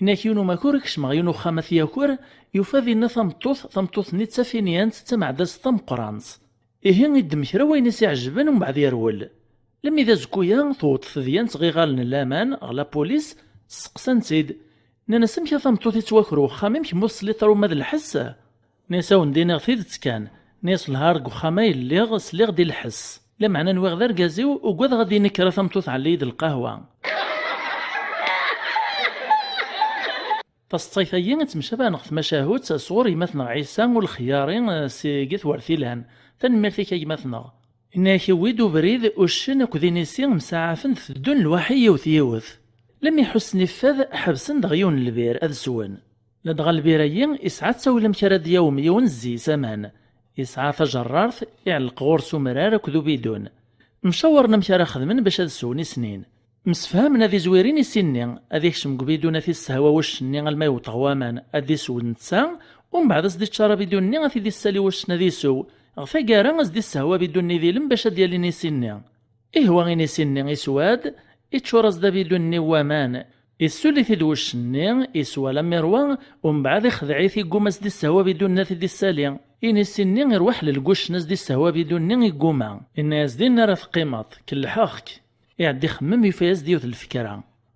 Inna-k yiwen umakur i kecmeɣ yiwen uxxam ad t-yaker, yufa dinna tameṭṭut, tameṭṭut-nni d tafinyant d tameɛdazt tameqqrant. Ihi iddem kra wayen i s-iɛejben umbeɛd yerwel. Lemmi d azekku-ya tewweḍ tedyant ɣer iɣallen n laman, ɣer la police, steqsan-tt-id. Nnan-as amek a tameṭṭut ittwaker uxxam-im kemm ur tesliḍ ara uma d lḥess? Nni-as a wen-d-iniɣ tidet kan. Nni-as lhar deg uxxam ay lliɣ sliɣ-d i lḥess. Lameɛna nwiɣ d argaz-iw, ugadeɣ ad d-yini kra tameṭṭut ɛelli-yi-d lqahwa. Taseḍsayt-agi ad temcabaɛ neɣ tmacahut sɣur gma-tneɣ Ɛisa Ulexyari, eh, seg At Wertilan. Tanemmirt-ik a gma-tneɣ. Inna-ak iwwi-d ubrid uccen akked inisi msaɛafen-d teddun lwaḥi yiwet yiwet. Lemmi ḥussen iffad, ḥebsen-d ɣer yiwen n lbir ad swen. Ladɣa lbir-agi isɛa ttawil amek ara d-yawem yiwen zzi-s aman. Isɛa tajerrart, iɛelleq ɣur-s umrar akked ubidun. Mcawaren amek ara xedmen bac ad swen i snin. Msefhamen ad izwir inisi-nni, ad ikcem deg ubidun ad t-issehwa wuccen-nni alma yewweḍ ɣer waman, ad d-issew netta, umbeɛd ad s-d-iččar abidun-nni ad t-id-issali wuccen ad isew. Ɣer taggara ad s-d-issehwa abidun-nni d ilem bac ad d-yali inisi-nni. Ihwa inisi-nni iswa-d, iččur-as-d abidun-nni n waman. Issuli-t-id wuccen-nni, iswa alammi irwa, umbeɛd ixdeɛ-it, igguma ad s-d-issehwa abidun-nni ad t-id-issali. Inisi-nni irwa ḥlel deg wuccen ad s-d-issehwa abidun-nni, igguma. Inna-yas dinna ara teqqimeḍ, kellḥeɣ-k. Iɛedda ixemmem, yufa-yas-d yiwet n lfekra.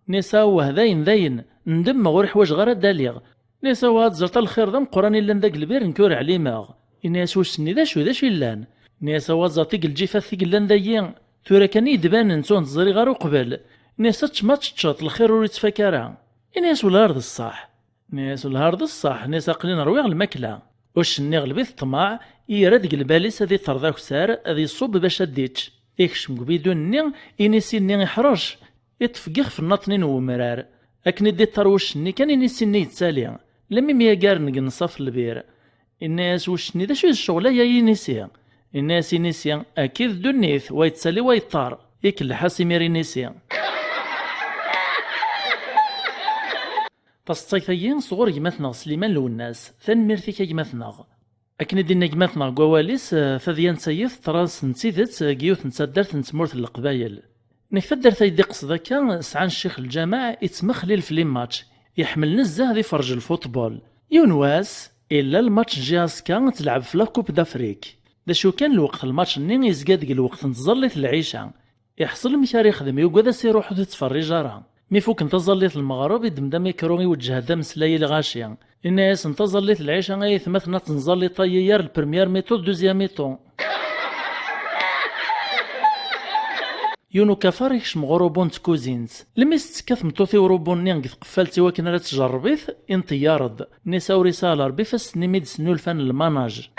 Nni-as awah dayen dayen, ndemmeɣ, ur ḥwajeɣ ara ad d-aliɣ. Nni-as awah ad ẓreḍ a lxir d ameqqran illan dagi lbir nekk ur ɛlimeɣ. Inna-yas wuccen-nni d acu, d acu illan? Nni-as awah ad ẓreḍ tig lǧifat tig llan dagi, tura kan i yi-d-banent ur tent-ẓriɣ ara uqbel. Nni-as ad teččem ad teččeḍ, lxir ur ittfak ara. Inna-yas wellah ar d ṣṣeḥ. Nni-as wellah ar d ṣṣeḥ, nni-as aql-i n rwiɣ lmakla. Uccen-nni iɣleb-it ṭṭmeɛ, irra deg lbal-is ad iṭṭer d akessar, ad iṣubb bac ad d-ičč. Ikcem deg ubidun-nni, inisi-nni iḥrec, iṭṭef deg ixef n ṭṭnin n wemrar. Akken i d-iṭṭer wuccen-nni kan inisi-nni yettali, lemmi myagaren deg nnṣaf n lbir. Inna-yas wuccen-nni d acu i d ccɣel-aya a inisi? Inna-yas inisi, akka i d ddunit, wa yettali wa yeṭṭer. Ikelleḥ-as imir inisi. Taseḍsayt-agi sɣur gma-tneɣ Sliman Lwennas. Tanemmirt-ik a gma-tneɣ. Akken i d-inna gma-tneɣ deg wawal-is, eh, tadyant-agi teḍra-s n tidet deg yiwet n taddart n tmurt n Leqbayel. Nekk taddart ay d-iqsed akka, sɛan ccix lǧameɛ ittmexlil f les matchs, iḥemmel nezzeh ad iferrej lfutbol. Yiwen wass, illa lmatch n J S K telɛeb f la Coupe d'Afrique. D acu kan, lweqt n lmatch-nni izga deg lweqt n tẓallit lɛica. Iḥṣel amek ara ixdem, yugad ad s-iruḥ ur t-ittferrij ara. Mi fukken taẓallit n lmeɣreb, iddem-d amikru iwejjeh-d ameslay i lɣaci. Inna-yasen taẓallit n lɛica ay aytmaten ad tenẓallit ay yar le premier mi-temps d deuxième mi-temps. Yiwen ukafar ikcem ɣer urubun n tkuzint. Lmi s-tekka tmeṭṭut i urubun-nni deg tqeffalt i wakken ara tjerreb-it, inṭeyyaṛ-d. Nni-as a ur isahel Ṛebbi ifassen-im i d-snulfan lmanaj.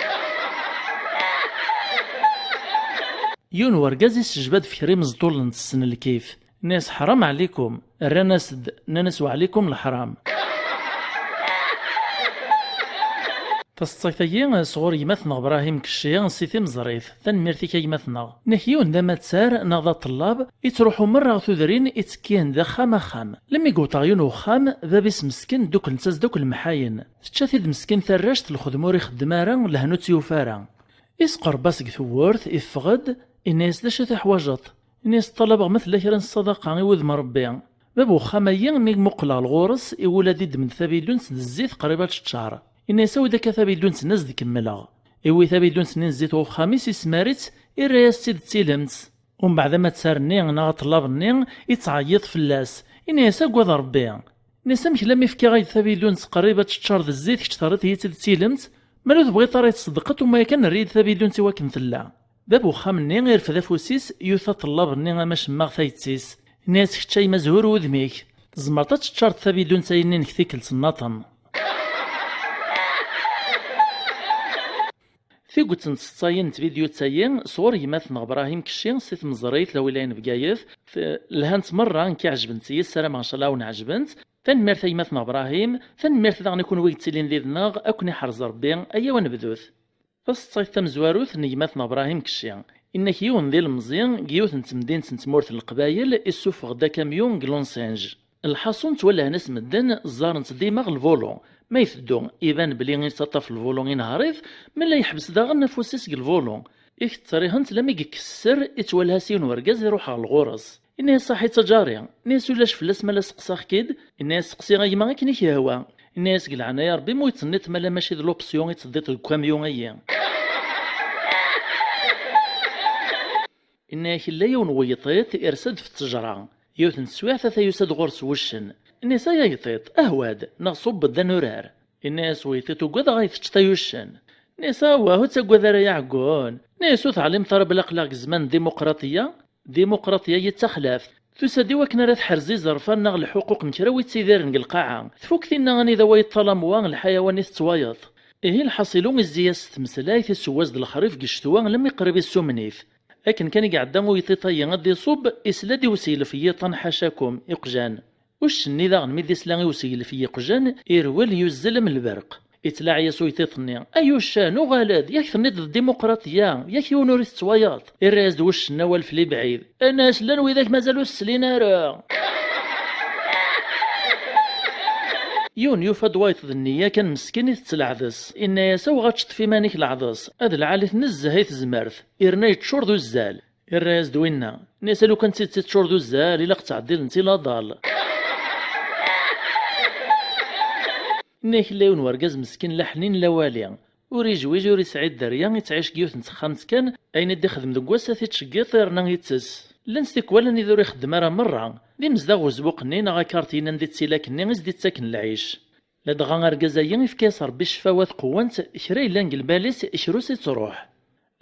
Yiwen wergaz isejba-d f kra imeẓṭulen tessen lkif. Nni-as ḥram ɛlikum. Rran-as-d, nnan-as weɛlikum leḥram. Taseḍsayt-agi sɣur gma-tneɣ Brahim Kecci si Timeẓrit. Tanemmirt-ik a gma-tneɣ. Nek yiwen d amattar neɣ d aṭellab, ittruḥu merra ɣer tudrin, ittekkihen d axxam axxam. Lemmi yewweḍ ɣer yiwen uxxam, bab-is meskin dduklen-as-d akk lemḥayen. Tečča-t-id meskin tarract, lxedma ur ixeddem ara, lehna ur tt-yufi ara. Isqerreb-as deg tewwurt, iffeɣ-d, inna-yas d acu i teḥwajeḍ? Inna-yas ṭṭalabeɣ ma tella kra n ṣṣadaqa i wudem Ṛebbi. Bab uxxam-agi mi muqleɣ lɣur-s, iwula-d iddem-d tabidunt d zzit qrib ad teččar. Inna-yas awi-d akka tabidunt-nni ad s-d-kemmleɣ. Iwwi tabidunt-nni n zzit ɣer uxxam-is, ismar-itt, irra-yas-tt-id d tilemt. Umbeɛd amattar-nni neɣ aṭellab-nni ittɛeyyiḍ fell-as, inna-yas agad Ṛebbi. Inna-yas amek lammi fkiɣ-ak-d tabidunt qrib ad teččar d zzit kečč terriḍ-iyi-tt-id d tilemt? Mala ur tebɣiḍ ara i tṣeddqeḍ uma yakan err-iyi-d tabidunt i wakken tella. Bab uxxam-nni irfed afus-is, yuta aṭellab-nni amacemmaɣ tayet-is. Inna-yas kečč a yemma zhur wudem-ik. Tzemreḍ ad teččareḍ tabidunt-ayi-nni nek tikkelt nnaṭen. Tiget n tseḍsayin n tvidyut-ayi sɣur gma-tneɣ Brahim Kecci si Tmeẓrit, la wilaya n Bgayet. T-, lhant merra, nekk ɛejbent-iyi, ssarameɣ ncallah ad wen-ɛejbent. Tanemmirt a gma-tneɣ Brahim, tanemmirt daɣen i kunwi yettilin did-neɣ, ad ken-iḥrez Ṛebbi, ayaw ad nebdut. Taseḍsayt tamezwarut n gma-tneɣ Brahim Kecci. Inna-k yiwen d ilemẓi deg yiwet n temdint n tmurt n Leqbayel issufeɣ-d akamyun deg Lonsinj. Lḥaṣun ttwalahen-as medden, ẓẓaren-t dima ɣer lvulu. Ma iteddu, iban belli yettaṭṭaf lvulu inehher-it, ma la yeḥbes daɣen afus-is deg lvulu. Ikettrihent lami yekkes sser, ittwalha s yiwen wergaz iruḥ ɣer lɣur-s. Inna-yas: "Saḥit a Ǧari." Inna-yas: "Ulac fell-as, ma la seqsaɣ-k-id." Inna-yas: "Seqsi a gma akken i k-yehwa." Inna-yas: "Deg leɛnaya Rebbi, ma ur yi-d-tenniḍ, ma la mačči d l'option i tetteddiḍ deg ukamyun-ayi." Inna-yak: "Illa yiwen n weyṭiṭ irsa-d f ttejra. Yiwet n teswiɛt ata yusa-d ɣur-s wuccen." Inna-yas: "Ay ayṭiṭ, ahwa-d, neɣ ṣubb-d ad nurar." Inna-yas weyṭiṭ: "Ugadeɣ ay teččeḍ ay uccen." Inna-yas: "Awah, ur ttaggad ara ay aɛeggun." Inna-yas: "Ur teɛlimeḍ ara belli aql-aɣ deg zzman n dimuqraṭiyya? Dimuqraṭiyya-yi d taxlaft. Tusa-d i wakken ara tḥerz izerfan neɣ lḥuquq n kra wi ttidiren deg lqaɛa. Tfuk tinna anida wa yeṭṭalam wa, lḥayawan i tettwayeḍ." Ihi lḥaṣilu, izzi-yas s tmeslayt, iseww-as-d lexrif deg ccetwa, lemmi qrib issumen-it. Akken kan i iɛedda uyṭiṭ-ayi ad d-iṣubb, isla-d i useglef n yiṭan ḥacakum, iqjan. Uccen-nni daɣen mi d-isla i useglef n yiqjan, irwel yuzzel am lberq. Ittlaɛi-yas uyṭiṭ-nni: "Ay uccen, uɣal-d, yak tenniḍ d dimuqraṭiyya, yak yiwen ur ittwayeḍ." Irra-yas-d wuccen awal f libɛid: "Inna-yas llan widak mazal ur s-slin ara." Yiwen yufa-d wayeṭ d nniya kan meskin itett leɛdes. Inna-yas: "Aw ɣa tceṭṭef iman-ik leɛdes, ad lɛalit nezzeh i tezmert." Irna yeččur d uzzal. Irra-yas-d winna: "Inna-yas, a lukan d tidet i teččur d uzzal, ilaq ttɛeddilent i laḍal." Inna-yak illa yiwen wergaz meskin la ḥnin la wali. Ur ijwij, ur isɛi dderya, ittɛic deg yiwet n texxamt kan, ayen i d-ixdem deg wass ad t-ittceggiḍ irna ittess. Llan-tt tikwal anida ur ixeddem ara merra. D imezdaɣ uzbuq-nni neɣ akarti-nni anda ittilak-nni i s-d-ittaken lɛic. Ladɣa argaz-agi ifka-yas Rebbi ccfawa d tqewwent, kra yellan deg lbal-is, kra ur s-ittruḥ.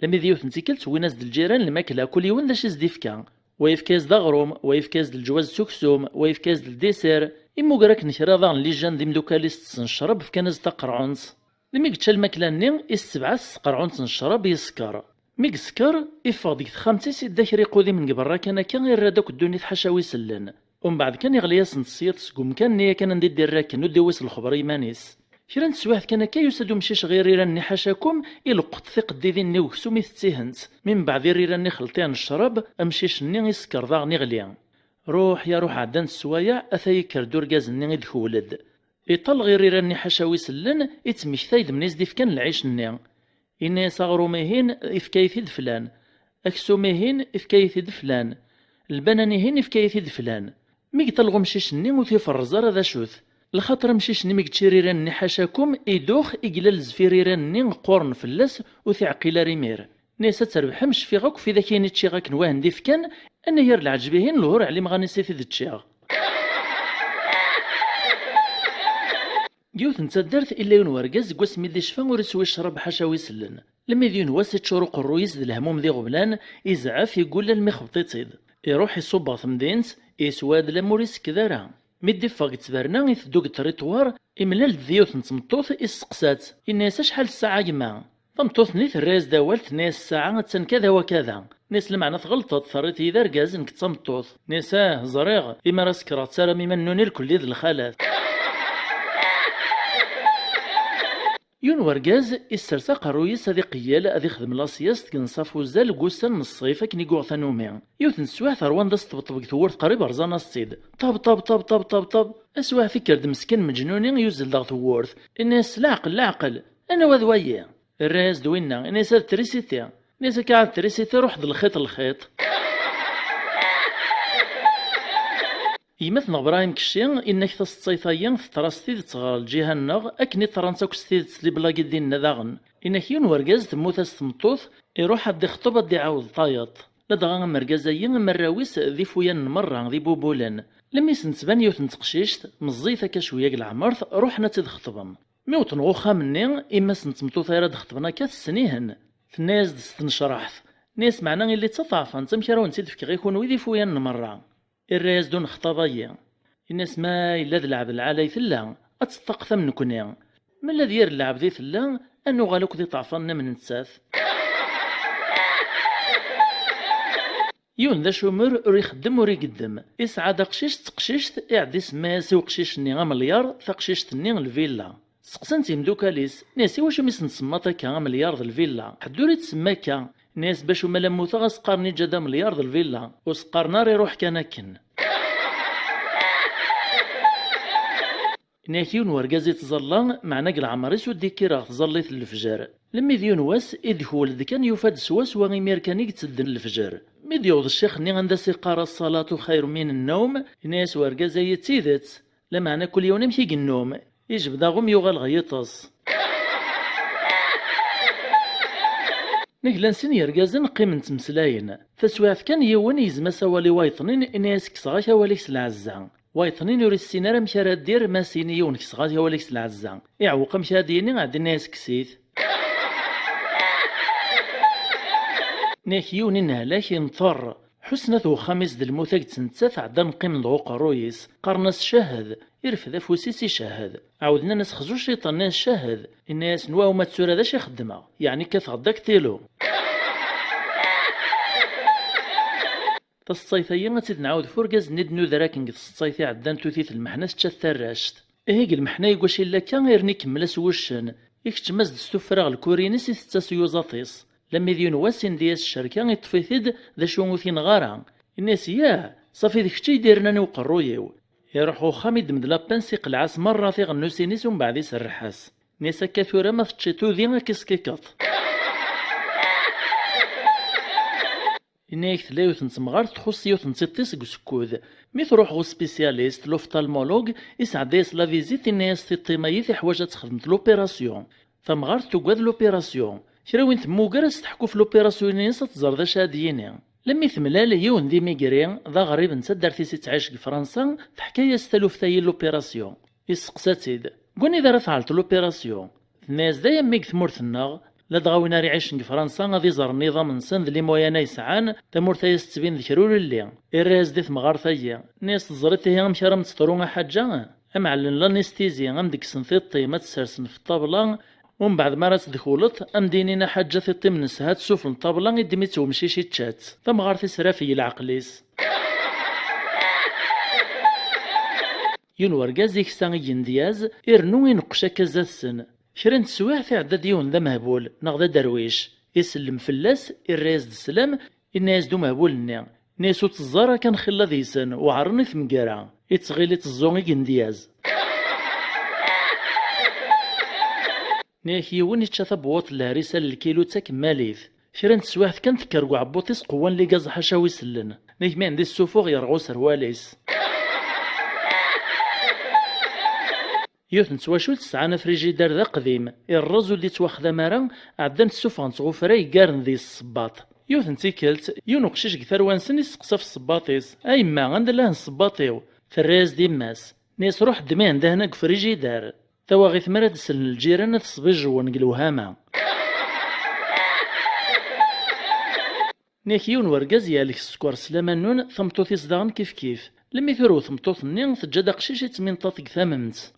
Lami d yiwet n tikkelt wwin-as-d lǧiran lmakla, kul yiwen d acu i s-d-ifka. Wa yefka-yas-d aɣrum, wa yefka-yas-d lǧwaz s uksum, wa yefka-yas-d ldiser. Immuger akken kra daɣen lijan d imdukal-is ttessen ccrab, fkan-as-d taqerɛunt. Lmi yečča lmakla-nni, isetbeɛ-as s tqerɛunt n ccrab, yeskeṛ. Mi yeskeṛ, iffeɣ deg texxamt-is, idda kra iqudimen deg berra kan akka, irra-d akk ddunit ḥaca wi sellen. Umbeɛd kan iɣli-yasen-d ṣṣyid seg umkan-nni yakan anda i d-irra akken, ur d-iwwi s lexber i yiman-is. Kra n teswiɛt kan akka, yusa-d umcic ɣer iriran-nni ḥacakum, ileqqeḍ tiqeddidin-nni uksum itettihent. Mi mbeɛd iriran-nni xelṭiɛen ccrab, amcic-nni isekker daɣen iɣli. Ruḥ ya ruḥ, ɛeddant sswayeɛ, ata yekker-d urgaz-nni i d-kewwel-d. Iṭall ɣer iriran-nni ḥaca wi sellen, ittmektay-d mni s-d-ifkan lɛic-nni. Inna-yas: "Aɣrum-ihin ifka-yi-t-id flan, aksum-ihin ifka-yi-t-id flan, lbanan-ihin ifka-yi-t-id flan." Mi yeṭṭalɣ umcic-nni ur t-iferreẓ ara d acu-t. Lxaṭer amcic-nni mi yečča iriran-nni ḥacakum, idux i yella lezf iriran-nni qqurren fell-as, ur t-iɛqil ara imir. Inna-yas: "Ad trebḥem, cfiɣ akk f idak-ihin i ččiɣ akken wahen d-ifkan, anagar leɛǧeb-ihin lehur ɛlimeɣ anisi t-id-ččiɣ." Deg yiwet n taddart, illa yiwen wergaz, deg wasmi d-icfa ur iswi ccrab ḥaca wi sellen. Lmi d yiwen wass iččur uqerruy-is d lehmum d iɣeblan, izɛef, iggul almi xebṭ-itt-id. Iruḥ iṣubb ɣer temdint, iswa-d lammu ur isekked ara. Mi d-iffeɣ deg ttberna, iteddu deg ṭriṭwar, imlal-d d yiwet n tmeṭṭut, isteqsa-tt, inna-yas: "Acḥal ssaɛa, a gma?" Tameṭṭut-nni terra-yas-d awal, tenna-yas: "Ssaɛa attan kada wa kada." Nni-as: "Lameɛna tɣelṭeḍ, terriḍ-iyi d argaz, nekk d tameṭṭut." Nni-as: "Ah, ẓriɣ, imi ara sekreɣ ttaram iman-nwen irkelli d lxalat." Yiwen wergaz issers aqerruy-is ad iqeyyel, ad ixdem laṣyast deg nnṣaf uzal deg wussan n ṣṣif akken i yuɣ tanumi. Yiwet n teswiɛt ṛwan-d asṭebṭeb deg tewwurt qrib rẓan-as-tt-id. Ṭab, ṭab, ṭab, ṭab, ṭab, ṭab. Aswiɛt ikker-d meskin meǧnuni yuzzel-d ɣer tewwurt. Inna-yas: "S leɛqel, leɛqel! Anawa d wayi?" Irra-yas-d winna, inna-yas: "Ad trisiti." Inna-yas: "Akka ɛad trisiti, ruḥ-d lxiṭ, lxiṭ." Gma-tneɣ Brahim Kecci, inna-k taseḍsayt-agi teṭra s tidet ɣer lǧiha-nneɣ, akken i ṭṭrant akk s tidet liblagi d-inna daɣen. Inna-k yiwen wergaz temmut-as tmeṭṭut, iruḥ ad d-ixṭeb ad d-iɛawed tayeḍ. Ladɣa amergaz-agi am arraw-is d ifuyanen merra, d ibubulen. Lmi sen-tban yiwet n teqcict, meẓẓiyet akka cwiya deg leɛmert, ruḥen ad tt-id-xeṭben. Mi wwḍen ɣer uxxam-nni, imma-s n tmeṭṭut ara d-xeṭben akka tessen-ihen. Tenna-yas-d s tnecraḥt. Tenna-yas: "Meɛna illi d taḍeɛfant, amek ara wen-tt-id-fkeɣ i kunwi d ifuyanen merra?" Irra-yas-d unexṭaḍ-agi. Inna-yas: "Ma yella d lɛebd lɛali i tella, ad teṭṭaqet am nekni. Ma yella d yir lɛebd i tella, ad nuɣal akk d iḍeɛfanen am nettat." Yiwen d acumer, ur ixeddem ur igeddem. Isɛa-d aqcic d teqcict, iɛedda isemma-yas i uqcic-nni amelyaṛ, taqcict-nni lvilla. Seqsan-tt imdukal-is, nni-as: "Iwacu mi sen-tsemmaḍ akka amelyaṛ d lvilla? Ḥedd ur ittsemma akka." Nni-as: "Bac umala mmuteɣ, a s-qqaren iǧǧa-d amelyaṛ d lvilla, ur s-qqaren ara iruḥ kan akken." Nni-ak yiwen wergaz ittẓalla, meɛna deg leɛmer-is ur d-ikkir ɣer tẓallit n lefjer. Lemmi d yiwen wass, idekkel-d kan, yufa-d swaswa imir kan i yettedden lefjer. Mi d-yewweḍ ccix-nni anda s-iqqar: "As-salatu xayru min nnawm", yenna-yas wergaz-ayi: "D tidet, lameɛna kul yiwen amek i yennum, ijbed aɣum yuɣal ɣer yiṭes." Nni-ak llan sin yergazen qqimen ttmeslayen. Taswiɛt kan, yiwen yezma-s awal i wayeṭnin, yenna-yas: "Kkseɣ-ak awal-ik s lɛezza." Wayeṭnin ur issin ara amek ara d-irr ma s-yini yiwen: "Kkseɣ-ak awal-ik s lɛezza." Iɛewweq amek ara d-yini, ɛeddi yenna-yas: "Kkes-it." Nni-ak yiwen inehlak inṭer. Ḥusna-t wexxam-is d lmut akked-s nettat, ɛeddan qqimen deg uqerruy-is, qqaren-as: "Cahhed." Irfed afus-is, icehhed. Ɛawden-as: "Xzu ciṭan." Nni-as: "Cahhed." Inna-yasen: "Wa uma d tura d acu i xeddmeɣ? Yeɛni kkateɣ-d aktilu." Taseṭṭayt-agi ad tt-id-nɛawed f urgaz-nni d-nuder akken deg tseṭṭayt iɛeddan: "Tuti-t lmeḥna tečča-t tarract." Ihi deg lmeḥna yeggac illa akka, irni ikemmel-as wuccen. Ikeččem-as-d s tuffra ɣer lkurin-is, itett-as yuẓaṭ-is. Lammi d yiwen wass, indi-as ccerka, iṭṭef-it-id, d acu ur t-ineɣ ara. Inna-yas: "Yah, ṣafi d kečč i yi-d-irnan i uqerruy-iw." Iruḥ uxxam, iddem-d lapens, iqleɛ-as merra tiɣennusin-is, umbeɛd iserreḥ-as. Inna-yas: "Akka tura ma teččiḍ udi, ad k-iskikeḍ." Inna-yak tella yiwet n temɣart txuṣṣ yiwet n tiṭ-is deg usekkud. Mi truḥ ɣer uspisyalist, l'ophtalmologue, isɛedda-yas la visite, inna-yas: "Tiṭ-im-ayi teḥwaǧ ad texdem l'opération." Tamɣart tugad l'opération. Kra win temmuger, as-teḥku f l'opération-ines, ad tẓer d acu ad d-yini. Lammi temlal yiwen d imigri, d aɣrib n taddart-is ittɛic deg Fransa, teḥka-yas taluft-ayi n l'opération. Yesteqsa-tt-id: "Deg wanida ara tɛelleḍ l'opération?" Tenna-yas: "Dayammi deg tmurt-nneɣ, ladɣa win ara iɛicen deg Fransa ad iẓer nniḍam-nsen d limoyana yesɛan, tamurt-ayi tettbin d kra ur illi." Irra-yas-d i temɣart-ayi, nni-yas: "Teẓriḍ ihi amek ara m-teḍru a Ḥaǧǧa? Am ɛellen l'anesthésie, am d-kksen tiṭ-im, ad tt-sersen f ṭṭabla, umbeɛd mi ara tt-dkuleḍ, am d-inin a Ḥaǧǧa tiṭ-im nesha, ad tt-suflen ṭṭabla, iddem-itt wemcic ičča-tt." Tamɣart israfeg leɛqel-is. Yiwen wergaz iksa igendyaz, irennu ineqqec akka zdat-sen. Kra n teswiɛt, iɛedda-d yiwen d amehbul neɣ d aderwic. Isellem fell-as, irra-yas-d sslam, inna-yas-d umehbul-nni, inna-yas: "Ur tteẓẓar ara kan xilla deg-sen, weɛren i tmeggara." Ittɣil iteẓẓu igendyaz. Nni-ak yiwen ičča tabewwaṭ n lehris n lkilu d takemmalit. Kra n teswiɛt kan, tekker deg uɛebbuḍ-is qewwan ligaẓ ḥaca wi sellen. Nni-ak mi ɛend isufuɣ, yerɣa userwal-is. Yiwet n twacult sɛan afrijider d aqdim, irreẓ ur d-ittwaxdam ara, ɛeddan ssufɣen-t ɣer ufrag, ggaren deg-s ssebbaṭ. Yiwet n tikkelt, yiwen uqcic deg tarwa-nsen isteqsa ɣef ssebbaṭ-is: "A yemma, anda llan ssebbaṭ-iw?" Terra-yas-d yemma-s. Nni-as: "Ruḥ ddem-ihen d ahna deg ufrijider." Tawaɣit mi ara d-sellen lǧiran, ad ṣbijewwen deg lewhama. Nni-ak yiwen wergaz yehlek sskeṛ s laman-nun, tameṭṭut-is daɣen kifkif. Lemmi turew tmeṭṭut-nni, teǧǧa-d aqcic ittminṭaṭ deg tamemt.